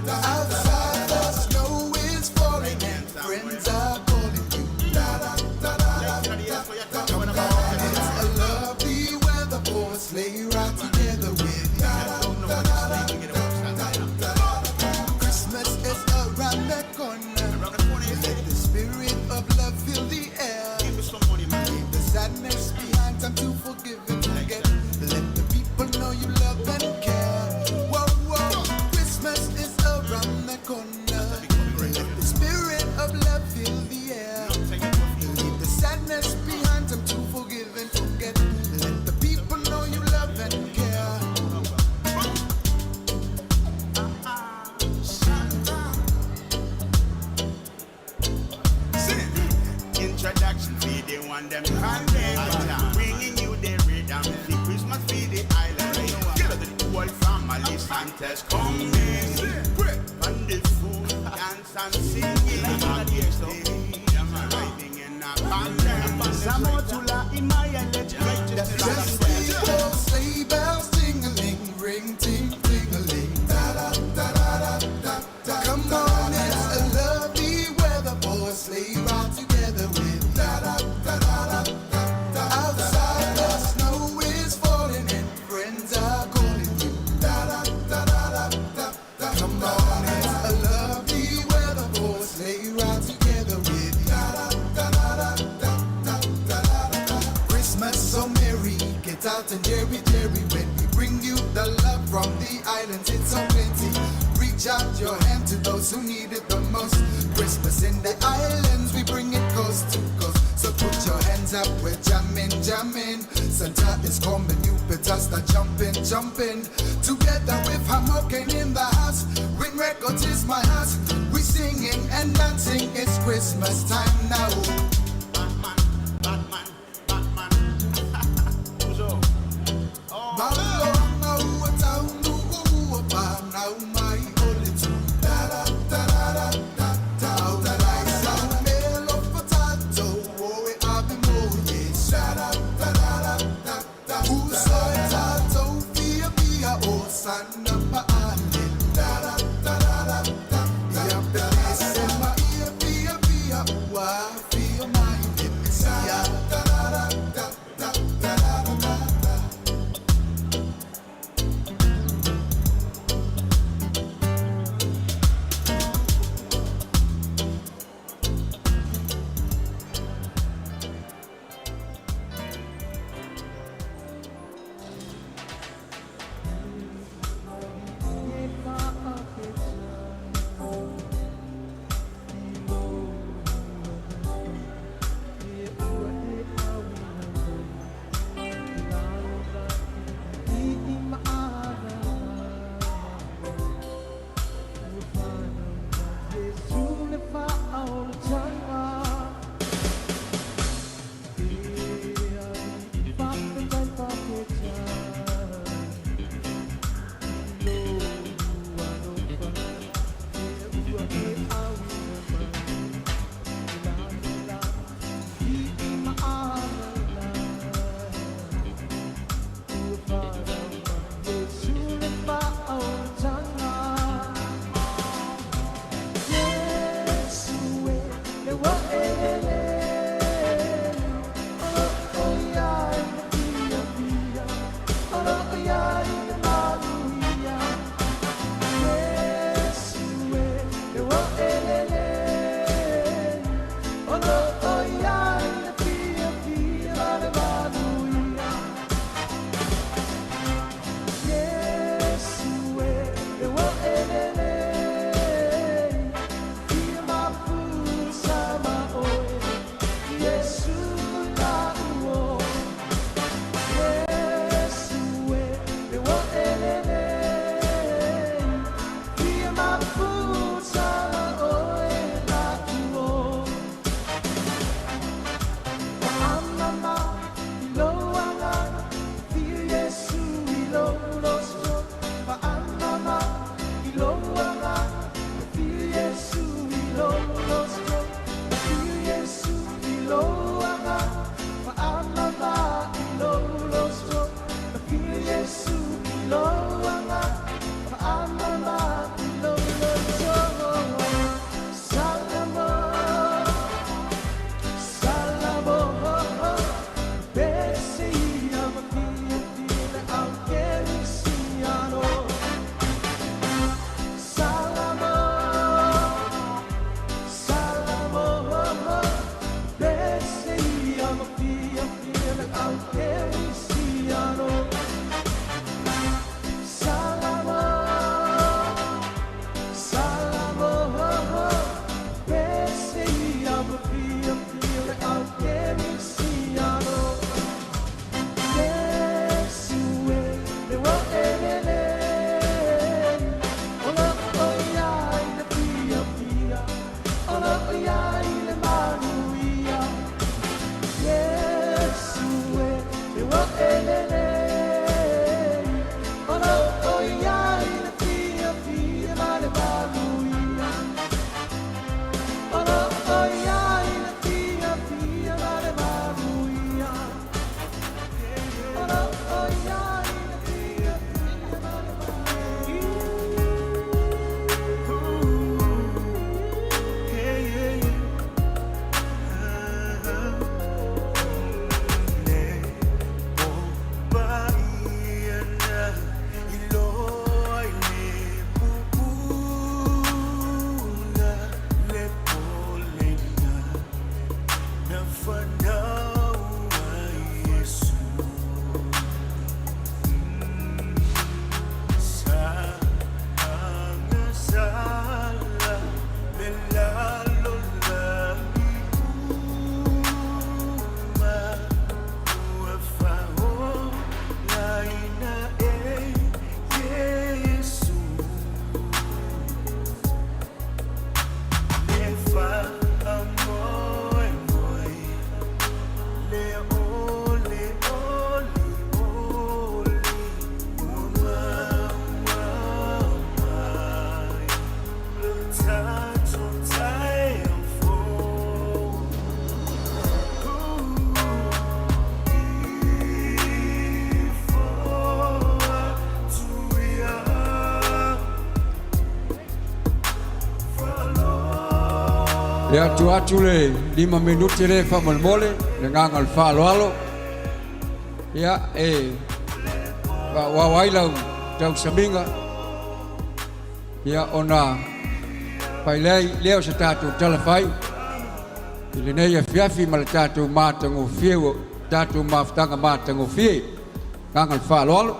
da. Outside the snow is falling and friends are calling you. Da da da da da da. Come on, it's a lovely weather for a sleigh ride together with. Da da da da da da. Christmas is around the corner. Let the spirit of love fill the air. Leave the sadness behind, time to forgive and forget. Let the people know you love and care. Whoa, whoa, Christmas is around the corner. Let the spirit of love fill the air. Leave the sadness behind, time to forgive and forget. Let the people know you love and care. Introduction for the one them condemn. Bringing you the rhythm, the Christmas for the island. Get the whole family, Santa's coming. Break on the food, dance and singing. Riding in a condemn. Just the old sleigh bells tingling, ring ting tingling. Da da da da da da. Come on, it's a lovely weather for a sleigh ride together with. Da da da da da da. Outside the snow is falling and friends are calling you. Da da da da da da. Come on, it's a lovely weather for a sleigh ride together with. Da da da da da da da da. Christmas so merry, get out and jerry jerry when we bring you the love from the islands. It's so plenty. Reach out your hand to those who need it the most. Christmas in the islands, we bring it coast to coast. So put your hands up, we're jamming, jamming. Santa is coming, you better start jumping, jumping. Together with Hamoken in the house, Win Records is my house. We singing and dancing, it's Christmas time now. Ia atu atu le 5 minute le faamolemole, le agaga o le faaaloalo. Ia e faaauau ai lau tausamiga. Ia ona fai lea o se tatou tala fai i lenei afiafi ma le tatou matagofie, tatou mafutaga matagofie. Agaga o le faaaloalo.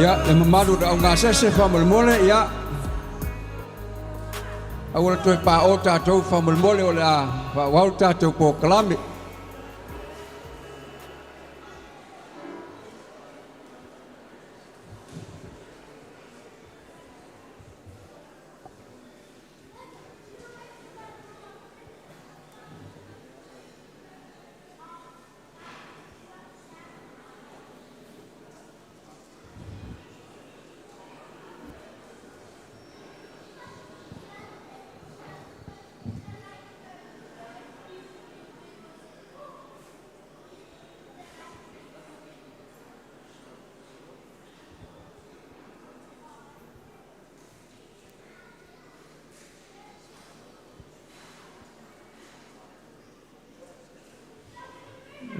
Ia, le mamalu o le augasese faamolemole, ia. Aua le toe paʻo tatou faamolemole o le a faaauau le tatou polokalame.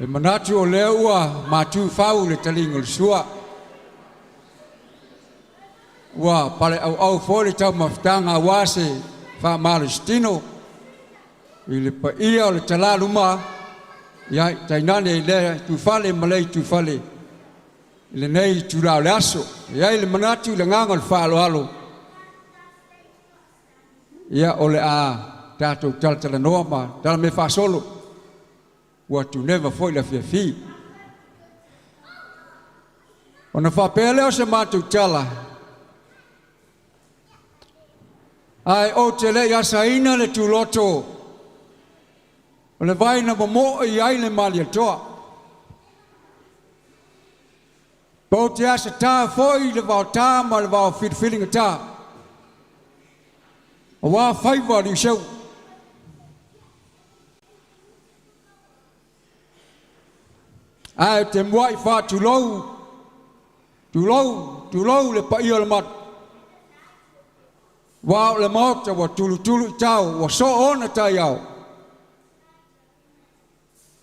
E manatu o lea ua matu fau le taliga o le sua. Ua pale auau foi le taumafataga aua se faamalositino i le paia o le talaluma, ia tainane i lea itufale ma lea itufale i lenei itula o le aso. E i ai le manatu i le agaga o le faaaloalo, ia o le a tatou talatalanoa ma talamea faasolo ua tuneva foi le afiafi. Ona faapea lea o se matou tala, ae ou te le i asaina le tuloto o le vai na momo'o i ai le Malietoa. Po te asatā foi le vaotā ma le vao filifiligata. Auā faiva o liuseu. Ae te muai faatulou, tulou, tulou le paia o le malu. Ua o le maota ua tulutulu i tao, ua soo ona taiao.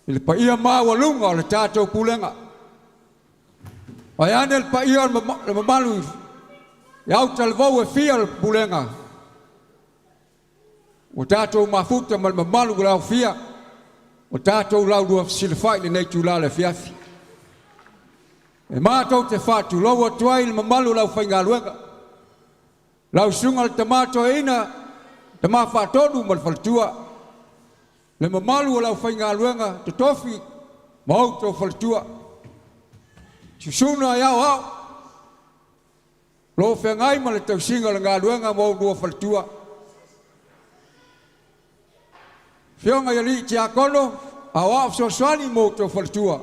I le paia maualuga o le tatou pulega. Vaeane le paia o le mamalu I autalavou e fia o le pulega, ua tatou mafuta ma le mamalu o le aofia, ua tatou laulua fesilafai i lenei itula o le afiafi. E matou te faatulou atu ai i le mamalu o le aufaigaluega, lau susuga i le Tama Toeaina, Tama Faatonu ma le faletua, le mamalu o le aufaigaluega totofi ma outou faletua, susuna i aoao, o lo o feagai ma le tausiga o le galuega ma oulua faletua. Afioga i alii tiakono, aoao fesoasoani ma outou faletua,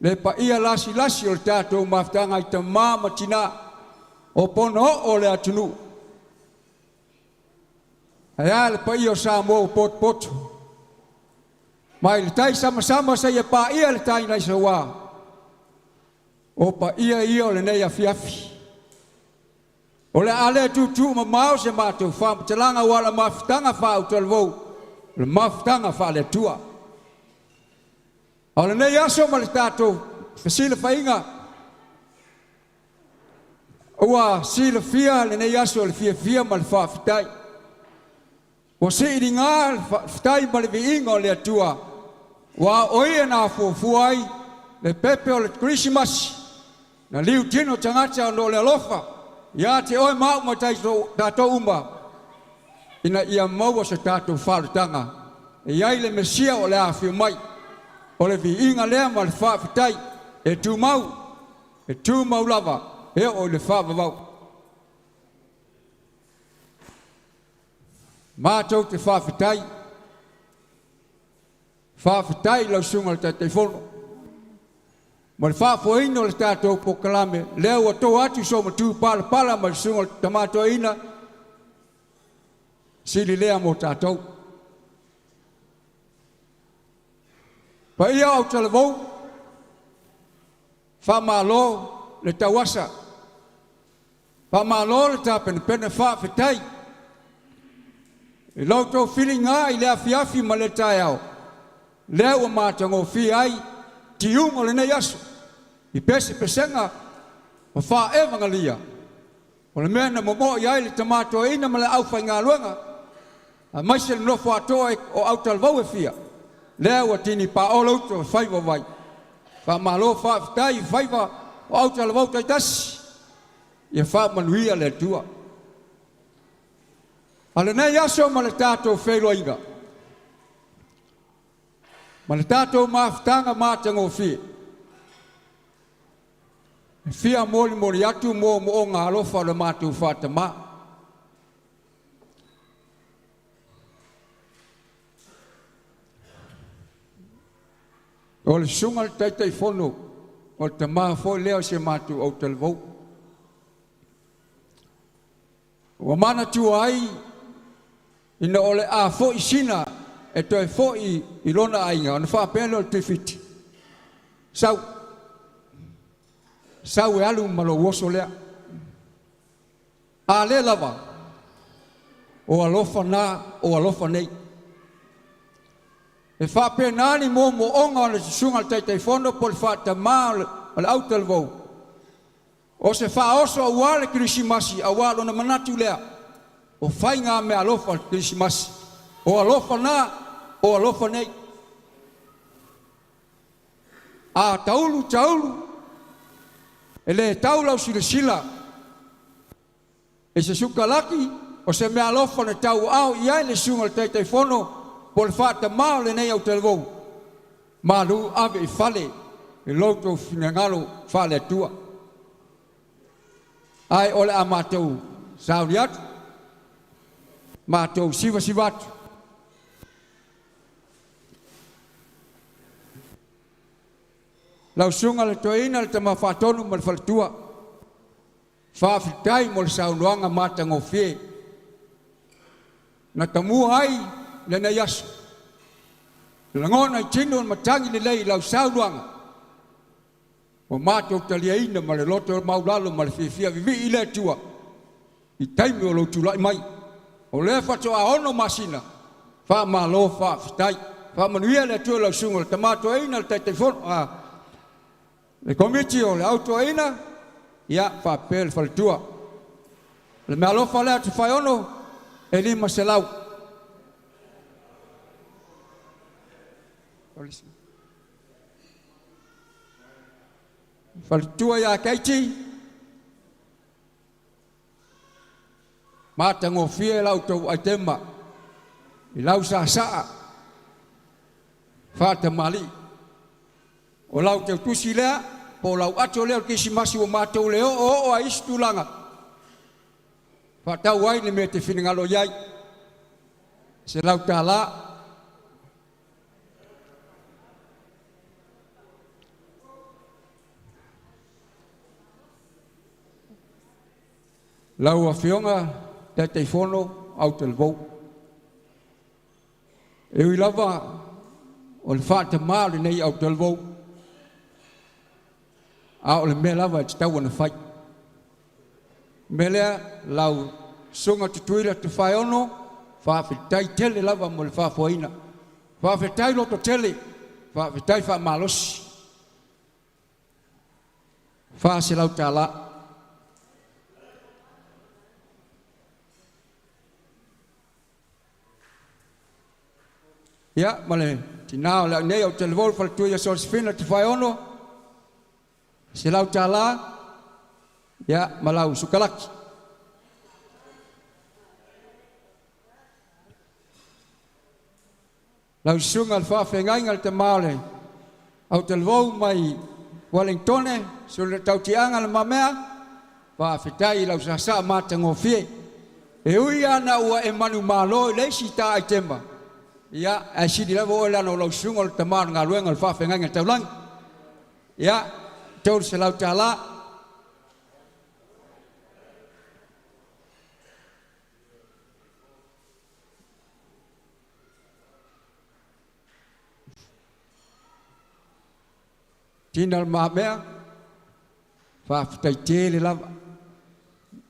le paia lasilasi o le tatou mafutaga i tamā ma tinā o ponaoo o le atunuu. Ae a le paia o Samoa ua potopoto, mai le tai samasama seia paia le tai nai Sauā, o paia ia o lenei afiafi. O le a le tuutuumamao se matou faamatalaga aua la mafutaga faautalavou, o le mafutaga faale-Atua. A o lenei aso ma le tatou fesilafaiga, ua silafia lenei aso i le fiafia ma le faafetai. Ua siiliga le faafetai ma le viiga o le Atua, ua o Ia na afuafua ai le pepe o le Kerisimasi, na liutino tagata ona o le alofa ia te oe ma au ma tatou uma, ina ia maua se tatou faaolataga e i ai le Mesia o le a afio mai. O le viiga lea ma le faafetai e tumau, e tumau lava e oo i le faavavau. Matou te faafetai, faafetai i lau susuga i le Taitaifono ma le faafoeina o le tatou polokalame, lea ua to atu so matupalapala ma le susuga i le Tama Toeaina, sili lea mo tatou. Paia o Autalavou, faamalo le tauasa, faamalo le tapenapena, faafetai i lo outou filiga i le afiafi ma le taeao, lea ua matagofie ai tiuga o lenei aso i pesepesega ma faaevagalia o le mea na momoo i ai le Tama Toeaina ma le aufaigaluega, aemaise le nofo atoa o autalavou e fia, lea ua tini paolo uta o faiva o vai. Faamalo faafetai i faiva o autalavou taitasi, ia faamanuia le Atua. A lenei aso ma le tatou feiloaiga, ma le tatou mafutaga matagofie, e fia molimoli atu moomooga alofa o le matou faatamā. O le susuga i le Taitaifono, o le tamā foi lea o si a matou autalavou. Ua manatua ai ina o le a foi sina e toe foi i lona aiga, ona faapea lea o le Tuifiti, sau, sau e alu ma lou oso lea. A lea lava, o alofa na, o alofa nei. E faapena ni moomooga o le susuga i le Taitaifono po o le faatamā o le autalavou, o se faaoso aua le Kerisimasi, aua lona manatu lea, o faiga meaalofa o le Kerisimasi, o alofa na, o alofa nei. A taulu taulu, e le tau lau silasila i se sukalaki o se meaalofa na tauaao i ai le susuga i le Taitaifono po o le faatamā o lenei autalavou, malu ave i fale i lo outou finagalo faale-Atua. Ae o le a matou sauni atu, matou sivasiva atu. Lau susuga i le Toeaina, le Tama Faatonu ma le faletua, faafetai mo le saunoaga matagofie na tamua ai lenei aso. Lagona i tino le matagi lelei i lau saunoaga, ua matou taliaina ma le loto maulalo ma le fiafia vivii i le Atua i taimi o lou tulai mai. O lea faatoa 6 masina, faamalo faafetai. Faamanuia le Atua i lau susuga i le Tama Toeaina, le Taitaifono, le Komiti o le Au Toeaina, ia faapea le faletua. Le mealofa lea Tufaeono, e 500. Faletua ia Keiti, matagofie lau tou aitema, i lau saasaa, faatamali'i. O lau teutusi lea, po o lau ato lea o le Kerisimasi ua matou le oooo ai i isi tulaga, faatau ai le mea e te finagalo i ai. $100. Lau Afioga Taitaifono Autalavou, e ui lava o le faatamā o lenei Autalavou, a o le mea lava e tatau ona fai. O le mea lea, lau Susuga Tutuila Tofaeono, faafetai tele lava mo le faafoeina. Faafetai lototele, faafetai faamalosi. $400. Ia, ma le tinā o le au nei Autalavou, le faletua ia Sosefina Tofaeono, $100, ia, ma lau sukalaki. Lau susuga le faafeagaiga le tamā o le Autalavou mai Wellingtone, so le tautiaga le mamea, faafetai i lau saasaa matagofie. E ui ana ua e manumalo i le isi ta aitema, ia, ae sili lava oe leaga o lau susuga o le tamā o le galuega o le faafeagaiga taulagi. Ia, $300. Tina le mamea, faafetai tele lava.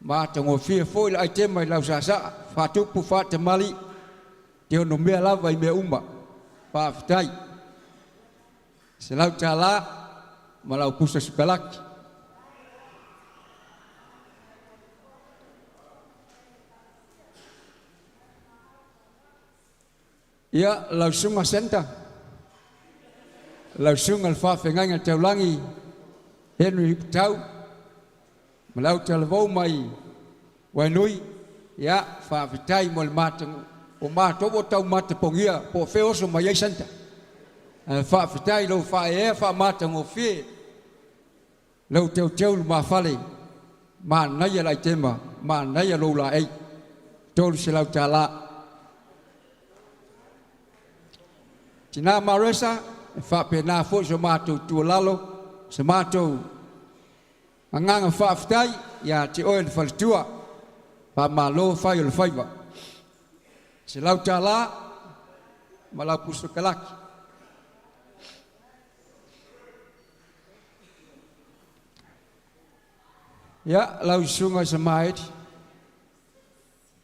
Matagofie foi le aitema i lau saasaa, faatupu faatamali, te ono mea lava i mea uma. Faafetai. $100 ma lau pusa sukalaki. Ia, lau susuga Senta, lau susuga le faafeagaiga taulagi Henry Hiputau, ma le Autalavou mai Wainui, ia, faafetai mo le matagu, o matou o tau matapogia, po o fea oso mai ai Senta. Faafetai lau faaeaea faamatagofie, lau teuteu lumafale, manaia le aitema, manaia lou laei, $300. Tina Maresa, e faapena foi so matou tuualalo, se matou agaga faafetai ia te oe le faletua, faamalo fai o le faiva. $100 ma lau pusa kalaki. Ia, lau susuga i Samaeli,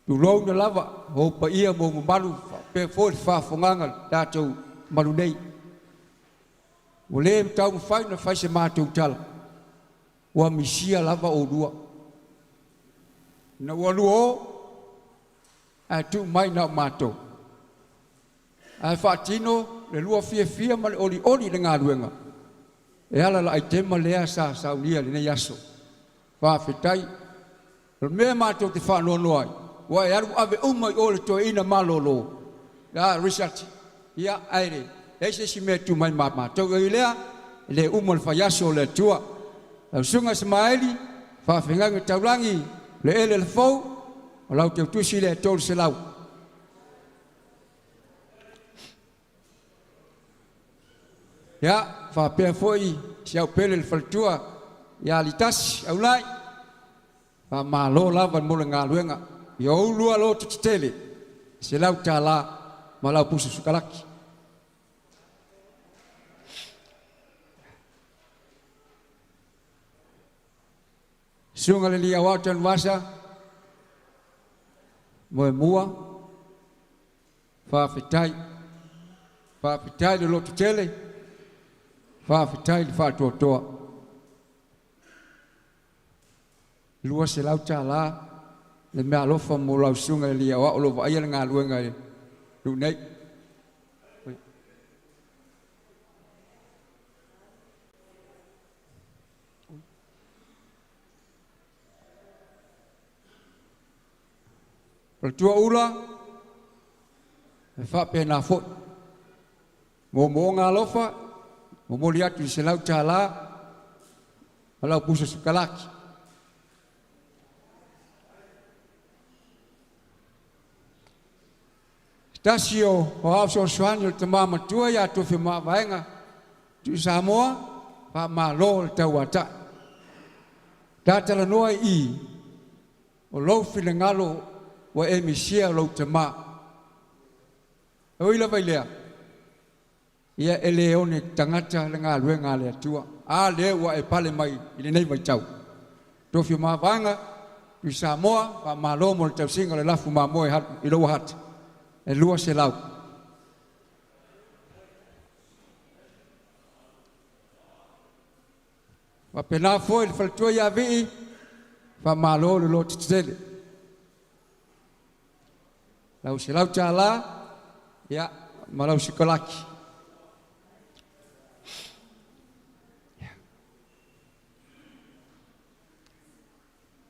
tulou na lava, o paia mo mamalu faapea foi le faafogaga le tatou malu nei. Ua le taumafai na fai se matou tala, ua misia lava oulua. Ina ua lua o, ae tuu mai na o matou. Ae faatino le lua fiafia ma le olioli i le galuega, e ala la aitema lea sa saunia i lenei aso. Faafetai. O le mea matou te faanoanoa ai, ua e alu ave uma i o le toeaina malolo, la Richard, ia, ae le leai se isi mea e tu mai ma matou. E ui i lea, e le uma le faiaso o le Atua. Lau susuga Isamaeli, faafeagaiga taulagi, le ele le fou, o lau teutusi lea e 300. Ia, faapea foi si au pele le faletua ia Litasi Aulai, faamalo lava mo le galuega. Ia oulua loto tetele, $100 ma lau pusa sukalaki. Susuga le alii aoao Tanuvasa, moemua, faafetai. Faafetai le lototele, faafetai le faatoatoa. $200 le meaalofa mo lau susuga i le alii aoao o lo o vaaia le galuega i nuu nei. Faletua Ula, e faapena foi. Moomooga alofa, momoli atu i le $100 ma lau pusa sikalaki. Se tasi o aoao fesoasoani o le tama matua ia Tofi Mavaega, Tui Samoa, faamalo le tauatai. Tatalanoa i i, o lou finagalo ua e misia lou tama. E ui lava i lea, ia e le one tagata le galuega a le Atua. A lea ua e pale mai i lenei vaitau. Tofi o Mavaega, Tui Samoa, faamalo mo le tausiga o le lafu mamoe i lou hata, e 200. Faapena foi le faletua ia Vii, faamalo le lototetele. Lau $100, ia, ma lau sikolaki.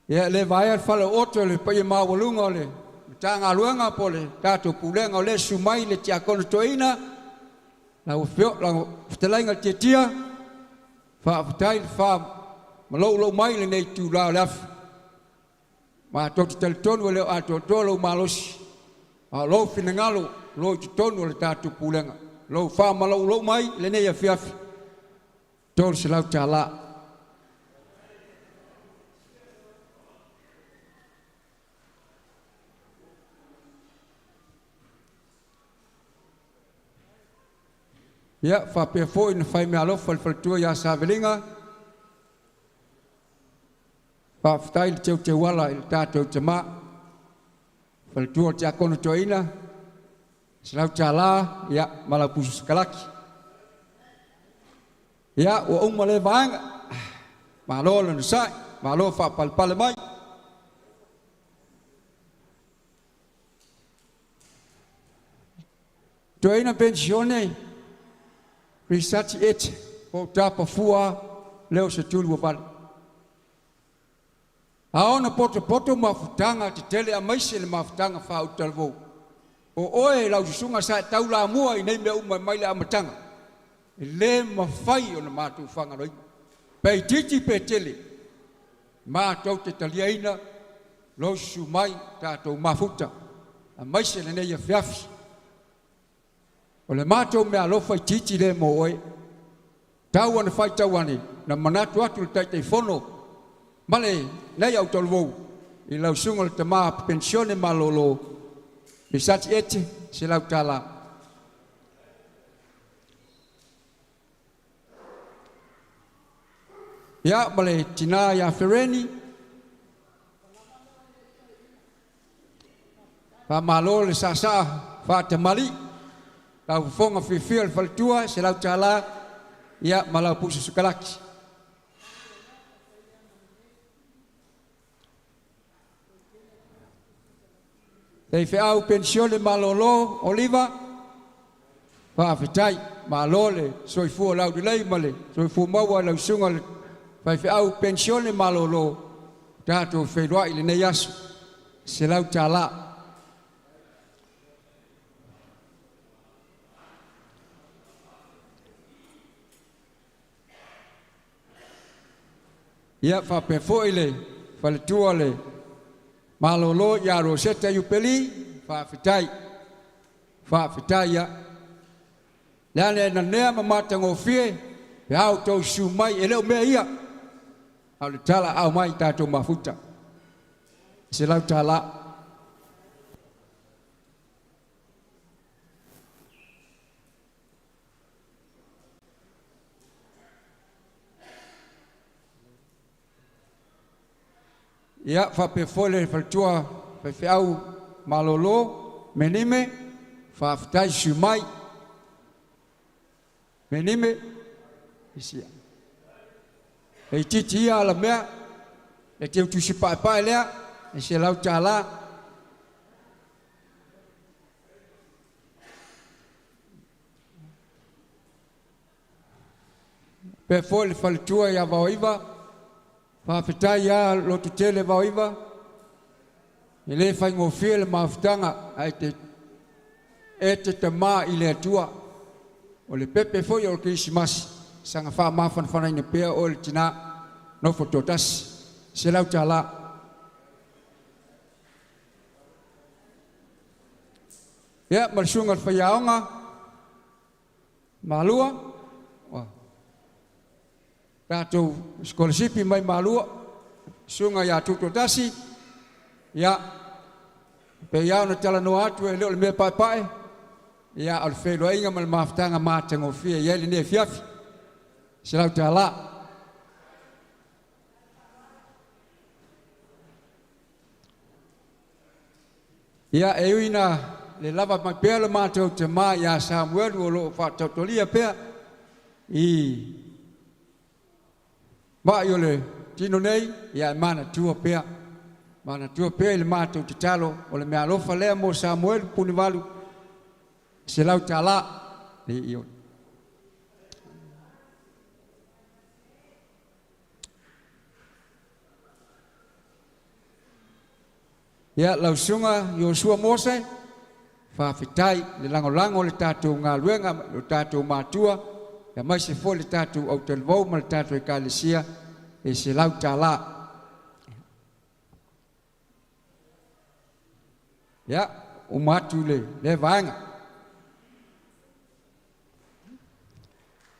Ia, le vaea le falaooto i le paia maualuga o le Matagaluega po o le tatou Pulega o lea e susu mai le Tiakono Toeaina, lau fetalaiga Tiatia, faafetai le faamaloulou mai i lenei itula o le afi. Matou te talitonu e le o atoatoa lou malosi, a o lou finagalo o lo o i totonu o le tatou Pulega. Lou faamaloulou mai i lenei afiafi, $300. Ia, faapea foi ona fai meaalofa i le faletua ia Savelinga, faafetai le teuteuala i le tatou tama, faletua o le Tiakono Toeaina, $100, ia, ma lau pusa sikalaki. Ia, ua uma lea vaega, malo le onosai, malo faapalepale mai. Toeaina penisione, Risati Ete, po o Tapafua leo se tulu ua vale. A ona potopoto mafutaga tetele aemaise le mafutaga faautalavou. O oe lau susuga sa e taulamua i nei mea uma mai le amataga, e le mafai ona matou faagaloina. Pe itiiti pe tele, matou te taliaina lou susu mai tatou mafuta, aemaise lenei afiafi. O le matou meaalofa itiiti lea mo oe. Tau ane faitau ane, na manatu atu le Taitaifono ma lenei au talavou i lau susuga i le tama penisione malolo Lisati Ete, $100. Ia, ma le tina ia Fereni, faamalo le saasaa faatamali, lau fofoga fiafia o le faletua, $100, ia, ma lau pusa sikalaki. Faifeau penisione malolo Oliva, faafetai, malo le soifua laulelei ma le soifua maua i lau susuga i le faifeau penisione malolo, tatou feiloai i lenei aso, $100. Ia, faapea foi le faletua o le malolo ia Roseta Iupeli, faafetai, faafetai ia. Le ana e nanea ma matagofie pe a outou susu mai, e le o mea ia, a o le tala ao mai tatou mafuta, $100. Ia, faapea foi le faletua faifeau malolo Menime, faafetai susu mai. Menime, isia. E itiiti ia alamea, e teu tusi paepae lea, e selau tālā. Pe foi le faletua ia Vaoiva, faafetai ia lotutele Vaoiva, e le faigofie le mafutaga ae te e te tamā i le Atua. O le pepe foi o le Kerisimasi, saga faamafanafanaina pea oe le tinā, nofo toatasi, $100. Ia, ma le susuga i le faiaoga, Malua, ua tatou sikolasipi mai Malua, susuga ia Tutoatasi, ia, pei lava ona talanoa atu e le o le mea paepae, ia, o le feiloaiga ma le mafutaga matagofie e i ai lenei afiafi, $100. Ia, e ui ina le lava mai pea le matou tamā ia Samuelu o lo o faataotolia pea i ma'i o le tino nei, ia e manatua pea, manatua pea i le matou tatalo o le meaalofa lea mo Samuelu Punivalu, $100. I Ia, lau susuga Iosua Mose, faafetai le lagolago i le tatou galuega, lo tatou matua, aemaise foi le tatou autalavou ma le tatou ekalesia e $100. Ia, uma atu le lea vaega.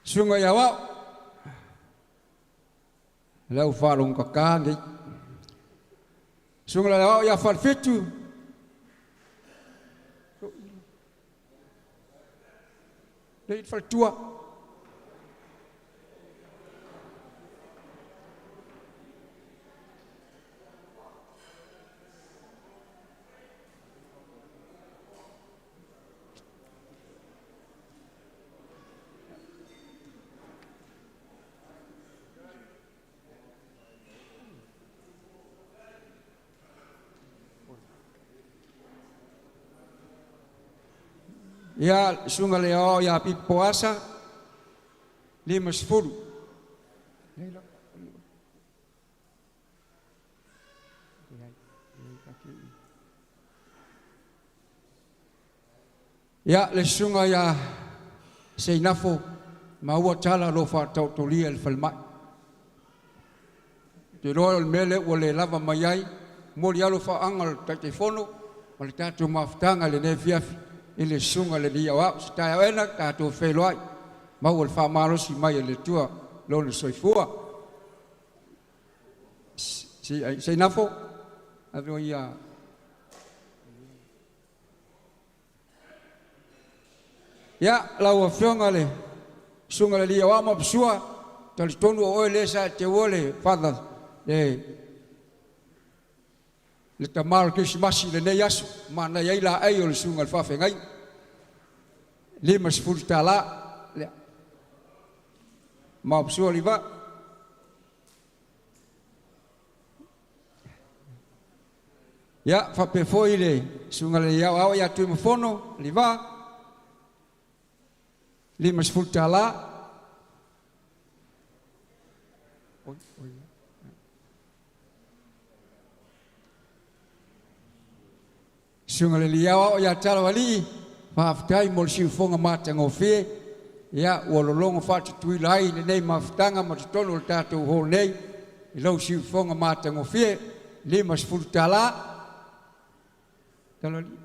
Susuga ia Aoao, lea ua faalogokaka nei. Susuga ia Aoao ia Falefitu, le faletua. Ia, susuga le Aoao ia Pipi Poasa, 50. Ia, le susuga ia Seinafo maua tala lo faataotolia i le falemai. Te iloa o le mea lea ua le lava mai ai, momoli alo faaaga o le Taitaifono ma le tatou mafutaga i lenei afiafi i le susuga i le alii aoao. Se taeao ena tatou feiloai, maua le faamalosi mai e le Atua lona soifua. Seinafo, ave ia. Ia, lau afioga le susuga i le alii aoao ma Apasua, talitonu o oe lea sa e teua le Father, le tamā o le Kerisimasi i lenei aso, manaia ai laei o le susuga i le faafeagaiga. $50 lea. Ma Apasua Liva. Ia, faapea foi le susuga i le aoao ia Tuimafono Liva, $50. Susuga i le aoao ia Talavalii, faafetai mo le siufofoga matagofie. Ia, ua lologo faatutuila ai lenei mafutaga ma totonu o le tatou hall nei i lou siufofoga matagofie, $50. Talavalii.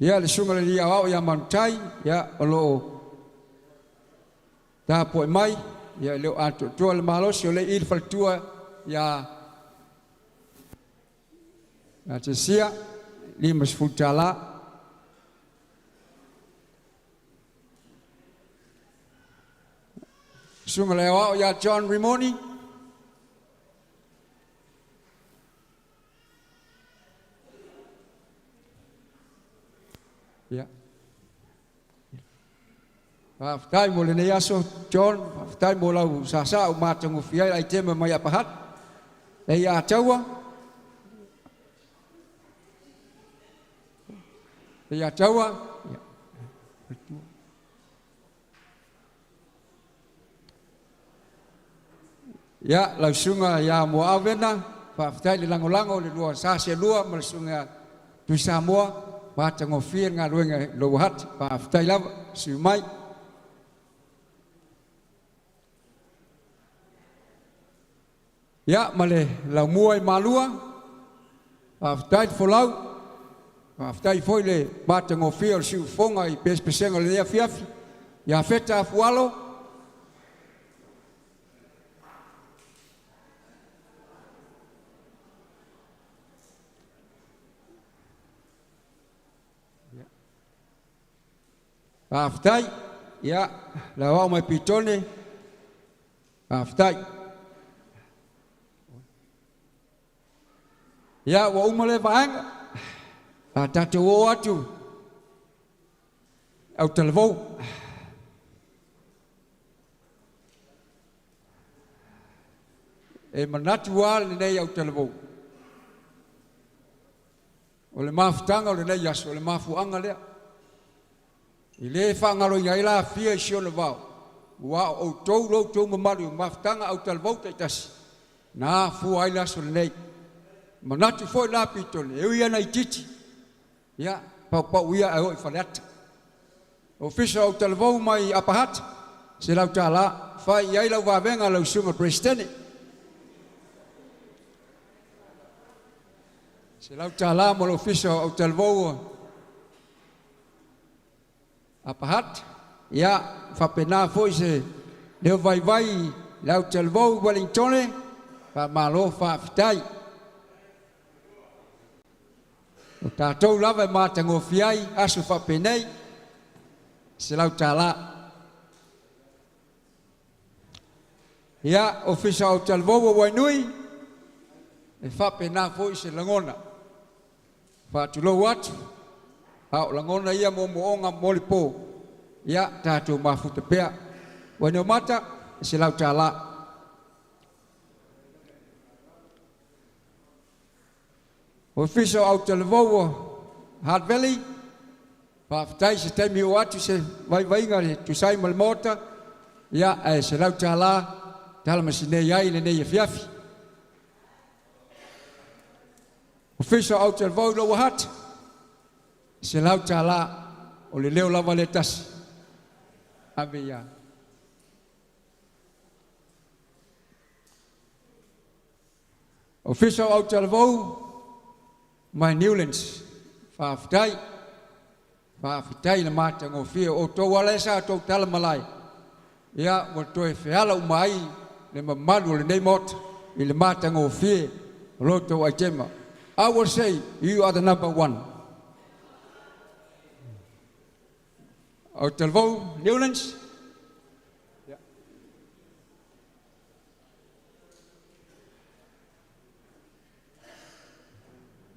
Ia, le susuga i le aoao ia Manutai, ia, o lo o tapuai mai, ia, e le o atoatoa le malosi o le i le faletua ia Tesia, $50. Susuga i le aoao ia John Rimoni. Ia. Faafetai mo lenei aso John, faafetai mo lau sāsā o matagofie ai aitema mai Upper Hutt. Le ia taua. Le ia taua. Ia, lau susuga ia Moaavena, faafetai le lagolago le lua sa seelua ma le susuga Tui Samoa, matagofie le galuega i Lower Hutt. Faafetai lava, siu mai. Ia, ma le laumua i Malua, faafetai le folau, faafetai foi le matagofie o le siufofoga i pesepesega o lenei afiafi. Ia Feta Afualo, faafetai. Ia, le aoao mai Pitone, faafetai. Ia, ua uma lea vaega, a tatou oo atu au talavou. E manatu lava lenei au talavou, o le mafutaga o lenei aso, o le mafuaaga lea. E le faagaloina ai la Afia i si ona vao, ua o outou lo outou mamalu i mafutaga au talavou taitasi, na afua ai le aso lenei. Manatu foi la Pitone, e ui lava ina itiiti, ia, paupau ia ae oo i Faleata. Ofisa o Talavou mai Upper Hutt, $100, fai i ai lau vavega lau susuga Peresetene. $100 mo le Ofisa o Talavou Upper Hutt. Ia, faapena foi se leo vaivai le au talavou Wellingtone, faamalo faafetai. O tatou lava e matagofie ai aso faapenei, $100. Ia, Ofisa o Talavou o Wainui, e faapena foi se lagona. Faatulou atu, a o lagona ia moomooga mo le po, ia tatou mafuta pea. Wainiomata, $100. Ofisa o Autalavou o Hart Valley, faafetai se taimi o atu se vaivaiga le tusai ma le maota, ia ae $100 tala masinei ai lenei afiafi. Ofisa o Autalavou i Lower Hutt, $100, o le leo lava le tasi. Ave ia. Ofisa o Autalavou mai Newlands, faafetai. Faafetai le matagofie o outou ala e sa outou tala malae, ia ua toe feala uma ai le mamalu o lenei maota i le matagofie o lo outou aitema. I will say you are the number one. Autalavou Newlands.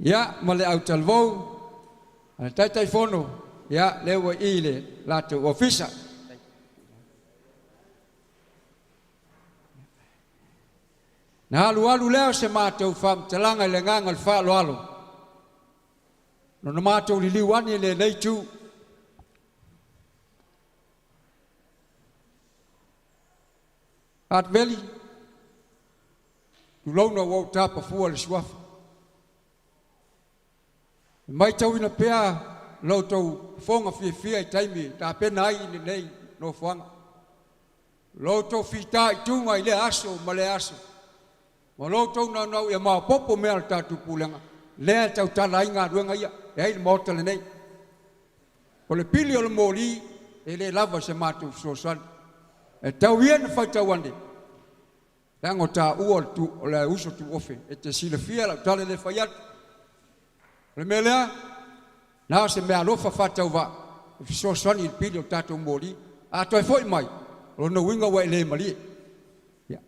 Ia, ma le autalavou, a le Taitaifono, ia, lea ua i le latou ofisa. Na alu alu lea o se matou faamatalaga i le agaga o le faaaloalo, na matou liliu ane i lenei itu. Hart Valley, tulouna ua ou tapafua le suafa. E matauina pea lo outou fofoga fiafia i taimi tapena ai lenei nofoaga. Lo outou fitaituga i lea aso ma lea aso. Ma lo outou naunau ia maopoopo mea o le tatou pulega, lea e tautala ai galuega ia, e ai le maota lenei. O le pili o le moli, e le lava se matou fesoasoani. E tau ia na faitau ane, leaga o taua o le uso tuofe, e te silafia lau tala le fai atu. O le mea lea, na o se mea alofa faatauvaa, e fesoasoani i le pili o le tatou moli. A toe foi mai, o lona uiga ua e le malie. Ia.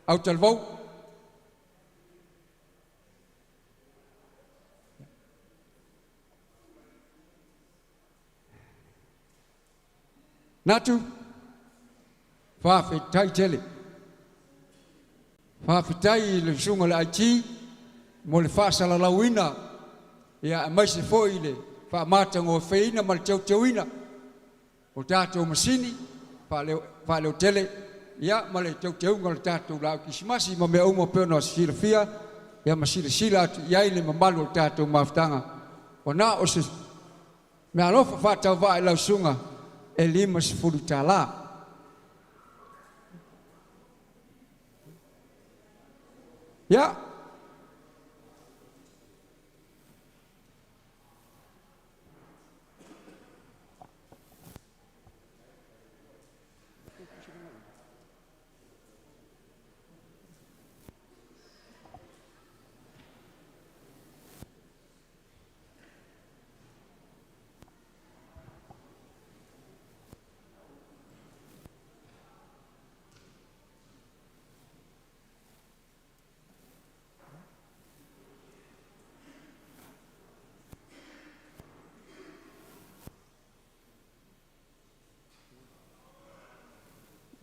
Autalavou. Natu, faafetai tele. Faafetai i le susuga i le IT mo le faasalalauina ia aemaise foi le faamatagofieina ma le teuteuina o tatou masini faaleotele ia ma le teuteuga o le tatou laau kisimasi ma mea uma pei ona silafia ia ma silasila atu i ai le mamalu o le tatou mafutaga. Ua na o se meaalofa faatauvaa i lau susuga e $50. Ia,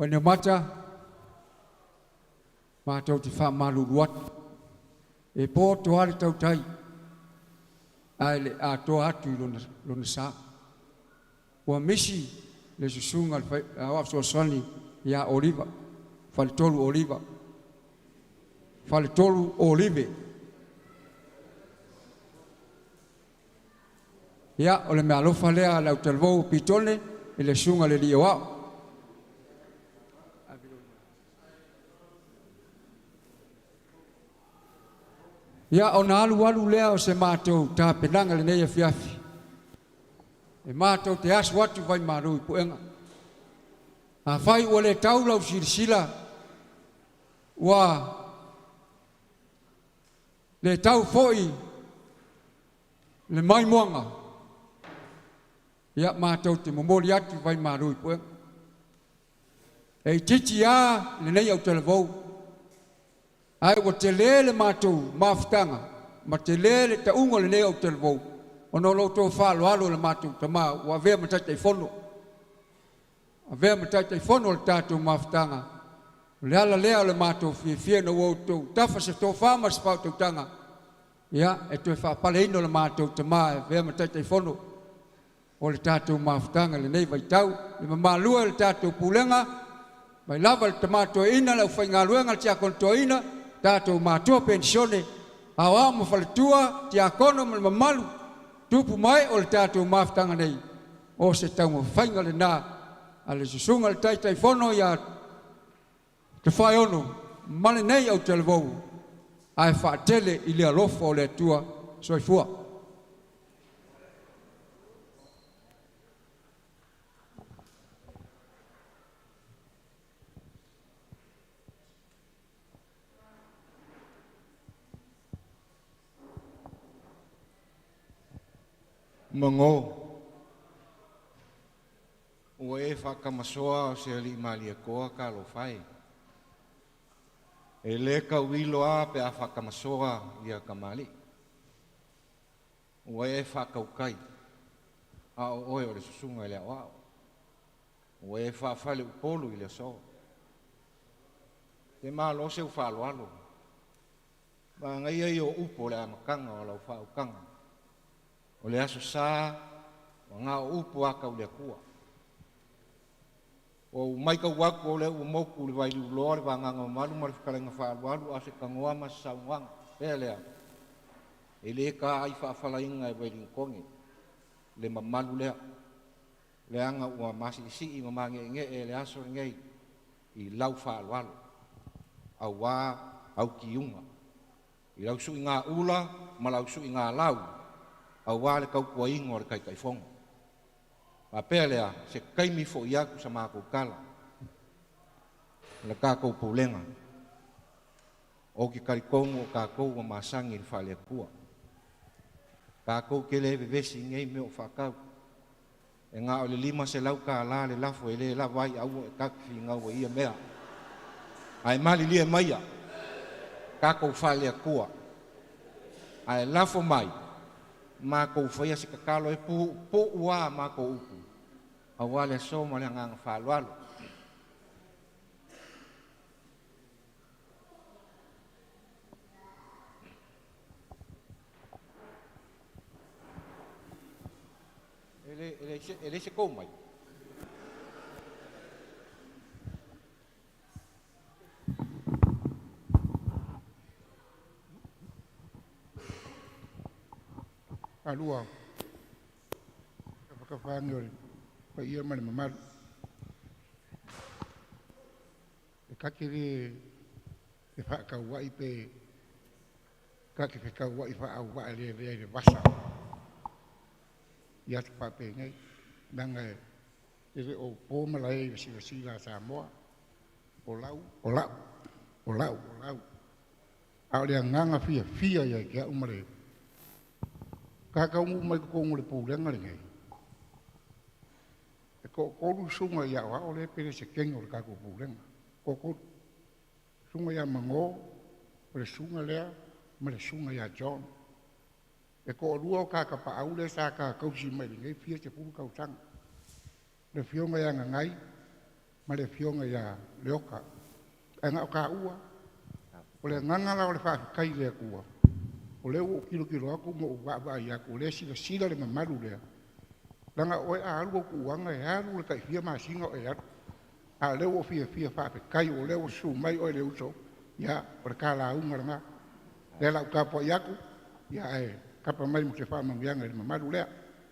Wainiamata, matou te faamalulu atu, e poto lava le tautai, ae le atoa atu i lona sa. Ua misi le susuga i le Aoao Fesoasoani ia Oliva, Faletolu Oliva, Faletolu Olive. Ia, o le meaalofa lea a le autalavou o Pitone i le susuga i le alii aoao. Ia, ona alualu lea o se matou tapenaga i lenei afiafi, e matou te asu atu i Vaimalu i Puega. Afai ua le tau lau silasila, ua le tau foi le maimoaga, ia matou te momoli atu i Vaimalu i Puega. E itiiti lava lenei autalavou, ae ua tele le matou mafutaga ma tele le tauga o lenei autalavou, ona o lo outou faaaloalo i le matou tama ua avea ma Taitaifono. Avea ma Taitaifono o le tatou mafutaga, o le ala lea o le matou fiafia ina ua outou tafa se tofa ma se faautautaga, ia, e toe faapaleina le matou tama e avea ma Taitaifono o le tatou mafutaga i lenei vaitau. Le mamalu e o le tatou pulega, mai lava i le tama toeaina, le aufaigaluega, le tiakono toeaina, tatou matua penisione, aoao ma faletua, tiakono ma le mamalu, tupu ma ee o le tatou mafutaga nei, o se taumafaiga lena a le susuga i le Taitaifono ia Tofaeono ma lenei autalavou, ae faatele i le alofa o le Atua. Soifua. Magō, ua e faakamasoa o se alii malietoa talofa e. E lē tauilo a pe a faakamasoa ia tamalii. Ua e faatautai, a o oe o le susuga i le aoao. Ua e faafaleupolu i le aso. Te malo seu faaaloalo. Manaia ia o upu o le amataga o lau faautaga. O le aso sa, ua na o upu lava tau le Atua. Ua ou matau atu o lea ua motu i le vailiuloa le vagana mamalu ma le fetalaiga faaaloalo a o se tanoa ma se saunoaga. Pea lea, e le taai faafalaina e Ueligitone le mamalu lea, leaga ua masiisii ma mageenee e le aso lenei i lau faaaloalo, auā au tiuga, i lau suigaula ma lau suigalau, auā le tautuaina o le Taitaifono. Faapea lea, se taimi fo'i atu sa matou tala, le tatou pulega. Ou te talitonu o tatou ua masani i le faale-Atua. Tatou te le vevesi i nei mea o faatau. E na o le $500 le lafo e le lava ai, aua e tatou te finau ai i ia mea. Ae malilie maia, tatou faale-Atua. Ae lafo mai, matou faia se tatalo e puupuu lava a matou upu. Auā le aso ma le agaga faaaloalo. E le se kou mai. Alua, kafakafaagi o le paia ma le mamalu. E kake lē e faakaua'i pe kake fekaua'i faaauva'a lelea i le vasa i aso faapenei leaga e le o po malae i le silasila a Samoa. O lau, o la'u, o la'u, o lau. A o le agaga fiafia ia te a'u ma le kakaunu'u mai totonu o le pulega lenei, e to'atolu susuga i a'oa'o le pelesetene o le tatou pulega. To'atolu. Susuga ia Magō, o le susuga lea ma le susuga ia John. E to'alua o ta tapaau lea sa ta tausi mai lenei fia sefulu tausaga. Le afioga ia Gagai ma le afioga ia Leota. Ae na o taua. O le agaga la o le faafetai i le Atua, o lea ua ou tilotilo atu ma ou vaavaai atu, o lea e silasila le mamalu lea. Leaga oe a alu au tuuaga e alu le tai fia masina o e alu. A o lea ua ou fiafia faafetai o lea ua susu mai oe le uso, ia, o le ta lauga lena. Lea la ou tapuai atu, ia ae kapa mai mo se faamanuiaga i le mamalu lea.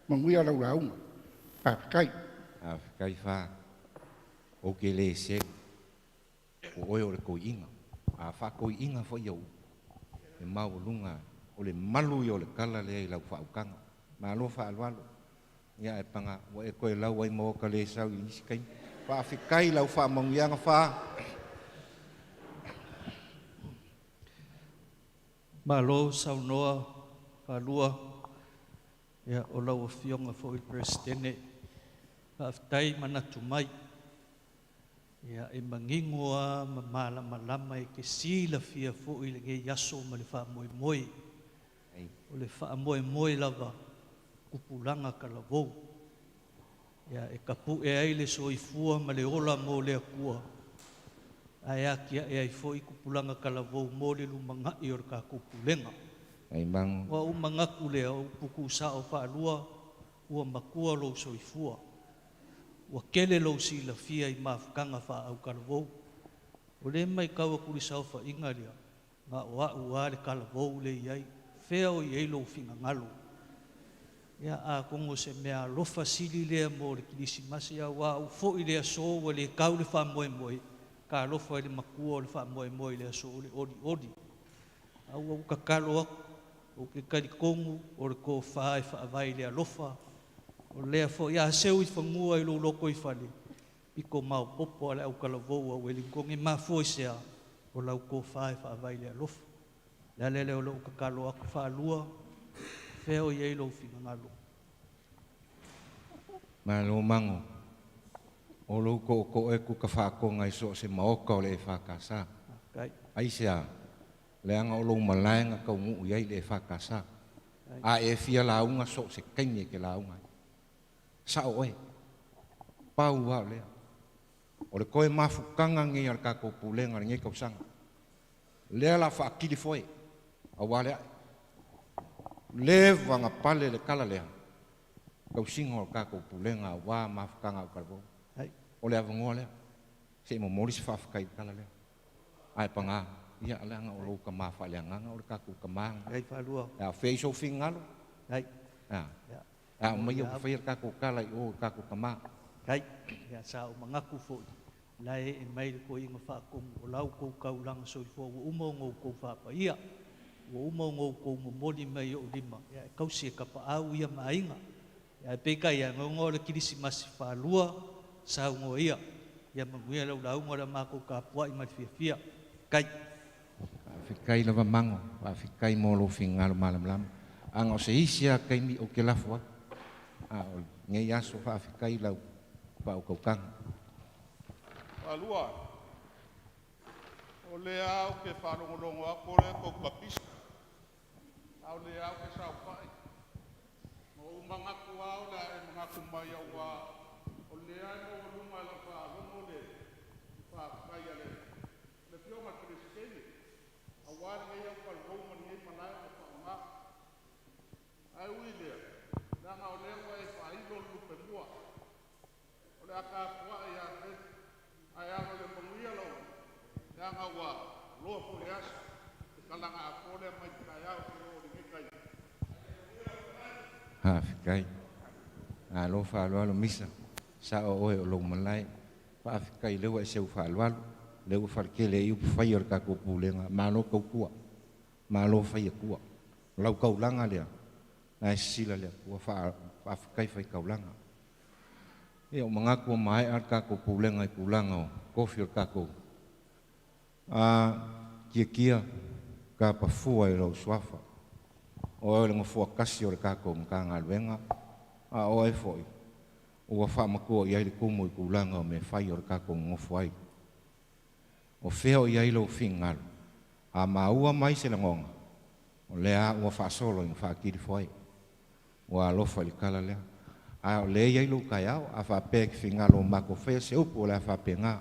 Manuia lau lauga. Faafetai. Faafetai fa. Ou te le selu. O oe o le toiina. A faatoiina foi au. E maualuga o le malu ia o le kala lea i lau faautaga. Malo faaaloalo. Ia e paga ua e toe lau ai ma oka le sau i isi taimi. Faafetai lau faamanuiaga fa. Malo saunoa faalua ia o lau afioga foi le Peresetene. Faafetai manatu mai. Ia e manino lava ma malamalama e te silafia foi lenei aso ma le faamoemoe. O le faamoemoe lava tupulaga talavou. Ia e tapu'e ai le soifua ma le ola mo le Atua, ae atia'e ai foi tupulaga talavou mo le lumana'i o le tatou pulega. Ua ou manatu lea o upu tuusa'o faalua ua matua lou soifua. Ua tele lou silafia i mafutaga faaautalavou. O lea e matau atu i le saofaiga lea, na o a'u lava le talavou lea e i ai. Fea o i ai lou finagalo? Ia, atonu o se mea alofa sili lea mo le Kerisimasi, aua a ou foi i le aso ua le tau le faamoemoe, talofa i le matua o le faamoemoe i le aso o le olioli. A ua ou tatalo atu, ou te talitonu o le tofa e faavae i le alofa, o lea foi a seu i fanua i lou lotoifale, pito maopoopo a le autalavou a Ueligitone, mafua i se a? O lau tofa e faavae i le alofa. Le ala lea o lou tatalo atu faalua, fea o i ai lou finagalo? Malo mago. O lou tootoo e kuka faakoga i so o se maoka o le EFKS. Faafetai. Aisea? Leaga o lou malae na taunuu i ai le EFKS. A e fia lauga so o se taimi e te lauga ai. Sao oe. Pau lava o lea. O le toe mafutaga lenei a le tatou pulega i lenei tausaga. Lea o le a faatili foe, aua le ae. Leva na pale le tala lea, tausiga o le tatou pulega aua mafutaga a Autalavou. O le avanoa lea, se i momoli se faafetai i le tala lea. Ae paga, ia leaga o lou tama faaleagaga o le tatou tama. Faafetai faalua. A o fea i sou finagalo? Faafetai. A, a aumai ua faia le tatou tala i o i le tatou tama. Faafetai. Ia sa ou manatu foi, la e ee mai le toeaina faatonu o la outou taulaga soifua ua uma ona outou faapaia, ua uma ona outou momoli mai i ou lima, ia e tausi e tapaau ia ma aiga. Ae peitai ane, ona o le Kerisimasi faalua, saunoa ia, ia manuia lau lauga o le a matou tapuai ma le fiafia. Faafetai. Faafetai lava Mago, faafetai mo lou finagalo malamalama. Ana o se isi lava taimi ou te lafo atu, a o lenei aso faafetai i lau faautautaga. Faalua, o lea ou te faalogologo atu o lea tou te tapisa, a o lea ou te saofai. Na ou manatu lava o le a e manatu mai auā o lea e maualuga i lau faalogo le faafetai a le Afioga i le Peresetene auā lenei aukalafou ma lenei malae ona faaaogā. Ae ui i lea, leaga o lea ua e faailo le lupemua, o le a tapua'i ia te ae alo ia manuia lou leaga ua loa foi le aso, e talaga atoa lea mai le taeao seia oo i lenei taimi. Faafetai. Malo faaaloalo misa, sa'o oe o lou malae. Faafetai o lea ua e seu faaaloalo, lea ua faletele ai upu faia o le tatou pulega. Malo tautua, malo fai Atua. O lau taulaga lea, na e sisila le Atua faafetai fai taulaga. Ia ua manatu ua maea le tatou pulega i tulaga o tofi o le tatou a tiatia tapafua i lou suafa. O oe o le nofoa tasi o le tatou Matagaluega, a o oe foi ua faamatua i ai le tumu i tulaga o mea fai o le tatou nonofo ai. O fea o i ai lou finagalo, a maua mai se lagona, o lea ua faasolo ina faatili foai. Ua alofa i le tala lea. A o lea e i ai lou taeao, a faapea e te finagalo matou faia se upu o le a faapena.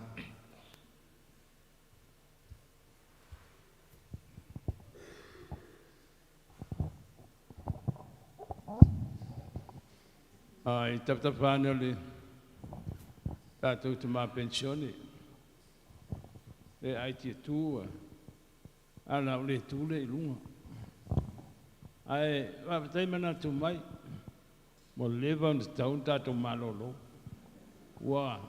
I tapatapa ane o le tatou tamā penisione, le ai tia tu, a o le tu le i luga. Ae faafetai manatu mai, ua leva ona tatau ona tatou malolo. Ua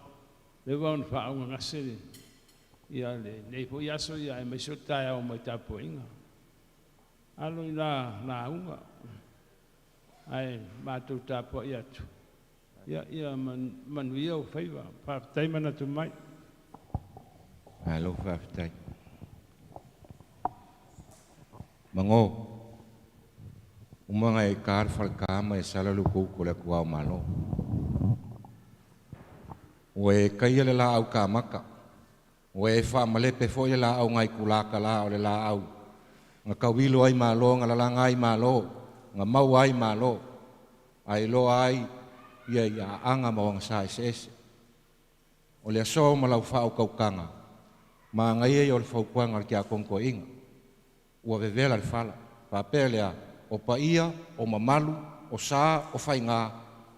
leva ona faaaaogagase le ia lenei foi aso ia aemaise o le taeao mai tapuaiga. Alo i la lauga, ae matou tapuai atu, ia manuia ou faiva. Faafetai manatu mai. Malo faafetai. Mago, uma ona e ta le faleta ma e sala le utouto o le atuao malo. Ua e taia le laau kamaka, ua e faamalepe foi le laau nai tulakala o le laau na tauilo ai malo, na lalaga ai malo, na maua ai malo, ae iloa ai ia i aaga ma ogasā eseese. O le aso ma lau faautautaga, manaia ia o le fautuaga a le tiakono toeaina, ua vevela le fala. Faapea lea, o paia, o mamalu, o sa, o faigā,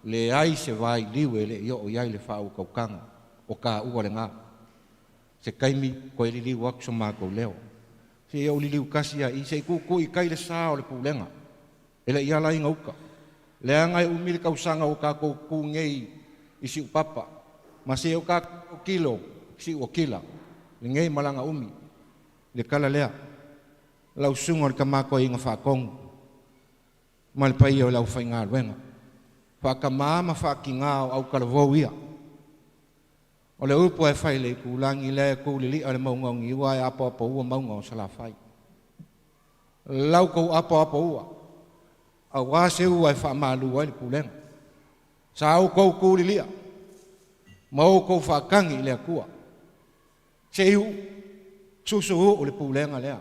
leai se vailiu e le i oo i ai le faautautaga, o taua lena. Se taimi toe liliu atu so matou leo. Seia ou liliu tasi lava i i, se i tuutuu i tai le sa o le pulega, e le i ala ai gauta. Leaga e umi le tausaga ua tatou tutu nei i Siupapa, ma seia o tatou tilo i Siuokila, lenei malaga umi. Le tala lea, lau susuga o le Tama Toeaina Faatonu ma le paia o le aufaigaluega, faatamā ma faatigā o autalavou ia. O le upu e fai i le itulagi lea e tu lili'a le mauga o Niua ae apoapoua mauga o Salafai. Lau tou apoapoua, auā se ua e faamalu ai le pulega. Sa outou tu lilia ma outou faatagi i le Atua. Se i susuuu le pulega lea.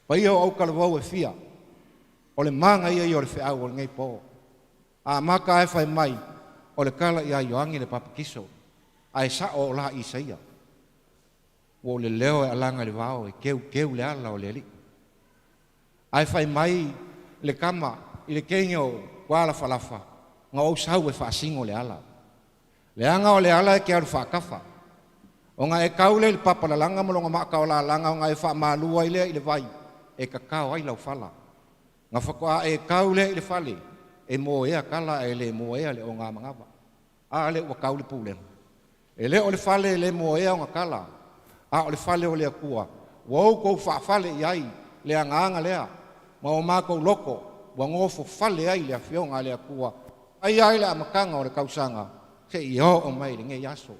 Paia o autalavou e fia, o le manaia ia o le feau o lenei po. Amata ae fai mai, o le tala ia Ioane le Papatiso, ae sa'o o la Isaia. Ua o le leo e alaga i le vao e teuteu le ala o le Alii. Ae fai mai le tama i le teine o Tualafalafa, na ou sau e faasino le ala. Leaga o le ala e te alu faatafa. Ona e tau lea i le papalalaga ma lona maataolalaga ona e faamalu ai lea i le vai e tatao ai lau fala. Na faatoa e tau lea i le fale e moea tala ae le moea le ogamanava. A lea ua tau le pulega. E le o le fale e le moea ona tala, a o le fale o le Atua ua outou faafale i ai le agaga lea ma o matou loto ua nofofale ai le Afioga a le Atua mai ai le amataga o le tausaga seia oo mai i lenei aso.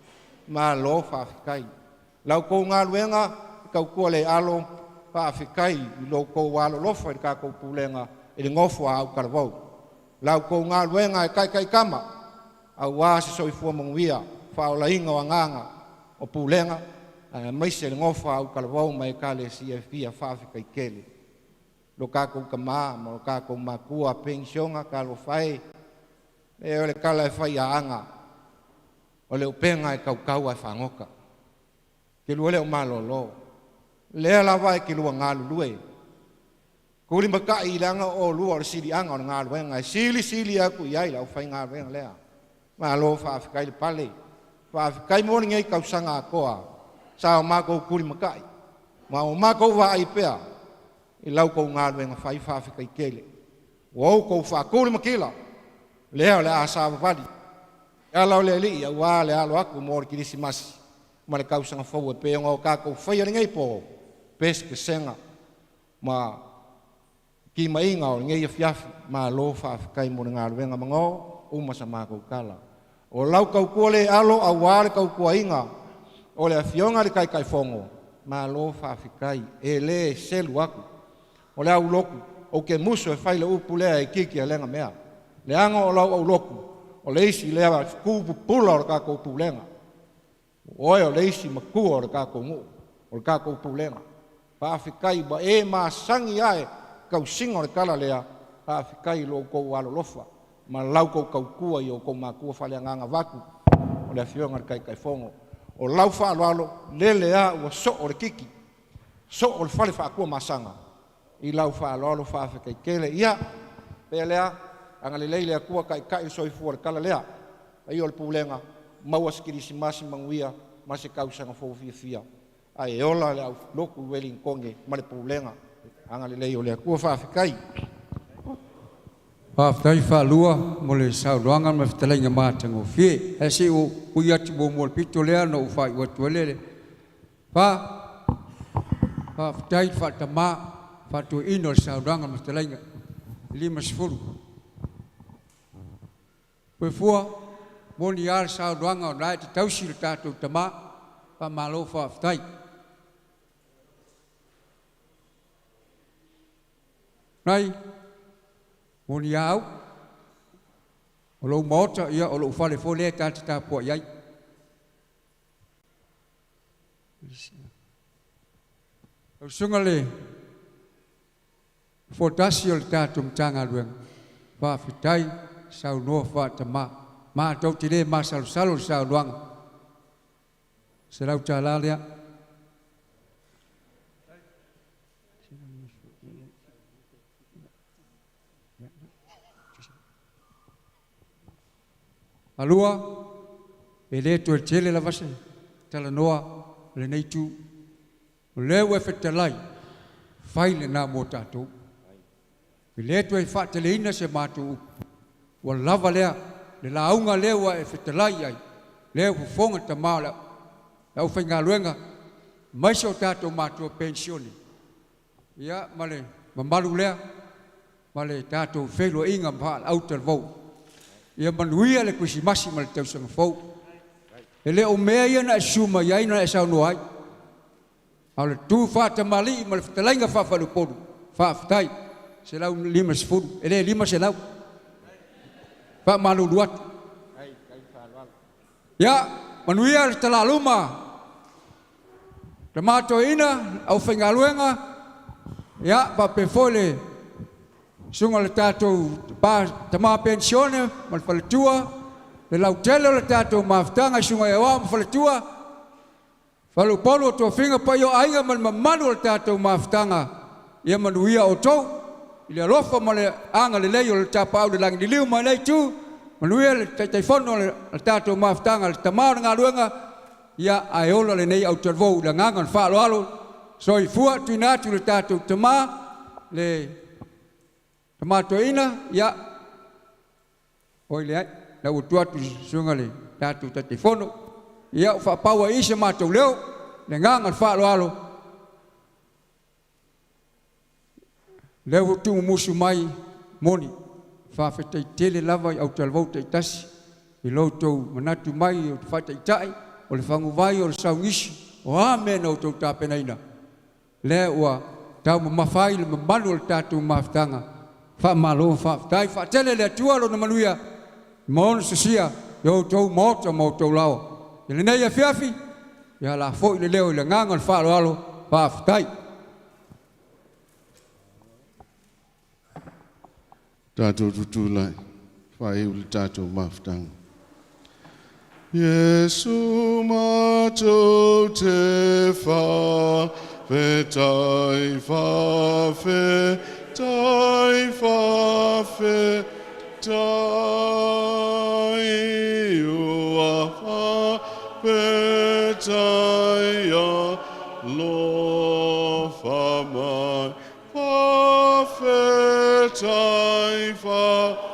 Malo faafetai. La outou galuega e tautua le alo, faafetai i lo outou alolofa i le tatou pulega i le nofo a autalavou. La outou galuega e taitaitama auā se soifua manuia, faaolaina o agaga o pulega, aemaise le nofo a autalavou ma ekalesia e fia. Faafetai tele. Lo tatou tamā ma lo tatou matua penisiona, talofa e, e o le tala e fai ia Aga. O le upenga e kaukau ai whangoka. Ke lua le o malolo. Lea lava e ke lua ngalu lue. Kuli makai i langa o lua o le sili anga o le ngaluenga. E sili sili aku i ai lau whai ngaluenga lea. Malo whaafekai le pale. Whaafekai mo ni ngei kausanga akoa. Sa o mākou kuli makai. Ma o mākou wa ai pea. I lau kou ngaluenga whai whaafekai kele. Ua ou kou whaakuli makila. Lea o le asa wawali. Ala o le alii au a le alo aku mo le kirisimasi. Ma le kausanga fou e pe o kākou whai ale ngei po. Pes pesenga. Ma ki mainga o ngei afiafi. Ma lo whaafekai mo le ngaluenga mango. Uma sa mākou kala. O lau kaukua le alo au a le kaukua inga. O le afionga le kai kai fongo. Ma lo whaafekai. E le selu aku. O le au loku. O ke muso e whai le upu lea e kiki a lenga mea. Le anga o lau au loku. O le isi lea kupu pula o le kākou pulega. Oe o le isi makua o le kākou nguu. O le kākou pulega. Whaafekai wa e masangi ae kausinga o le kala lea. Whaafekai lo kou alolofa. Ma lau kou kaukua i o kou makua whale anganga vaku. O le afionga le kai kai fongo. O lau whaaloalo lele a ua so o le kiki. So o le whale whaakua masanga. I lau whaaloalo whaafekai kele. Ia, pea lea, anga le leile akua kai kai soifua le kala lea. Ai o le pulega, maua se kirisimasi manguia, ma se kausanga fou fiafia. Ai e ola le au loku weli nkonge ma le pulega. Anga le lei o le akua whaafekai. Whaafetai whaalua mo le saunoaga ma fetalaiga matagofie. Ae seʻi ou ui atu muamua le pito lea na ou faaiu atu ai le fa faafetai le faatamā faatoeaina o le saunoaga ma fetalaiga 50. Puefua moni a le saunoaga o na e te tausi le tatou tamā faamalo faafetai. Nai moni a au o lou maota ia o lou fale foi lea ta te tapua'i ai. Lau susuga le fuatasi o le tatou Matagaluega, faafetai saunoa faatamā. Matou te lē masalosalo i le saunoaga. $100 lea. Alua, e lē toe tele lava se talanoa o lenei itu. O lea ua e fetalai, fai lenā mo tatou. E lē toe faateleina se matou upu. Ua lava lea, le lauga lea ua e fetalai ai, lea ua fofoga tamā o le aufaigaluega, aemaise o tatou matua penisione. Ia, ma le mamalu lea, ma le tatou feiloaiga ma faalautalavou. Ia manuia le Kerisimasi ma le tausaga fou. E le o mea ia na e susu mai ai na e saunoa ai, a o le tu faatamalii ma le fetalaiga faafaleupolu. Faafetai. 150, e le 500. Faamalulu atu. Ia, manuia le talaluma, le matoeaina, aufaigaluega, ia, faapea foi le susuga o le tatou tamā penisione ma le faletua, le lautele o le tatou mafutaga i susuga i aoao ma faletua, faleupolu o tofiga paia o aiga ma le mamalu o le tatou mafutaga, ia manuia outou i le alofa ma le agalelei o le Tapaau i le lagi. Liliu mai lenei itu, manuia le Taitaifono o le tatou mafutaga, le tamā o le galuega, ia ae ola lenei autalavou i le agaga o le faaaloalo. Soifua. Tuuina atu i le tatou tamā, le tamā toeaina, ia, oi leai, la ua tuu atu i le susuga i le tatou Taitaifono. Ia, ua faapau ai i i se matou leo, le agaga o le faaaloalo, lea ua tuumumusu mai moni. Faafetai tele lava i autalavou taitasi i lo outou manatu mai o le faataitai, o le faguvai, o le saugisi, o a mea na outou tapenaina, lea ua taumamafa ai le mamalu o le tatou mafutaga. Faamalo faafetai. Faatele e le Atua lona manuia ma ona sosia i outou maota ma outou laoa. I lenei afiafi, ia la foi le leo i le agaga o le faaaloalo. Faafetai. Tatou tutulai, faaiu le tatou mafutaga. Iesu matou te whawhetai, whawhetai, whawhetai, ua whawhetai alofa mai, whawhetai, whawhetai,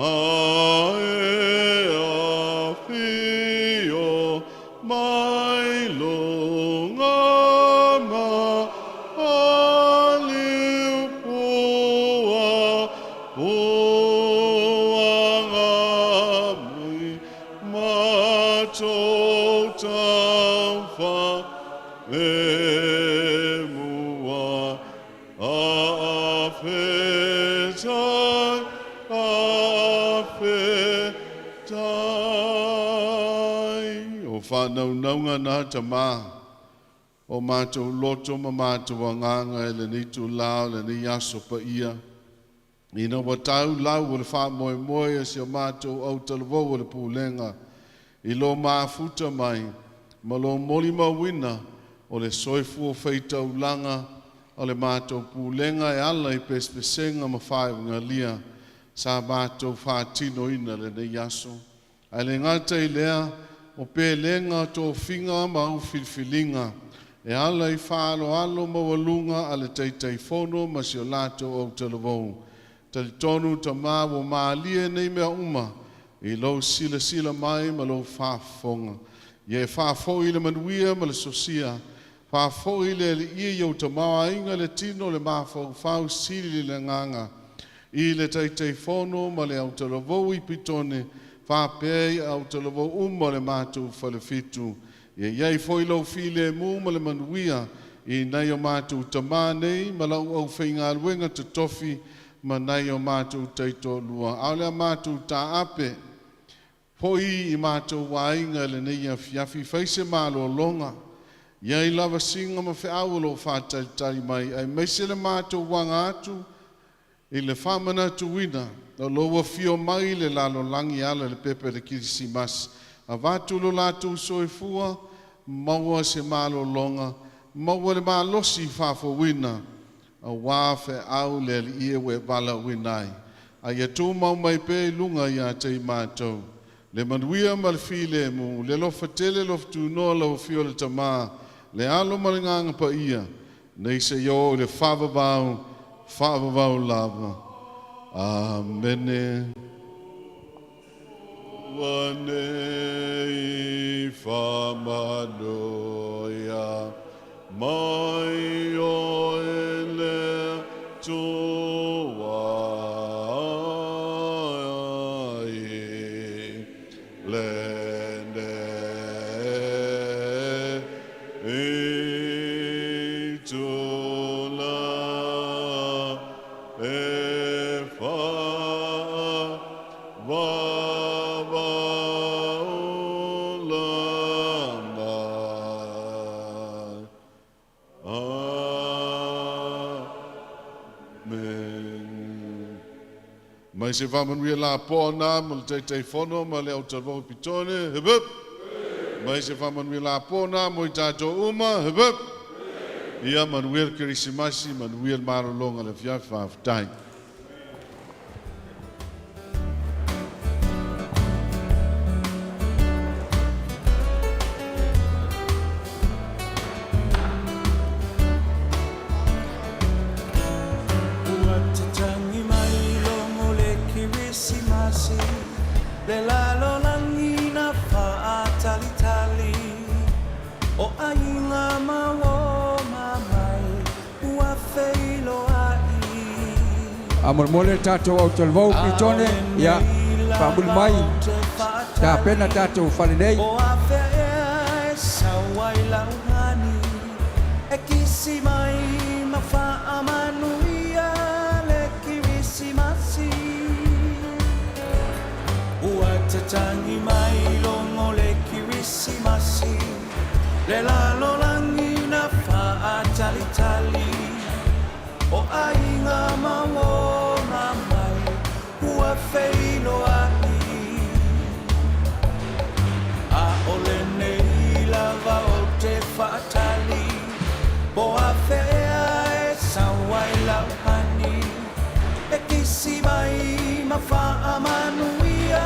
ae afio mai lunga ma aliu pua, pua ngā mui matou taufa e mua. A'afetai, a'afetai. O whānaunauga nā tamā, o mātou loto ma mātou anganga e le nei tūlao, le nei aso pa ia. Ina wa tau lau o le wha moe moe e si o mātou au talavou o le pūlenga. I lo maafuta mai, ma lo moli mauina o le soifua whaitaulanga o le mātou pūlenga e ala i pespesenga ma whaewangalia sa mātou whaatino ina le nei aso. Ai le ngata i lea o pēlenga tō finga ma au filfilinga e ala i whaaloalo maualunga a le teiteifono ma si o lātou au talavou. Talitonu ta mā o maalie nei mea uma i lou sila sila mai ma lou whaafonga. Ia e whaafoi le manuia ma le sosia, whaafoi le ele ia i au tamaoaiga le tino le mafaufau sili le nganga. I le teiteifono ma le autalavou i pitone, whaapea i autalavou uma le mātou whalefitu. Ia iai foi lau file mu ma le manuia i nei o mātou tamā nei ma lau au whaingaluenga te tofi ma nei o mātou teito lua. Au lea mātou tāape, hoi i mātou wainga le nei a fiafi whaise mālolonga. Ia i lava singa ma wheau o lo whātalitali mai, ai meise le mātou wanga atu i le whamana tuwina, o lo fio mai le lalo langi ala le pepe le kirisimasi. A vatu lo lātou soifua, maua se mālolonga, maua le mālosi whāfawina, a wā wheau le ali ia we wala winai. A ia tū mau mai pe i lunga ia te i mātou. Le manuia ma le file mu, le lofa tele lofa tūnoa lau fio le tamā, le alo ma le nganga pa ia, nei se iō le whaavavau, whaavavau lava. Amene. Ua nei whamanoia, mai o e le tua i le nei i tula e wha va ula mai. Amen. Mai se whamanuia la pōna ma le teiteifono ma le autalavou pitone, hip hip. Mai se whamanuia la pōna mo i tātou uma, hip hip. Ia manuia le kerisimasi, manuia le marolonga le fiafi whawhitai. Ua tatangi mai logo le kirisimasi, le lalolagi na faatalitali. O aiga ma uō ma mai ua feiloai. A molemole le tatou autalavou pitone, ia faamuli mai tapena tatou fale nei. O afea ea e sau ai laugani, e kisi mai ma faamanuia le kirisimasi. Ua tatangi mai logo le kirisimasi, le lalolagi na faatalitali. O aiga ma uō ma mai ua feiloai. Ia faamanuia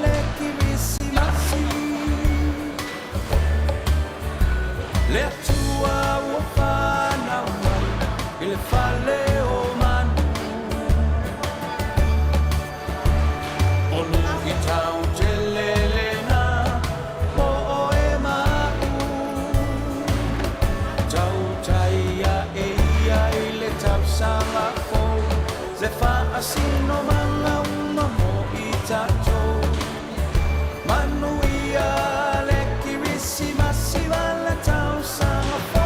le Kirisimasi. Le Atua ua fanau mai i le fale o manu. O luitau tele lena mo oe ma a'u. Tautai ae ia i le tausaga fou, le faasinomaga uma mo i tatou. Manuia le Kirisimasi ma le tausaga fou.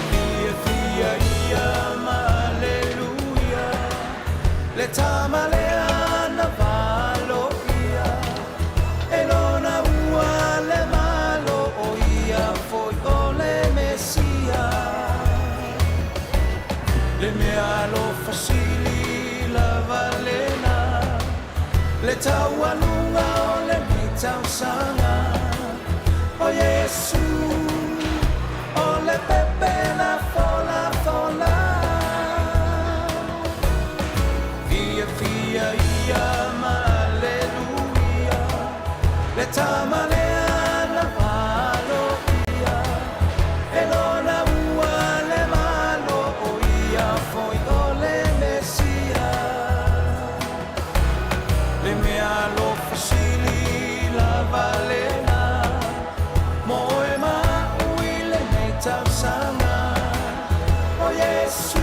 Fia fia ia ma aleluia, le tama lea na valoia, e lona ua le malo o ia foi o le Mesia. Le mea alofa sili lava lena, le taualuga o lenei tausaga. O Iesu o le pepe na folafola. Fia fia ia ma aleluia, le tama lea na valoia, e lona ua le malo o ia foi o le Mesia. Le mea alofa sili lava lena, mo oe ma a'u i lenei tausaga. O Iesu.